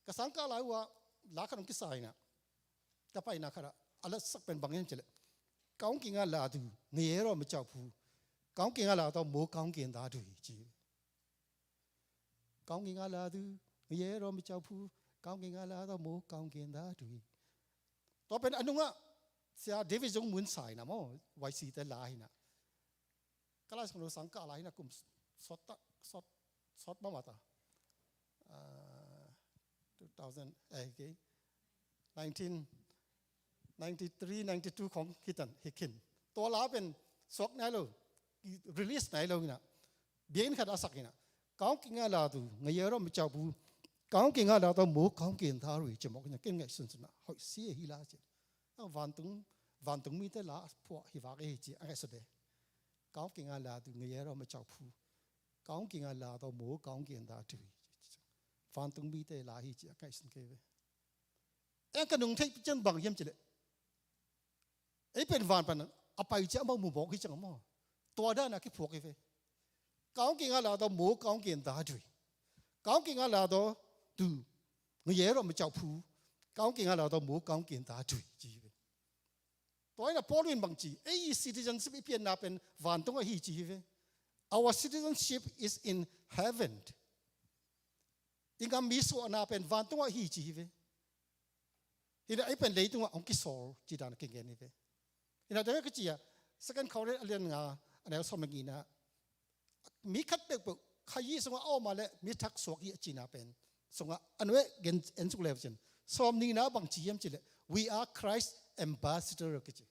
Ka sang kah lai uh ah, la khat hong kisa in ah, ka paina khat ah, a latsak pen bang hiam cih leh, ကောင်းကင်ကလာသူ ငရဲတော်မကြောက်ဘူး, ကောင်းကင်ကလာသော မိုဃ်းကောင်းကင်သားတို့ ci. ကောင်းကင်ကလာသူ ငရဲတော်မကြောက်ဘူး, ကောင်းကင်ကလာသော မိုဃ်းကောင်းကင်သားတို့. Tua pen a nungah Sia David Zung Mun sa in ah maw, Y C te la hi in ah. Ka Lai Siangtho sang kah lai hi in ah, kum sawt ta, sawt, sawt mahmah ta. Ah, two thousand, eh, okay. Nineteen ninety-three, ninety-two khong hi tan, hi khin. Tua la pen suak nai lo, release nai lo hi in ah. Biakinn khat a sak hi in ah. ကောင်းကင်ကလာသူ ငရဲတော်မကြောက်ဘူး, ကောင်းကင်ကလာသော မိုဃ်းကောင်းကင်သားတို့ ci mawk hi in ah, ken ngaihsun sun ah, hoih si hi la ci. Vantung, vantung mite la a phuah hi vak hi ci a ngaihsut e. ကောင်းကင်ကလာသူ ငရဲတော်မကြောက်ဘူး, ကောင်းကင်ကလာသော မိုဃ်းကောင်းကင်သားတို့ vantung mite la hi ci a ngaihsun kei ve. Eng ka nung theih pi ciang bang hiam cih leh, ei pen van pan a pai ciang amau mu mawk hi ciang maw, tua dan a kiphuak hi ve. ကောင်းကင်ကလာသော မိုဃ်းကောင်းကင်သားတို့, ကောင်းကင်ကလာသောသူ ငရဲတော်မကြောက်ဘူး, ကောင်းကင်ကလာသော မိုဃ်းကောင်းကင်သားတို့ ci hi ve. Tua hi a Paul in bang ci, ei i citizenship i pianna pen vantung ahi ci hi ve. Our citizenship is in heaven. I gam mi suahna pen vantung ahi ci hi ve. Hi a ei pen leitungah hong kisawl ci dan a kigen hi ve. Hi a dang ka ci a, Second Corinth a lian nga a neu sawm le ngina, mi khat peuhpeuh Kha Siangtho sungah a om a leh mi thak suak hi a cina pen sungah a nuai gen en suk leu cin, sawm nina bang ci hiam ci leh, we are Christ ambassador ka ci.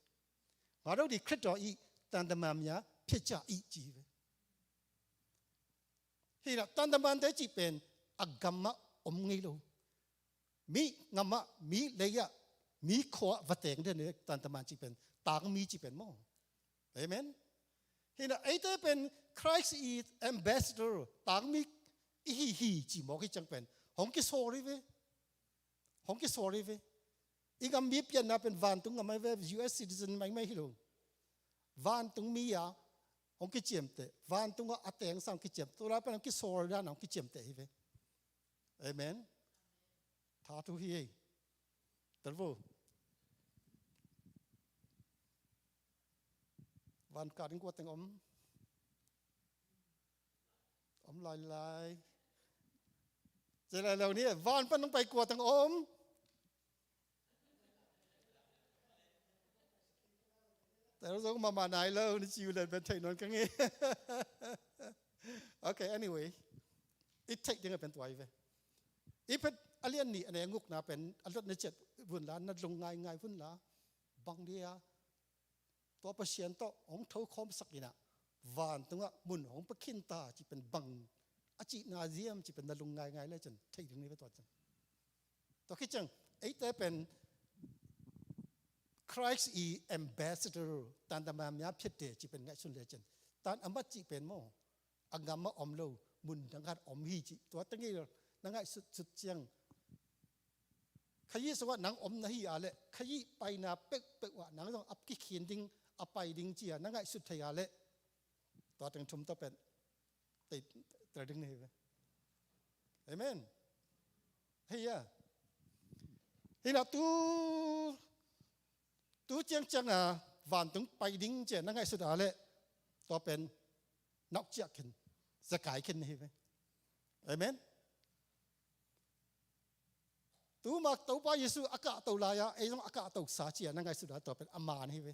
Nga do di Khristo i tandamamia phiatca i ci hi ve. Hi a tandamante cih pen a gamah om ngei lo. Mi gamah, mi leiah, mi khuaah va teng den hi ve. Tandaman cih pen tangmi cih pen maw. Amen. Hi a eite pen Christ i ambassador, tangmi i hi hi ci mawk hi ciang pen hong kisawl hi ve. Hong kisawl hi ve. I gam mi pianna pen vantung gam ahi ve, U S citizen maimai hi lo. Vantung mi a hong kiciamteh, vantungah a teng sang kiciam, tua lai pen hong kisawl dan hong kiciamteh hi ve. Amen. Tha thu hi ei. Tel vo. Van kah ding kua teng om? Om lailai. Ci lai lo ni, van pan hong pai kua teng om? Tel zong mahmah nai lo, ni ci uh len pen theih nawn ka ngei. Okay, anyway. I theih ding a pen tua hi ve. I phet a lian nih a neu gukna pen a lot na ciat vun la, na lungngaingai vun la. Bang dia tua Pasian tawh hong thokhawmsak in a, vantungah mun hong pia khin ta cih pen bang a cihna ziam cih pen na lungngaingai le cin theih ding ni ve tua cin. Tua khit ciang eite pen Christ i ambassador, tandamamia phiatte cih pen ngaihsun le cin, tan a mat cih pen maw, a gamah om lo, mun dang khat om hi cih tua tengil na ngaihsut sut ciang, Kha Siangtho sungah nang om na hi a leh, Kha Siangtho paina peuhpeuh ah nang zong a kikhin ding, a pai ding ci a na ngaihsut thei a leh, tua teng thum tawh pen tei tel ding na hi ve. Amen. Hei a, hi a tu, tu ciangciang a vantung pai ding ci a na ngaihsut a leh, tua pen na uk ciah khin, zakai khin na hi ve. Amen. Tu ma Topa Jesu a kahto lai-a ei zong a kahtosa ci a na ngaihsut a, tua pen a man hi ve.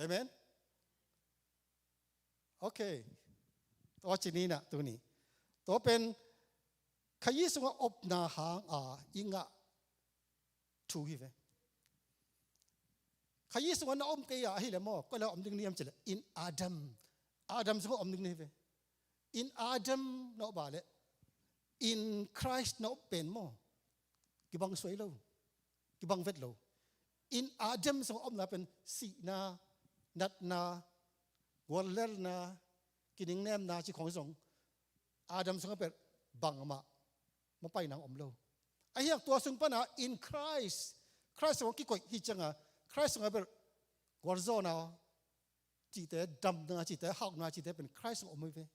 Amen. Okay. Tua ci ni na tuni, tua pen Kha Siangtho sungah omna hanga i ngah thu hi ve. Kha Siangtho sungah na om kei a, ahi leh maw, koi leh om ding ni hiam ci leh, in Adam. Adam sungah om ding ni hi ve. In Adam na om a leh, in Christ na om pen maw, kibang suai lo, kibang vet lo. In Adam sungah omna pen sihna, natna, guallelna, kiningnemna cih khawng zong Adam sungah pen bangmah mapaina om lo. Ahi hang tua sung pana in Christ, Christ sungah kikoih hi cianga, Christ sungah pen gualzawhna cihte, damna cihte, hauhna cihte pen Christ sungah om hi ve.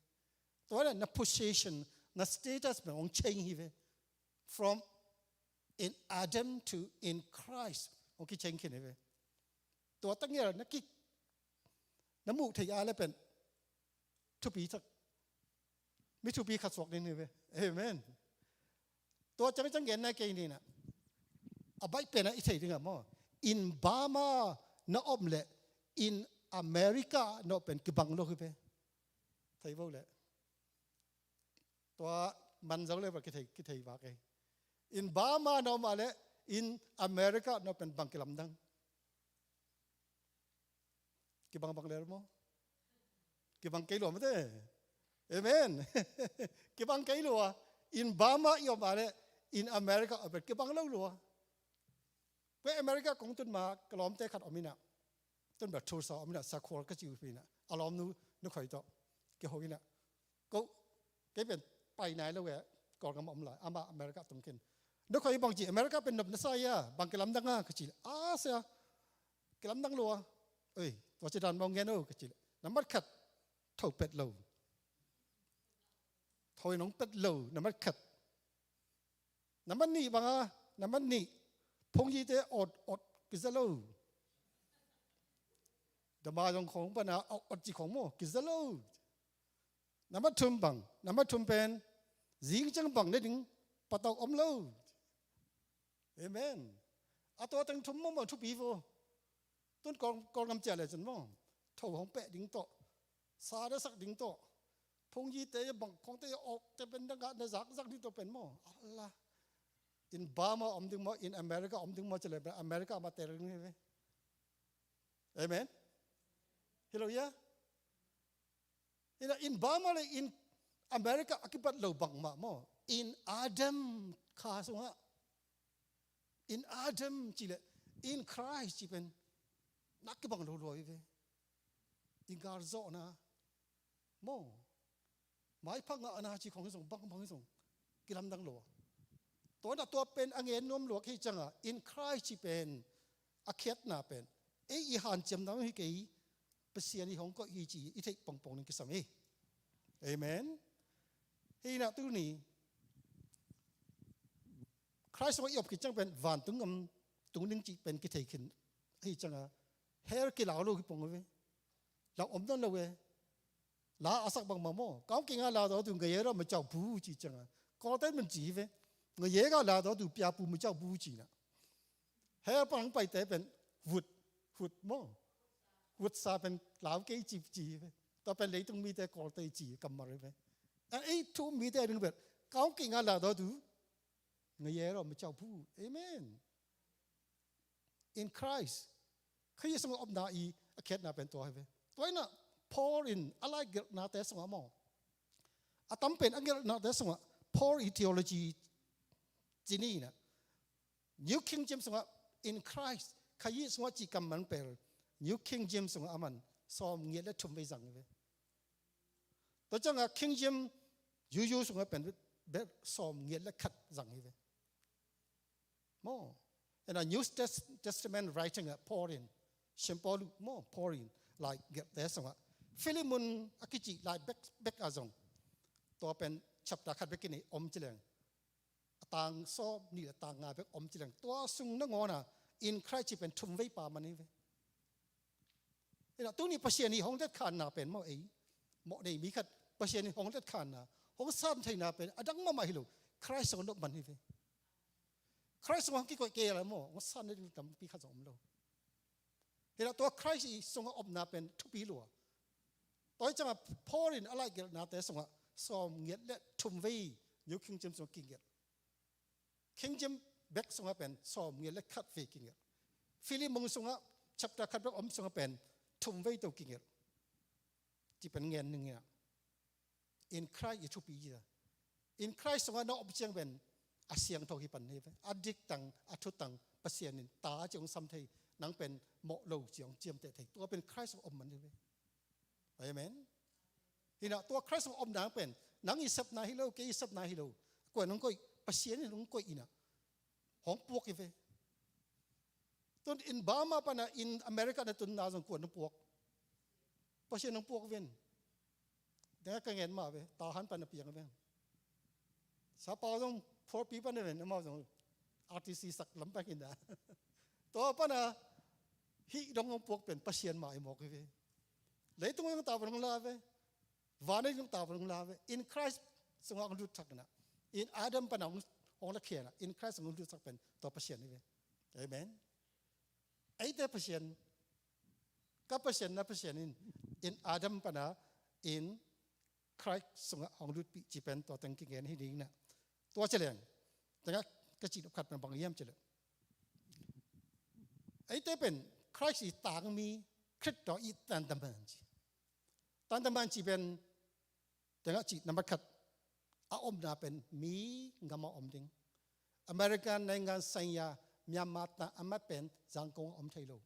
Tua hi leh na position, na status pen hong change hi ve. From in Adam to in Christ hong kichange khin hi ve. Tua tengil na ki, na muh theih a leh pen thupi tak, mi thupi khat suak ding hi ve. Amen. Tua ciangciang gen nai kei ni na, a baih pen a i thei ding a maw, in Burma na om leh in America na om pen kibang lo hi ve. Thei vo leh. Tua man zo leh val kithei, kithei vak ei. In Burma na om a leh in America na om pen bang kilamdang? Kibang bang lel maw? Kibang kei lua mate. Amen. Kibang kei lua. In Burma i om a leh in America om pen kibang lo lua. Kua America kong tun ma ka lawmte khat om in a, tun bel Tulsa om in a, Shakur ka ci uh hi in a, a lawmnu, nu khoi tawh kiho in a, ko, kei pen pai nai lo e, Kawlgam om lai, amah America tung khin. Nu khoi bang ci, America pen nop na sa hia, bang kilamdang a ka ci leh, a sia, kilamdang lua. Oi, tua ci dan mawng ngen o ka ci leh, na mat khat, tho pet lo. Tho in hong pet lo, na mat khat. Na mat nih bang a, na mat nih, phungzite awt, awt kiza lo. Dama zong khong pana a ot ci khong maw, kiza lo. Nambat thum bang, nambat thum pen, zing ciang bang ne ding patau om lo. Amen. A tua teng thum maw maw thupi vo. Tun Kawl, Kawl ngam cia le cun maw, tho hong peh ding tawh, sa na sak ding tawh, phungyite bang khongte awkte pen na ngah na zakzak ding tawh pen maw. Allah. In Burma om ding maw, in America om ding maw, ci le pen America mah tel ding hi ve. Amen. Hi lo hia? Ina in Burma le in America a kibat lo bangmah maw, in Adam kha sungah, in Adam ci le in Christ ci pen na kibang lo lua hi ve. I ngal zawhna maw, maipha ngahna ci khong hi zong bangbang hi zong kilamdang lo a. Tua na tua pen a ngen nuam luak hi cianga in Christ ci pen a khiatna pen ei i hanciamna hi kei, Pasian i hong koih hi ci i theih pongpong ning kisam hi. Amen. Hi na tuni Christ hong i op khit ciang pen vantung gam tung ding cih pen kithei khin hi cianga hell kilau lo hi pong ve. Lau om nawn lo ve. La a sak bangmah maw, kaung kinga la daw tu nga ye ra ma cau bu ci cianga Kawlte man ci hi ve. Nga ye ga la daw tu pia pu ma cau bu ci na. He pang paite pen vut, vut maw, vut sa pen lau kei ci ci hi ve. Tua pen leitung mite Kawlte ci kammal hi ve. A ei thu mite ding pen kaung kinga la daw tu nga ye ra ma cau bu. Amen. In Christ, Khrih sungah omna i a khiatna pen tua hi ve. Tua inah Paul in a laigelhnate sungah maw, a tam pen a gelhnate sungah Paul i theology ci ni inah New King James sungah in Christ, Khrih sungah cih kammal pen New King James sungah a man sawm ngiat le thum vei zang hi ve. Tua ciangah King James yuyu sungah pen bek sawm ngiat le khat zang hi ve. Maw, ina New Tes-, Testament writing ah Paul in, St. Paul maw, Paul in laigelhte sungah Philemon a kicih lai bek, bek ah zong tua pen chapter khat bek in om ci leng, a tang sawm nih le tang nga bek om ci leng, tua sung nangawn ah in Christ ci pen thum vei pa man hi ve. Ina tuni Pasian i hong letkhanna pen maw, ei mawh nei mi khat Pasian i hong letkhanna, hong san theihna pen a dang mahmah hi lo, Christ sungah nop man hi ve. Christ sungah hong kikoih kei a la maw, hong san na ding tampi khat zong om lo. Hi la tua Christ i sungah omna pen thupi lua. Tua hi ciangah Paul in a laigelhnate sungah sawm ngiat le thum vei New King James sungah kigelh. King James bek sungah pen sawm ngiat le khat vei kigelh. Philemon sungah chapter khat bek om sungah pen thum vei to kigelh. Ci pen ngen ning inah in Christ i thupi hi a. In Christ sungah na om ciang pen a siangtho hi pan hi ve. A dik tang, a thu tang, Pasian in ta ci hong sam thei, nang pen mawh lo ci hong ciamteh thei. Tua pen Christ sungah om man hi ve. Amen. Hi na tua Christ sungah om nang pen nang i sepna hi lo, kei i sepna hi lo. Kuan hong koih, Pasian in hong koih inah hong puak hi ve. Tun in Burma pana in America na tunna zong kuan hong puak? Pasian hong puak ven. Dengah ka ngen mah ve, Tahan pana piang ven. Sapa zong four P pana ven, amau zong R T C sak lam pan hinda. Tua pana hih dong hong puak pen Pasian mah i mawk hi ve. Leitung hong tau hong la ve. Van hong tau hong la ve. In Christ sungah hong lut thak na. In Adam pana hong, hong la khia na. In Christ hong lut thak pen tua Pasian hi ve. Amen. Eite Pasian, ka Pasian na Pasian in, in Adam pana in Christ sungah hong lutpih ci pen tua teng kingen hi ding na. Tua ci leng, tengah ka cih khat pen bang hiam ci leng, eite pen Christ i tangmi, Khrih tawh i tantaman ci. Tantaman ci pen tengah cih nambat khat a omna pen mi gam a om ding. American naingan sainya Myanmar tang a mat pen Zangkong a om thei lo.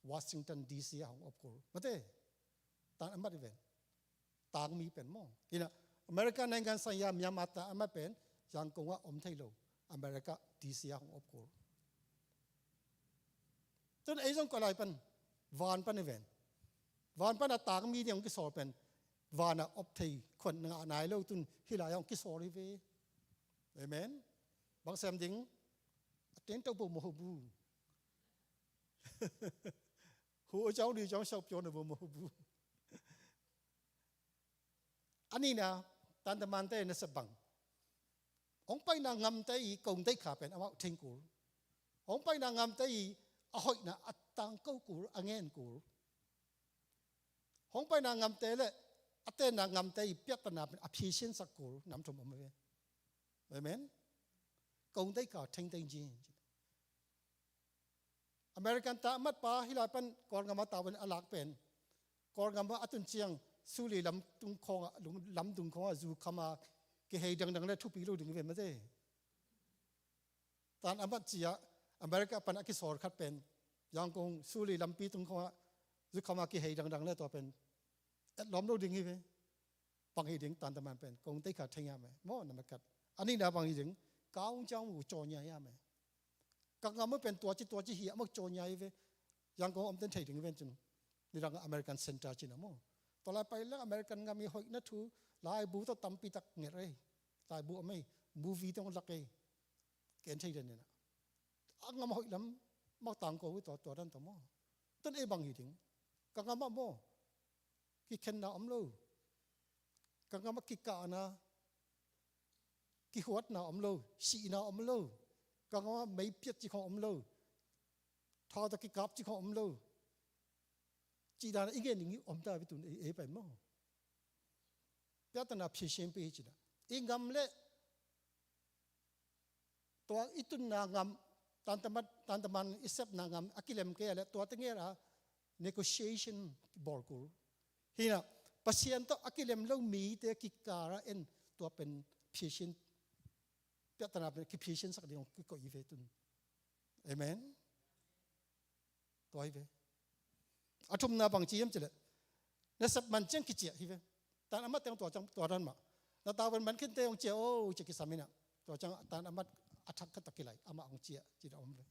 Washington D C a hong op kul. Mate, tang a mat i ven. Tangmi pen maw. Hi na American naingan sainya Myanmar tang a mat pen Zangkong a om thei lo. America D C a hong op kul. Tun ei zong kua lai pan, van pan i ven. Van pan a tangmi ding hong kisawl pen van a op thei khuan ngah nai lo, tun hih lai hong kisawl hi ve. Amen. Bang sem ding, a teng to bo mo ho bu. Pu Ua Ciang, Ri Ciang, Siau Piaw na bu maw, bu. A nihna, tantamante nasep bang. Hong paina ngamte i kong deihkha pen amau theng kul. Hong paina ngamte i a hoihna a tangko kul, a ngen kul. Hong paina ngamte le a tenna ngamte i piattana pen a phisinsak kul, nam thum om ve. Amen. Kong deihkha thengtheng ci. American tangmatpa hih lai pan Kawlngam a tau pen a lak pen, Kawlngam a tun ciang Suli lam tung khawngah, lung, lam tung khawngah zu khama kihei dangdang le thupi lo ding hi ve mate. Tan a mat ci-ah America pan a kisawl khat pen Yangon Suli lampi tung khawngah zu khama kihei dangdang le tua pen etlawm lo ding hi ve. Bang hi ding, tantaman pen kong deihkha theng hiam e maw, na mat khat. A nihna bang hi ding, Kaung Ciang mu caw nia hiam e. Ka ngam uh pen tuaci tuaci hi a, mah caw nia hi ve. Yangon omten thei ding hi ven cin. Nidang American Center cina maw. Tua lai pai leng American ngam i hoihna thu, laibu tawh tampi tak nget ei. Laibu om ei, movie tawh lak ei. Ken thei den nina. A ngam hoih lam mah tangko uh tua, tua dan tawh maw. Tun ei bang hi ding. Ka ngam ah maw, kikhenna om lo. Ka ngam ah kikahna, kihuatna om lo, sihna om lo. Ka ngam ah meipiat ci khong om lo. Tha tawh kikap ci khong om lo. Cih dan i ngen ding hi om ta ve tun ei, ei pen maw. Piattana phisinpi hi cina. I ngam le tua i tunna ngam, tantaman, tantaman i sepna ngam a kilem kei a le tua tengera negotiation bawl kul. Hina, Pasian tawh a kilem lo mite kikara en tua pen phisin, piattana pen kiphisinsak ding hong kikoih hi ve tun. Amen. Tua hi ve. A thumna bang ci hiam cileh, nasep man ciang kiciah hi ve. Tan a mat teng tua ciang tua dan mah. Na tau pen man khinte hong ciah o, ciah kisam hi na. Tua ciang tan a mat a thak khat tawh kilai, amah hong ciah ci dan om ve.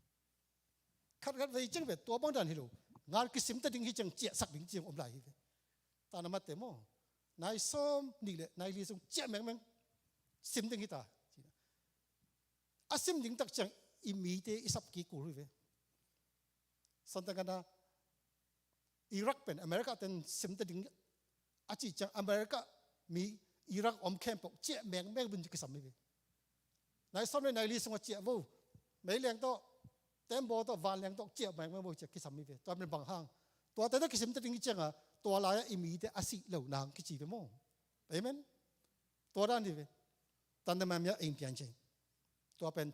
Khat khat vei ciang ve, tua bang dan hi lo. Ngal kisim ta ding hi ciang ciahsak ding ci hong om lai hi ve. Tan a matte maw, nai sawm nih le nai li sung ciah mengmeng. Sim ding hi ta. A sim ding tak ciang i mite i sap kik kul hi ve. Santangana Iraq pen America ten sim ta ding a cih ciang America mi Iraq om khempeuh ciah mengmeng bun ci kisam hi ve. Nai sawm le nai li sungah ciah vo. Meileng tawh, tembaw tawh, vanleng tawh ciah mengmeng vo ci kisam hi ve. Tua pen bang hang, tuate tawh kisim ta ding hi cianga tua lai-ah i mite a sih lo nang kici ve maw. Amen. Tua dan hi ve. Tantaman mi-ah ei pian ciang, tua pen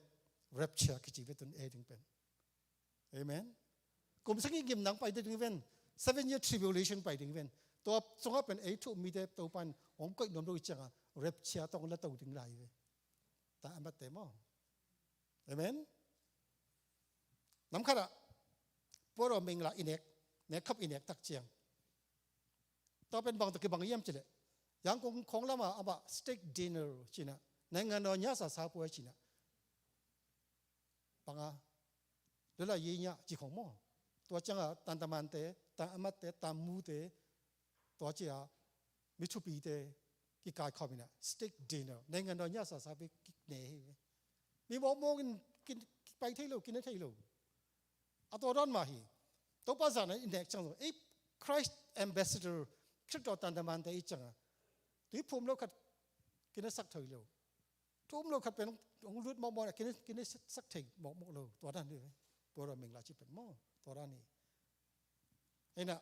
rapture kici ve tun ei ding pen. Amen. Kum sagih gim nang pai ding ven. Seven year tribulation pai ding ven. Tua sungah pen ei thu um mite Topan hong koih nuam lo hi cianga rapture tawh hong la to ding lai hi ve. Tan a matte maw. Amen. Nam khatah Pu Aw Ming la i nek, nek khap i nek tak ciang, tua pen bang tawh kibang hiam cileh, Yangon khawng lamah amah state dinner cina, naingan naw nya sa sa pua cina. Panga lula yi nya ci khong maw. Tua cianga tantamante, tan a matte, tan mute, tua cia mi thupite kikaikhawm ina state dinner, naingan naw nya sa sa pi kik ne hi ve. Mi mawkmawk in kin, pai thei lo, kin ne thei lo. A tua dawn mah hi. Topa zan a i nek ciang zong ei Christ ambassador, Khristo tantamante i cianga tuiphum lo khat kin ne sak thei lo. Thu um lo khat pen hong lut mawkmawk na, kin ne, kin ne sak thei mawkmawk lo. Tua dan hi ve. Pu Aw Ming la ci pen maw, tua dan hi. Hina,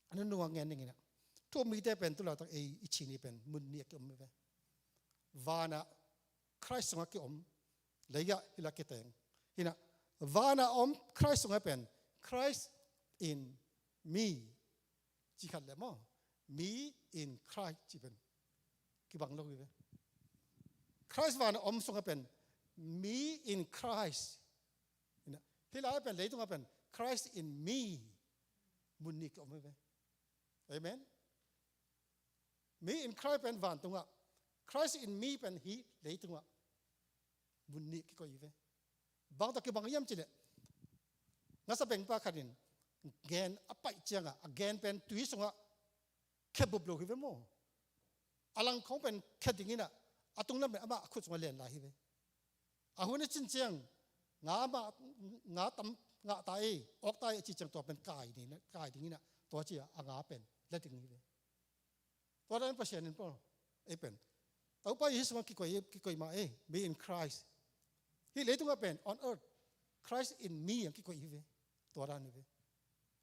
a nunung a ngen ning hina, thu um mite pen tulaitak ei i ci ni pen mun nih a kiom hi ve. Vanah Christ sungah kiom, leiah hila kiteng. Hina, vanah om Christ sungah pen Christ in me ci khat le maw, me in Christ ci pen kibang lo hi ve. Christ vanah om sungah pen me in Christ. Hina, hih lai pen leitungah pen Christ in me, mun nih kiom hi ve. Amen. Me in Christ pen vantungah, Christ in me pen hih leitungah mun nih kikoih hi ve. Bang tawh kibang hiam cileh, ngasa bengpa khat in gen a paih ciangah a gen pen tui sungah khebup lo hi ve maw. A lang khawng pen khe ding hina, a tung lam pen amah a khut sungah len lai hi ve. A hun a cin ciang nga mah, nga tam ngah ta ei, awk ta ei a ci ciang tua pen kai ding, kai ding inah, tua ci a nga pen la ding hi ve. Tua dan Pasian in Paul ei pen Topa Jesu sungah kikoih, kikoih mah ei, me in Christ. Hih leitungah pen on earth, Christ in me ang kikoih hi ve. Tua dan hi ve.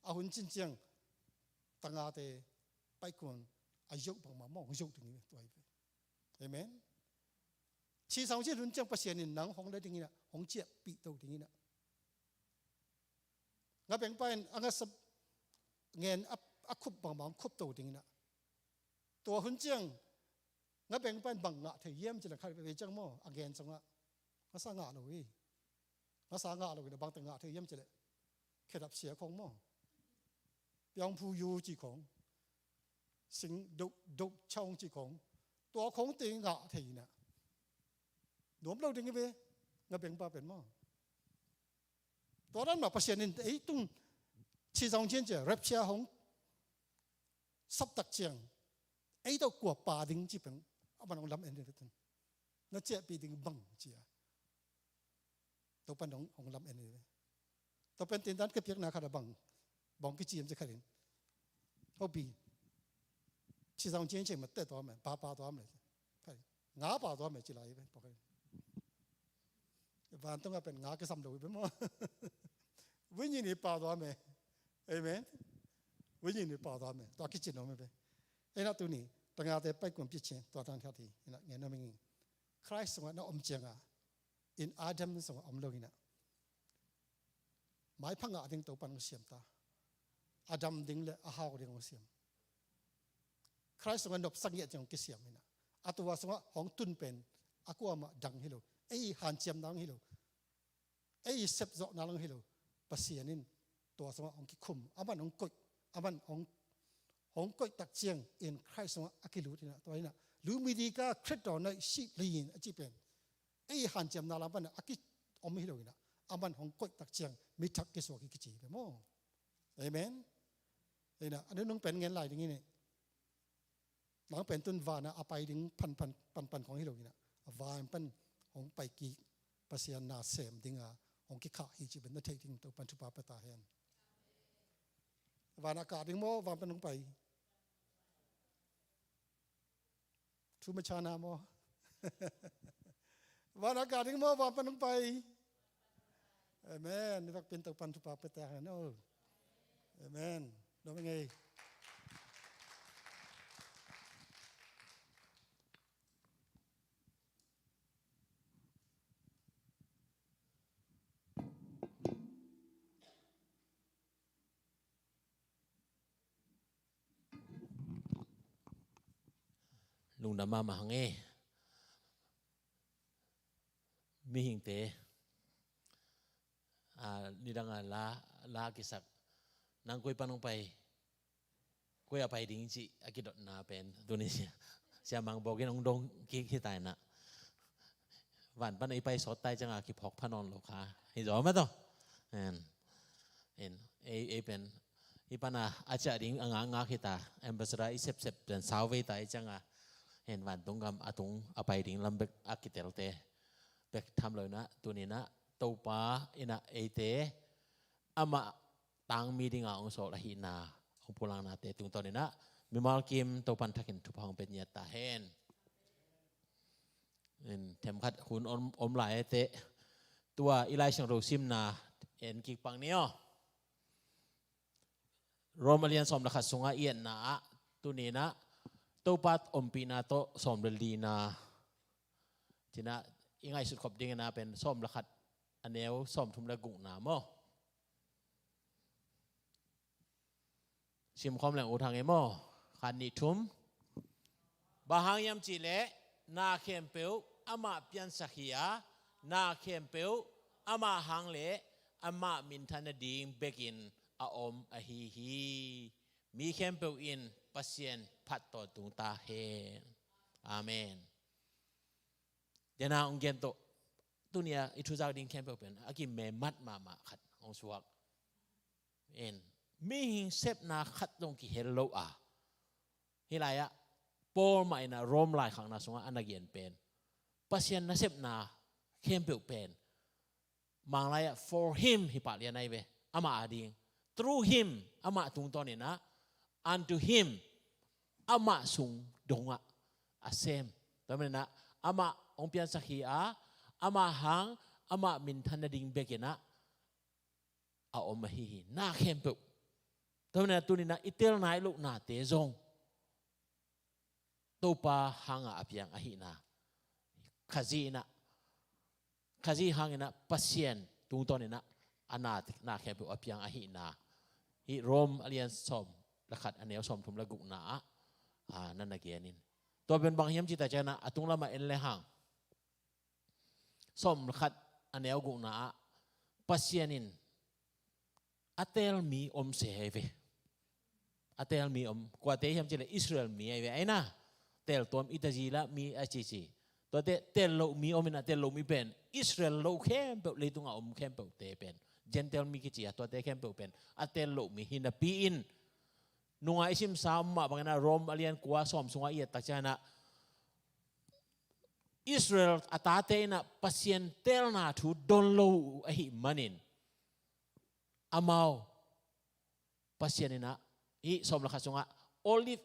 A hun cin ciang tangate paikuan a yoh bangmah mawng yoh ding hi ve, tua hi ve. Amen. Ci sang cin hun ciang Pasian in nang hong la ding inah, hong ciahpih to ding inah. Nga bengpa in a ngasa ngen a, a khup bangmah hong khup to ding inah. Tua hun ciang nga bengpa in bang ngah thei hiam ci le khat veve ciang maw, a ngen sungah ngasa ngah lo hi. Ngasa ngah lo inah bangte ngah thei hiam ci le khedap sia khong maw, piangphu yu ci khong, sing doh, doh chaung ci khong, tua khong te ngah thei inah. Nuam lo ding hi ve, nga bengpa pen maw. Tua dan mah Pasian in ei tung ci zong cian cia rapture hong sap tak ciang ei tawh kua pa ding ci pen a man hong lam en hi ve tun. Na ciahpih ding bang cia. Topan hong, hong lam en hi ve. Topan tindan ka piakna khat a bang, bang kici em ci khat in. Hopi. Ci zong cian cia ma te tua me, pa pa tua me. Nga pa tua me ci lai hi ve. Vantung a pen nga kisam lo hi ve maw. Winyin i pa tua me. Amen. Winyin i pa tua me. Tua kicin om hi ve. Ei na tuni tangate paikuan piacin tua tang khat hi. Ei na ngen om hi. Christ sungah na om cianga in Adam sungah om lo inah. Maipha ngah ding Topan hong siam ta. A dam ding le a hau ding hong siam. Christ sungah nopsak ngiat ciang hong kisiam inah. A tua sungah hong tun pen a kuamah dang hi lo. Ei hanciamna hong hi lo. Ei sepzawhna hong hi lo. Pasian in tua sungah hong kikhum. A man hong koih. A man hong, hong koih tak ciang in Christ sungah a kilut inah. Tua inah. Lumidika Khrist dawn naih sih li in a ci pen. Ei hanciamna lam pan a ki om hi lo inah. A man hong koih tak ciang mi thak kisuak hi kici hi ve maw. Amen. Ei na a nunung pen ngen lai ding inah. Nang pen tun vanah a pai ding pan pan pan pan khong hi lo inah. A van pan hong pai kik Pasian na sem dinga hong kikhah hi ci pen na theih ding Topan thupha pia ta hen. Vanah kah ding maw, van pan hong pai. Thu machana maw? Van a kah ding maw, van pan hong pai? Amen. Ni vak pin Topan thupha pia ta hen aw. Amen. Dom ngei. Lungdam mahmah hang e. Mihingte, a, nidang a la, la kisak, nang koi pan hong pai, koi a pai ding cih a kidotna pen tuni sia, sia Mang Bawk in hong dong kik hi ta inah. Van pan i pai sawt ta i cianga kiphawk pha nawn lo kha hi zaw mah tawh. En, en, ei, ei pen i pana a ciah ding a ngakngak hi ta, ambassador i sepsep pen sau vei ta i cianga, en, vantung gam a tung a pai ding lam bek a kitelte bek tham lo inah, tuni inah Topa inah eite amah tangmi dinga hong sawl ahihna hong pulaknate tungtawn inah mimal kim Topan thakin thupha hong pia ngiat ta hen. In themkhat hun om, om lai e teh, tua i Lai Siangtho simna en kik pang ni aw. Rom a lian sawm le khat sungah i etna ah tuni inah Topa ompihna tawh sawm le lina ci inah i ngaihsut khop ding inah pen sawm le khat a neu sawm thum le gukna maw? Sim khawm leng ut hang e maw? Khat, nih, thum. Bang hang hiam cihleh na khempeuh amah piansak hi a, na khempeuh amah hang le amah minthan nading bekin a om ahi hi. Mi khempeuh in Pasian phat tawntung ta hen. Amen. Dena hong gen tawh, tuni a i thuzak ding khempeuh pen a kimemat mahmah khat hong suak. En, mihing sepna khat zong kihel lo a, hih lai-ah Paul mah inah Rom laikhakna sungah a na gen pen, Pasian nasepna khempeuh pen Manglai ah for him hi pah lian ahi ve. Amah ading. Through him, amah tungtawn in ah, unto him, amah sung dongah a sem. Tua manin ah amah hong piansak hi a, amah hang, amah minthan nading bek in ah a om ahi hi. Na khempeuh. Tua manin ah tuni in ah i tel nai loh nate zong Topa hangah a piang ahihna. Khazih in ah, Khazih hangin ah Pasian tungtawn in ah a na, na khempeuh a piang ahihna. Hih Rom a lian sawm le khat, a neu sawmthum le gukna ah, ah, na na gen in. Tua pen bang hiam cih tak ciangin ah, a tunglam ah en le hang, sawm le khat, a neu gukna ah, Pasian in a tel mi om se ahi ve. A tel mi om. Kuate hiam cih leh Israel mi ahi ve. Ahi na, tel tuam Itazila mi a cici. Tuate tel loh mi om in ah, tel loh mi pen Israel lo khempeuh, leitungah om khempeuhte pen Gentile mi kici a, tuate khempeuh pen a tel loh mi hi napi in, nungah i simsa om mah bangin ah Rom a lian kua sawm sungah i et tak ciangin ah, Israel a tate in ah Pasian telna thu don lo uh ahih manin, amau Pasian in ah, hih sawm le khat sungah olive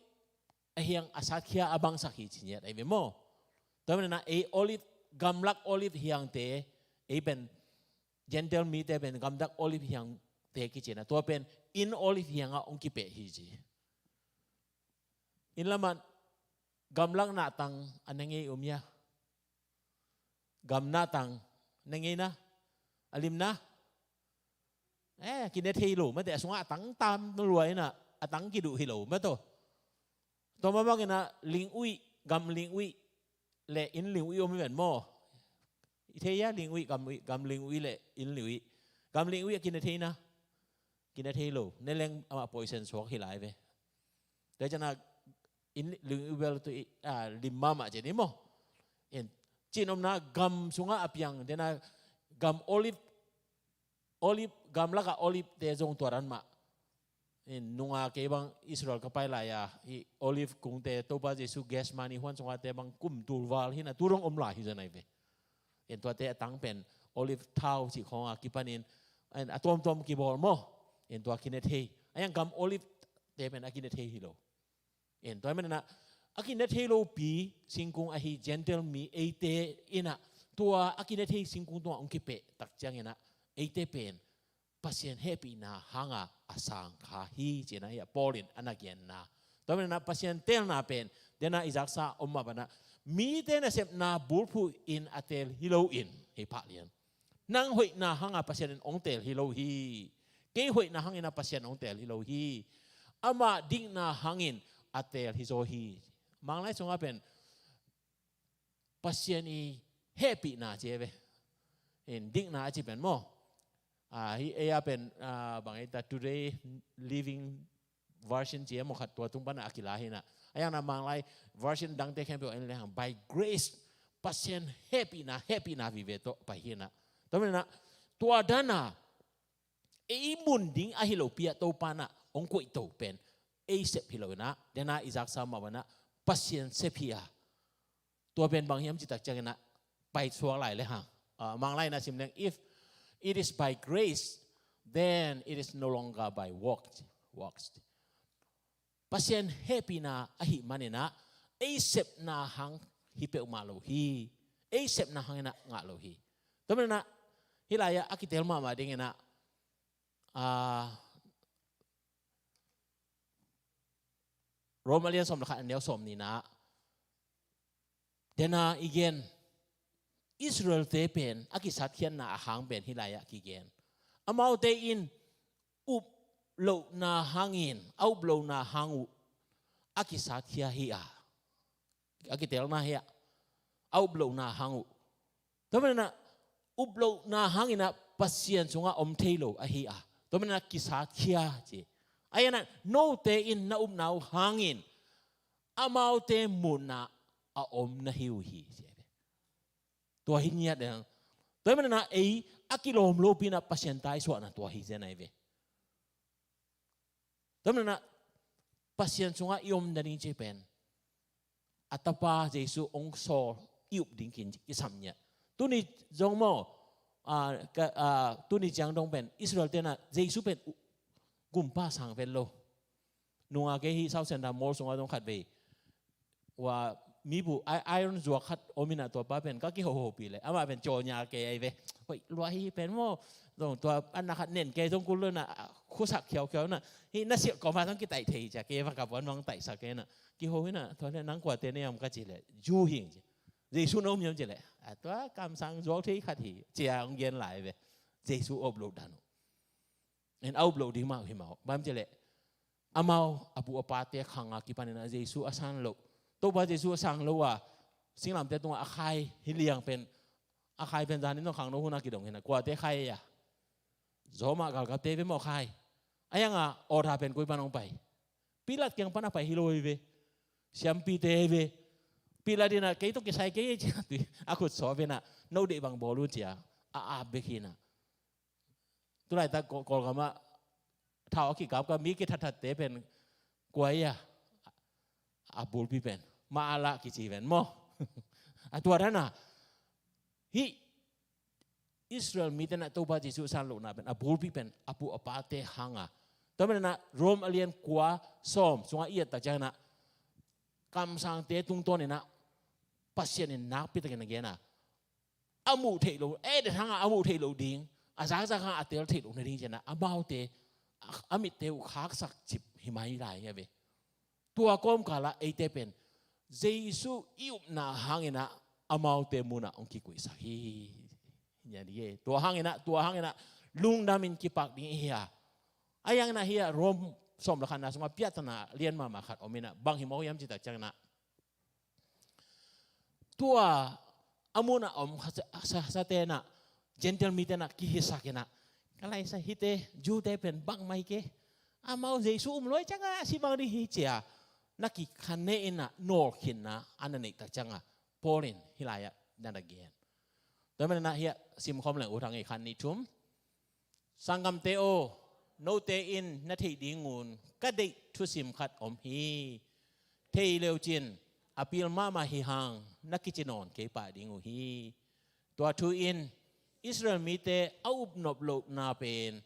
a hiang a satkhia a bangsak hi ci ngiat ahi ve maw. Tua manin ah ei olive, gamlak olive hiangte, ei pen Gentile mite pen gamlak olive hiangte kici in ah, tua pen inn olive hiangah hong kipeh hi ci. Inn lamah gamlak nahtang a ne ngei om hia? Gam nahtang ne ngei na? A lim na? Eh, kine thei lo mate, a sungah a tang tam lua in ah, a tang kiduh hi lo mate. Tua mah bangin ah ling uih, gam ling uih le inn ling uih om hi ven maw. I thei hia ling uih, gam uih, gam ling uih le inn ling uih? Gam ling uih a kine thei na? Kine thei lo. Ne leng amah poison suak hi lai ve. Tua ciangin ah inn ling uih bel tu i, ah, lim mahmah ci ni maw. In, cih nopna gam sungah a piang, tua in ah gam olive, olive, gamlak ah olive te zong tua dan mah. In, nunga kei bang Israel ka pai lai a, i olive kungte, Topa Jesu Gethsemane huan sungah te bang kum tul val hi in ah, tu dong om lai hi zaw nai ve. In, tuate a tang pen olive thau cih khawng a kipan in, in a tuamtuam kibawl maw. In, tua kine thei. A hiang gam olive te pen a kine thei hi lo. In, tua manin ah a kine thei lopi singkung ahi Gentile mi eite in ah, tua a kine thei singkung tungah hong kipeh tak ciangin ah, eite pen Pasian hehpihna hanga a sang kha hi ci in ah, hih ah Paul in a na genna. Tua manin ah Pasian telna pen, tua in ah i zaksa om mah bangin ah, mite nasepna bulphuh in a tel hi lo in, hi pah lian. Nang hoihna hanga Pasian in hong tel hi lo hi. Kei hoihna hangin ah Pasian hong tel hi lo hi. Amah dikna hangin a tel hi zaw hi. Manglai sungah pen Pasian i hehpihna ci ve. In, dikna a ci pen maw. Ah, hih ei a pen, ah, bang ei ta, Today Living Version ci e maw, khat tua tung pan a kila hi in ah. A hiang na Manglai version dangte khempeuh en le hang, by grace, Pasian hehpihna, hehpihna vive tawh pai hi in ah. Tua manin ah, tua dan a ei mun ding ahi lopi ah Topa in ah hong koih to pen ei sep hi lo in ah, tua in ah i zaksa mah bangin ah Pasian sep hi a. Tua pen bang hiam cih tak ciangin ah, pai suak lai le hang. Ah, Manglai in ah sim leng, if it is by grace, then it is no longer by works, works. Pasian hehpihna ahih manin ah, ei sepna hang hi peuhmah lo hi. Ei sepna hangin ah ngah lo hi. Tua manin ah, hih lai ah a kitel mahmah dingin ah, ah, Rom a lian sawm le khat, a neu sawm nihna ah, tua in ah i gen, Israel-te pen a kisatkhiatna a hang pen hih lai ah kigen. Amaute in up lohna hangin, a up lohna hang uh a kisatkhia hi a, a kitelna hi a, a up lohna hang uh. Tua manin ah up lohna hangin ah Pasian sungah om thei lo ahi a, tua manin ah kisatkhia ci. Ahi zongin ah note in na upna uh hangin amaute mun ah a om na hi uh hi ci. Tua hi ngiat ding. Tua manin ah ei a kilawm lopi in ah Pasian taisuahna tua hi zen ahi ve. Tua manin ah Pasian sungah i om nading cih pen a Tapa Jesu hong sawl i up ding kin i sam ngiat. Tuni zong maw, ah, ka, ah, tuni ciang dong pen Israel tenah Jesu pen u-, gumpa sang vet lo. Nunga kei hih South Centre Mall sungah dong khat vei ua mibu i-, iron zuak khat om inah tua pa pen ka kihohopih leh amah pen cawnya kei ahi ve. Hoih lua hi pen maw. Zong tua anna khat nen kei zong kul lo inah khuasak khiaukhia inah hih na silh kawma zong kitaih thei hi cia kei va ka puan mah hong taihsak kei inah kiho inah tua leh nang kuate ne hiam ka cih leh Jew hi ing ci. Jesu na um hiam cih leh a tua kamsang zuak thei khat hi cia hong gen lai ve. Jesu a up loh dan uh. En a up loh ding mah uh hi mah uh. Bang hiam cih leh amau a pu a pate khanga kipan inah Jesu a san loh, Topa Jesu a sang loh a singlamteh tungah a khai hi liang pen, a khai pen zanin zong khangno hunah kidong hi inah kuate khai ei a? Roma galkapte ve maw khai? A hiangah order pen koi pan hong pai? Pilat kiang pan a pai hi lo hi ve. Siampite hi ve. Pilat inah kei tawh kisai kei ei cia tui a khut sawp inah no deih bang bawl un cia a ap bek hi inah. Tulaitak Kawl, Kawlgamah thau a kikap ka mi kithatthatte pen kua hi a? A bulpi pen mah a lah kici pen maw? A tua dan a hih Israel mite inah Topa Jesu a san lohna pen a bulpi pen a pu a pate hanga. Tua man inah Rome a lian kua sawm sungah i et tak ciang inah kamsangte tungtawn inah Pasian in nakpi takin a gen a a muh theih loh, eh, dethanga a muh theih loh ding, a zakzak hanga a tel theih loh nading cianah amaute a, a mitte uh khaksak cip hi mai lai hi a ve. Tua kawmkalah eite pen Jesu i upna hanginah amaute munah hong kikuihsak hi. Tua hanginah, tua hanginah lungdamin kipak ding ihi a. A hianginah hi a Rome sawm le khatna sungah piahtana lian mahmah khat om inah bang hi mawk hiam cih tak cianginah tua a munah om sa, sa, sa tenah Gentile mi tenah kihisak inah ka laisa hite Jew te pen bangmah hi kei. Amau Jesu um luai ciangah a si bang ding hi cia na kikhane inah nawlkhinna a na neih tak ciangah Paul in hih lai-ah na na gen. Tua manah hiah simkhawm leng uh hang ei khan ni thum. Sanggamte aw, note in na theih dingun ka deih thusim khat om hi. Thei leucin a pil mahmah hi hang na kici nawn kei pah ding uh hi. Tua thu in Israel mite a upnop lohna pen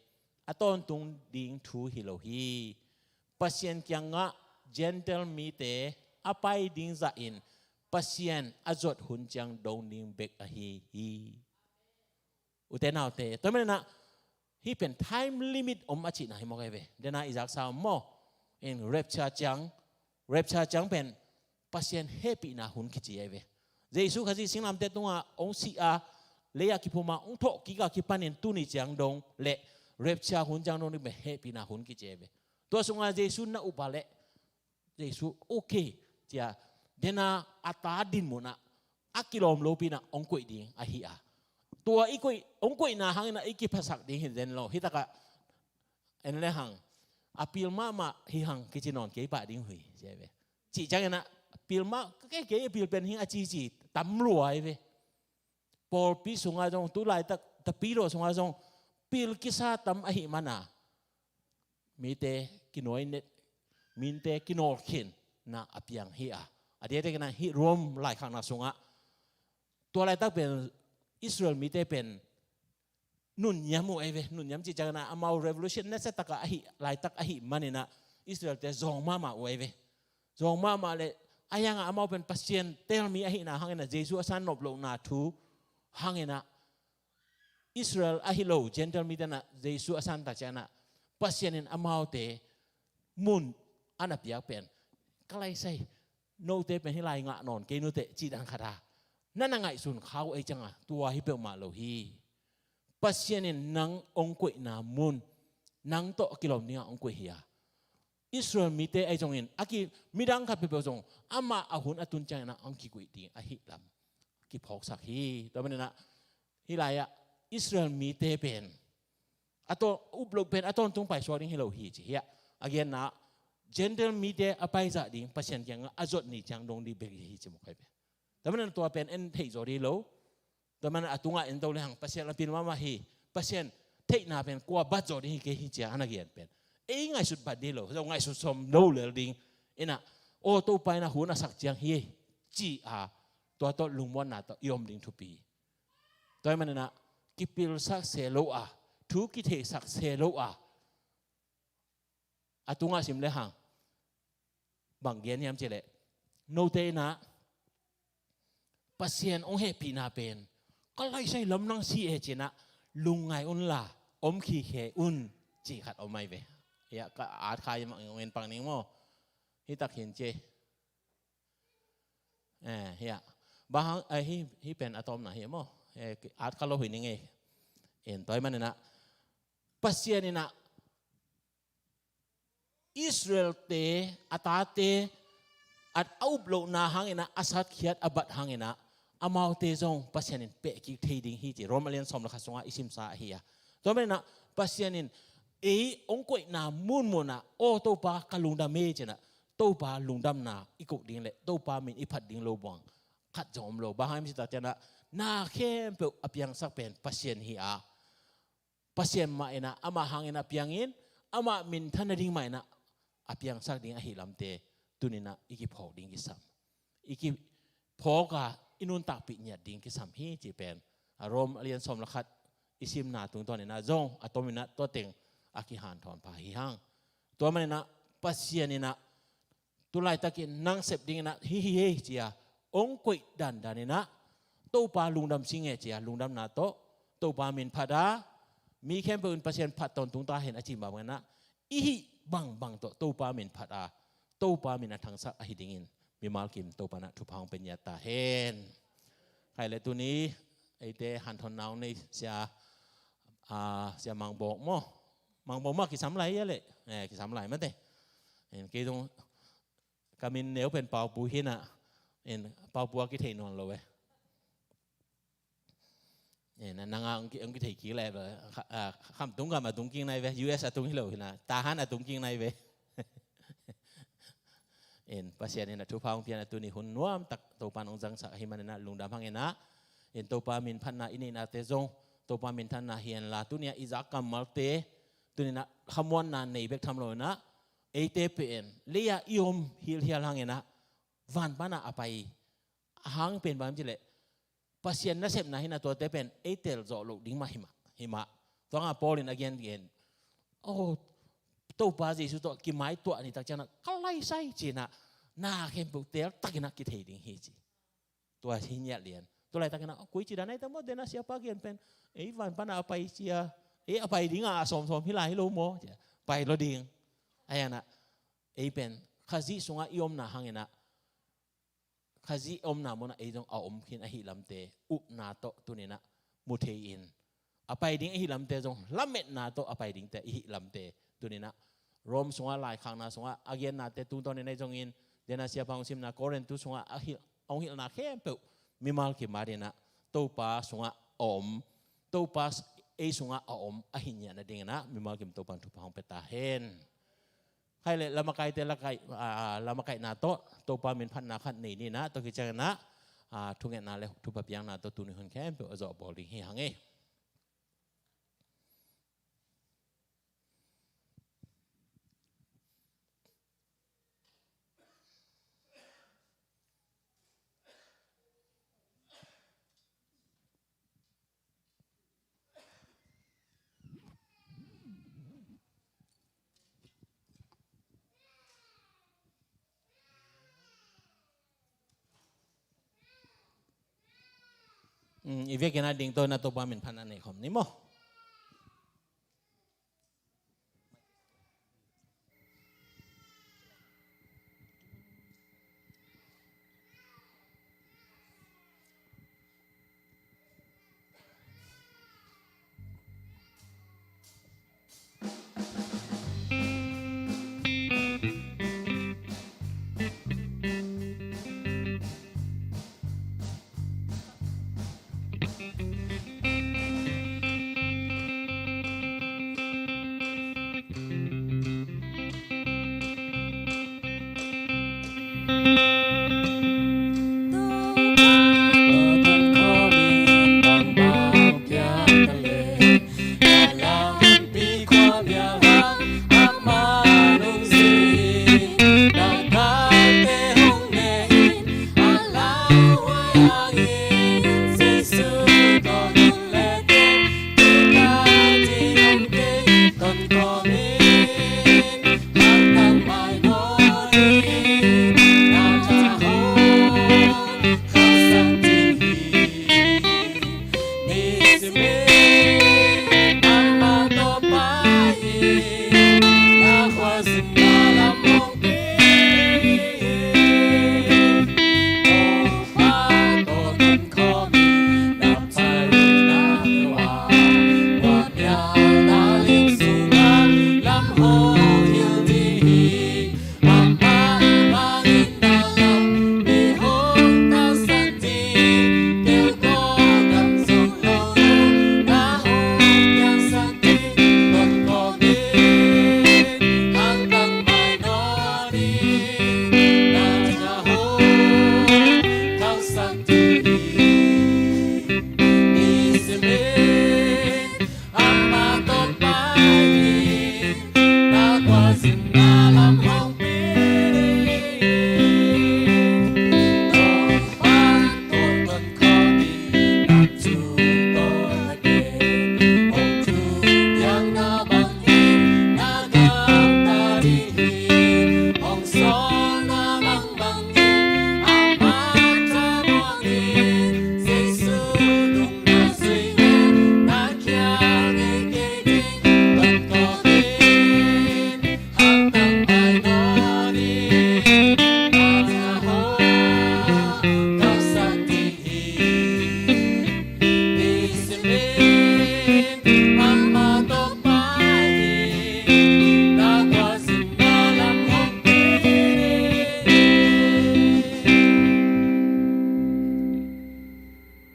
a tawntung ding thu hi lo hi. Pasian kiangah Gentile mite a pai ding zahin Pasian a zot hun ciang dong ding bek ahi hi. Ute naute, tua manah hih pen time limit om a cihna hi mawk ahi ve. Dena i zaksa om maw? In rapture ciang, rapture ciang pen Pasian hehpihna hun kici ahi ve. Jesu Khazih singlamteh tungah hong si a, lei-ah kiphum a hong thawh kik a kipanin tuni ciang dong le rapture hun ciang dong ding pen hehpihna hun kici ahi ve. Tua sungah Jesu na up a leh Jesu okay cia dena a ta din munah a kilawm lopi inah hong koih ding ahi a. Tua i koih, hong koihna hanginah i kiphasak ding hi den lo. Hitakah en le hang a pil mahmah hi hang kici nawn kei pah ding uh hi cia ve. Cih cianginah pil mah kei kei a pil pen hing a cici tam lua hi ve. Pawlpi sungah zong tu laitak tapidaw sungah zong pil kisa tam ahi mana mite kinuai net, mite kinawlkhinna a piang hi a. A diakdiak inah hih Rome laikhakna sungah tua laitak pen Israel mite pen nunniam uh ahi ve. Nunniam cih cianginah amau revolution nasia takah ahi laitak ahi maninah Israelte zawng mahmah uh ahi ve. Zawng mahmah le a hiangah amau pen Pasian telmi ahihna hanginah Jesu a san nop lohna thu hanginah Israel ahi lo Gentile mite inah Jesu a san tak cianginah Pasian in amaute mun a na piak pen ka laisai note pen hih lai ngah nawn kei nuteh cih dan khat a na na ngaihsun kha uh ei cianga tua hi peuhmah lo hi. Pasian in nang hong koihna mun nang tawh kilawm dingah hong koih hi a. Israel mite ahi zongin a ki midang khat peuhpeuh zong amah a hun a tun cianginah hong kikoih ding ahi lam kiphawksak hi. Tua maninah hih lai-ah Israel mite pen a tawn, uploh pen a tawntung paisuak ding hi lo hi ci hiah a genna Gentile mite a paizah ding Pasian kiangah a zot ni ciang dong ding bek hi ci mawk ahi ve. Tua manin tua pen en theih zaw ding lo. Tua manin a tungah en to le hang Pasian a pil mahmah hi. Pasian theihna pen kua bat zaw ding hi kei hi cia a na gen pen ei ngaihsut bat ding lo. Zo ngaihsut sawm lo lel ding inah aw Topa inah hun a sak ciang hi ci a tua tawh lungmuanna tawh i om ding thupi. Tua hi maninah kipilsak se lo a, thu kitheisak se lo a, a tungah sim le hang bang gen hiam cih leh, note in ah Pasian hong hehpihna pen ka laisai lam nang si e ci-in ah lungngai unla om khikhe un, cih khat om ahi ve. Hiah ka at kha hong en pak ning maw. Hih tak hin ci. Eh, hiah. Bang hang, eh, hih, hih pen a tawpna hi maw. Eh, at kha lo hi ning ei. En, tua ahih manin ah Pasian in ah Israel-te, a tate, a, a up lohna hangin ah, a satkhiat, a bat hangin ah, amaute zong Pasian in pehkik thei ding hi ci. Rom a lian sawm le khat sungah i simsa ahi a. Tua manin ah Pasian in ei hong koihna munmun ah, aw Topa ka lungdam e ci-in ah, Topa lungdamna i koh ding le Topa min i phat ding lo buang khat zong om lo. Bang hang hiam cih tak ciangin ah, na khempeuh a piangsak pen Pasian hi a, Pasian mah in ah, amah hangin a piangin, amah minthan nading mah in ah a piangsak ding ahih lamte tuni-in ah i kiphawk ding kisam. I kiphawk a, i nuntakpih ngiat ding kisam hi cih pen a Rom a lian sawm le khat i simna tungtawnin ah zong a tomin ah tua teng a kihanthawn pha hi hang. Tua manin ah Pasian in ah tu laitakin nang sep dingin ah hih hi ei ci-a hong koih dandanin ah, Topa lungdam sing e ci-a lungdamna tawh, Topa min phat a, mi khempeuh in Pasian phat tawntung ta hen a cih bangbangin ah, i hih bangbang tawh Topa min phat a, Topa min a thangsak ahi dingin mimal kim Topa in ah thupha hong pia ngiat ta hen. Khai le tuni eite hanthawnna hong nei sia, ah, sia Mangbawk maw. Mangbawk maw kisam lai hia leh. Eh, kisam lai mate. En, kei zong ka min neu pen Paupu hi-in ah, en, Paupu a kithei nawn lo e. En, nang a hong ki, hong kithei kik lai ve. Kha, ah, Khamtung gam a tung kik nai ve, U S a tung hi lo hi-in ah, Tahan a tung kik nai ve. En, Pasian in ah thupha hong pia-in ah tuni hun nuamtak Topa in hong zangsak ahih manin ah lungdam hang en ah. En, Topa min phatna i neihnate zong Topa minthanna hi henla, tuni-a i zak kammalte tuni-in ah khamuanna nei bek tham loin ah, eite pen lei-ah i om hilhial hangin ah, van pan a a pai hang pen bang hiam cih leh, Pasian nasepna hi-in ah tuate pen ei tel zawh loh ding mah hi mah, hi mah. Tua hangah Paul in a gengen, oh, Topa Jesu tawh kimaituah ni tak ciangin ah ka laisai ci-in ah, na khempeuh teltakin ah kithei ding hi ci. Tua hi ngiat lian. Tua laitakin ah, oh, koi ci dan ahi ta maw, den a siapa gen pen, ei, van pan a a pai ci-a, ei, a pai ding a, a sawmsawm hi lai hi lo maw ci-a, pai lo ding. Ahi hang ah, ei pen Khazih sungah i omna hangin ah, Khazih omna munah ei zong a om khin ahih lamte upna tawh tuni-in ah mu thei-in, a pai ding ahih lamte zong lametna tawh a pai dingte i hih lamte tuni-in ah Rom sungah, laikhakna sungah a gennate tungtawnin ahi zongin, den a siapa hong simna Korintu sungah a hilh, hong hilhna khempeuh mimal kim adingin ah Topa sungah a om, Topa ei sungah a om ahi ngiat nadingin ah mimal kim Topa in thupha hong pia ta hen. Khai le, lamakaite lakaih, ah, lamakaihna tawh Topa min phatna khat nei ni-in ah, tua khit ciangin ah, ah, thungetna le thupha piakna tawh tuni hun khempeuh a zawh bawl ding hi hang e. Mm, i vekin a ding tawh na Topa min phatna nei khawm ni maw.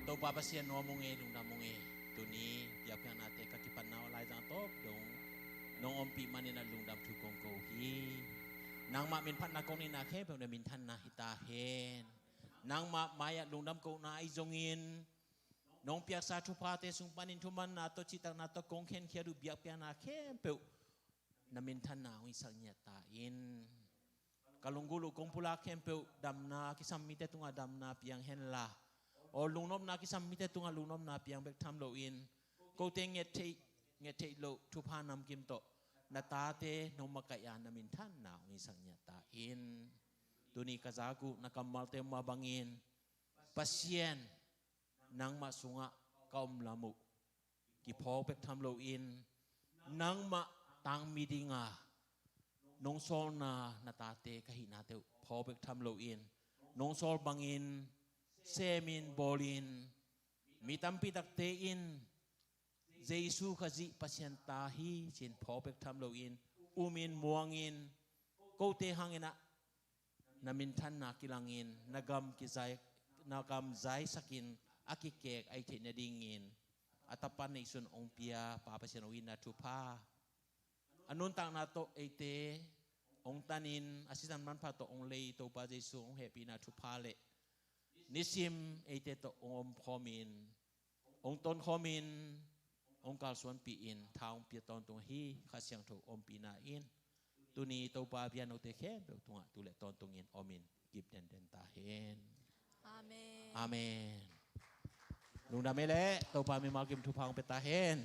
Topa Pasian, nuam ung ei, lungdam ung ei. Tuni biakpiaknate ka kipatna uh laizang tawp dong nong ompih manin a lungdam thu kong ko hi. Nangmah min phatna kong neihna khempeuh na minthanna hi ta hen. Nangmah mai-ah lungdam kohna ahi zongin nong piaksa thuphate sung panin thumanna tawh cihtakna tawh kong khenkhiat uh biakpiakna khempeuh na minthanna hong hisak ngiat ta in. Ka lunggulh uh kong pulak khempeuh damna kisam mite tungah damna piang henla, aw lungnopna kisam mite tungah lungnopna piang bek tham loin, kote nget theih, nget theih loh thupha namkim tawh na tate nong makaih a na minthanna hong hisak ngiat ta in. Tuni ka zak uh na kammalte mah bangin Pasian, nangmah sungah ka om lam uh kiphawk bek tham loin, nangmah tangmi dinga nong sawlna na tate ka hihnate uh phawk bek tham loin, nong sawl bangin semin bawlin, mi tampi takte in Jesu Khazih Pasian ta hi ci-in phawk bek tham loin, umin muangin, kote hangin ah na minthanna kilangin, na gam kizai, na gam zaisakin a kikek a hi theih nadingin a Tapa neihsun hong pia Pa Pasian hong itna thupha, a nuntakna tawh eite hong tanin a sisan manpha tawh hong lei Topa Jesu hong hehpihna thupha le nisim eite tawh hong omkhawmin, hong tonkhawmin, hong kalsuanpih in tha hong pia tawntung ahi Kha Siangtho ompihna in tuni Topa bia note khempeuh tungah tu le tawntungin omin kip denden ta hen. Amen. Amen. Lungdam ei leh Topa mimal kim thupha hong pia ta hen.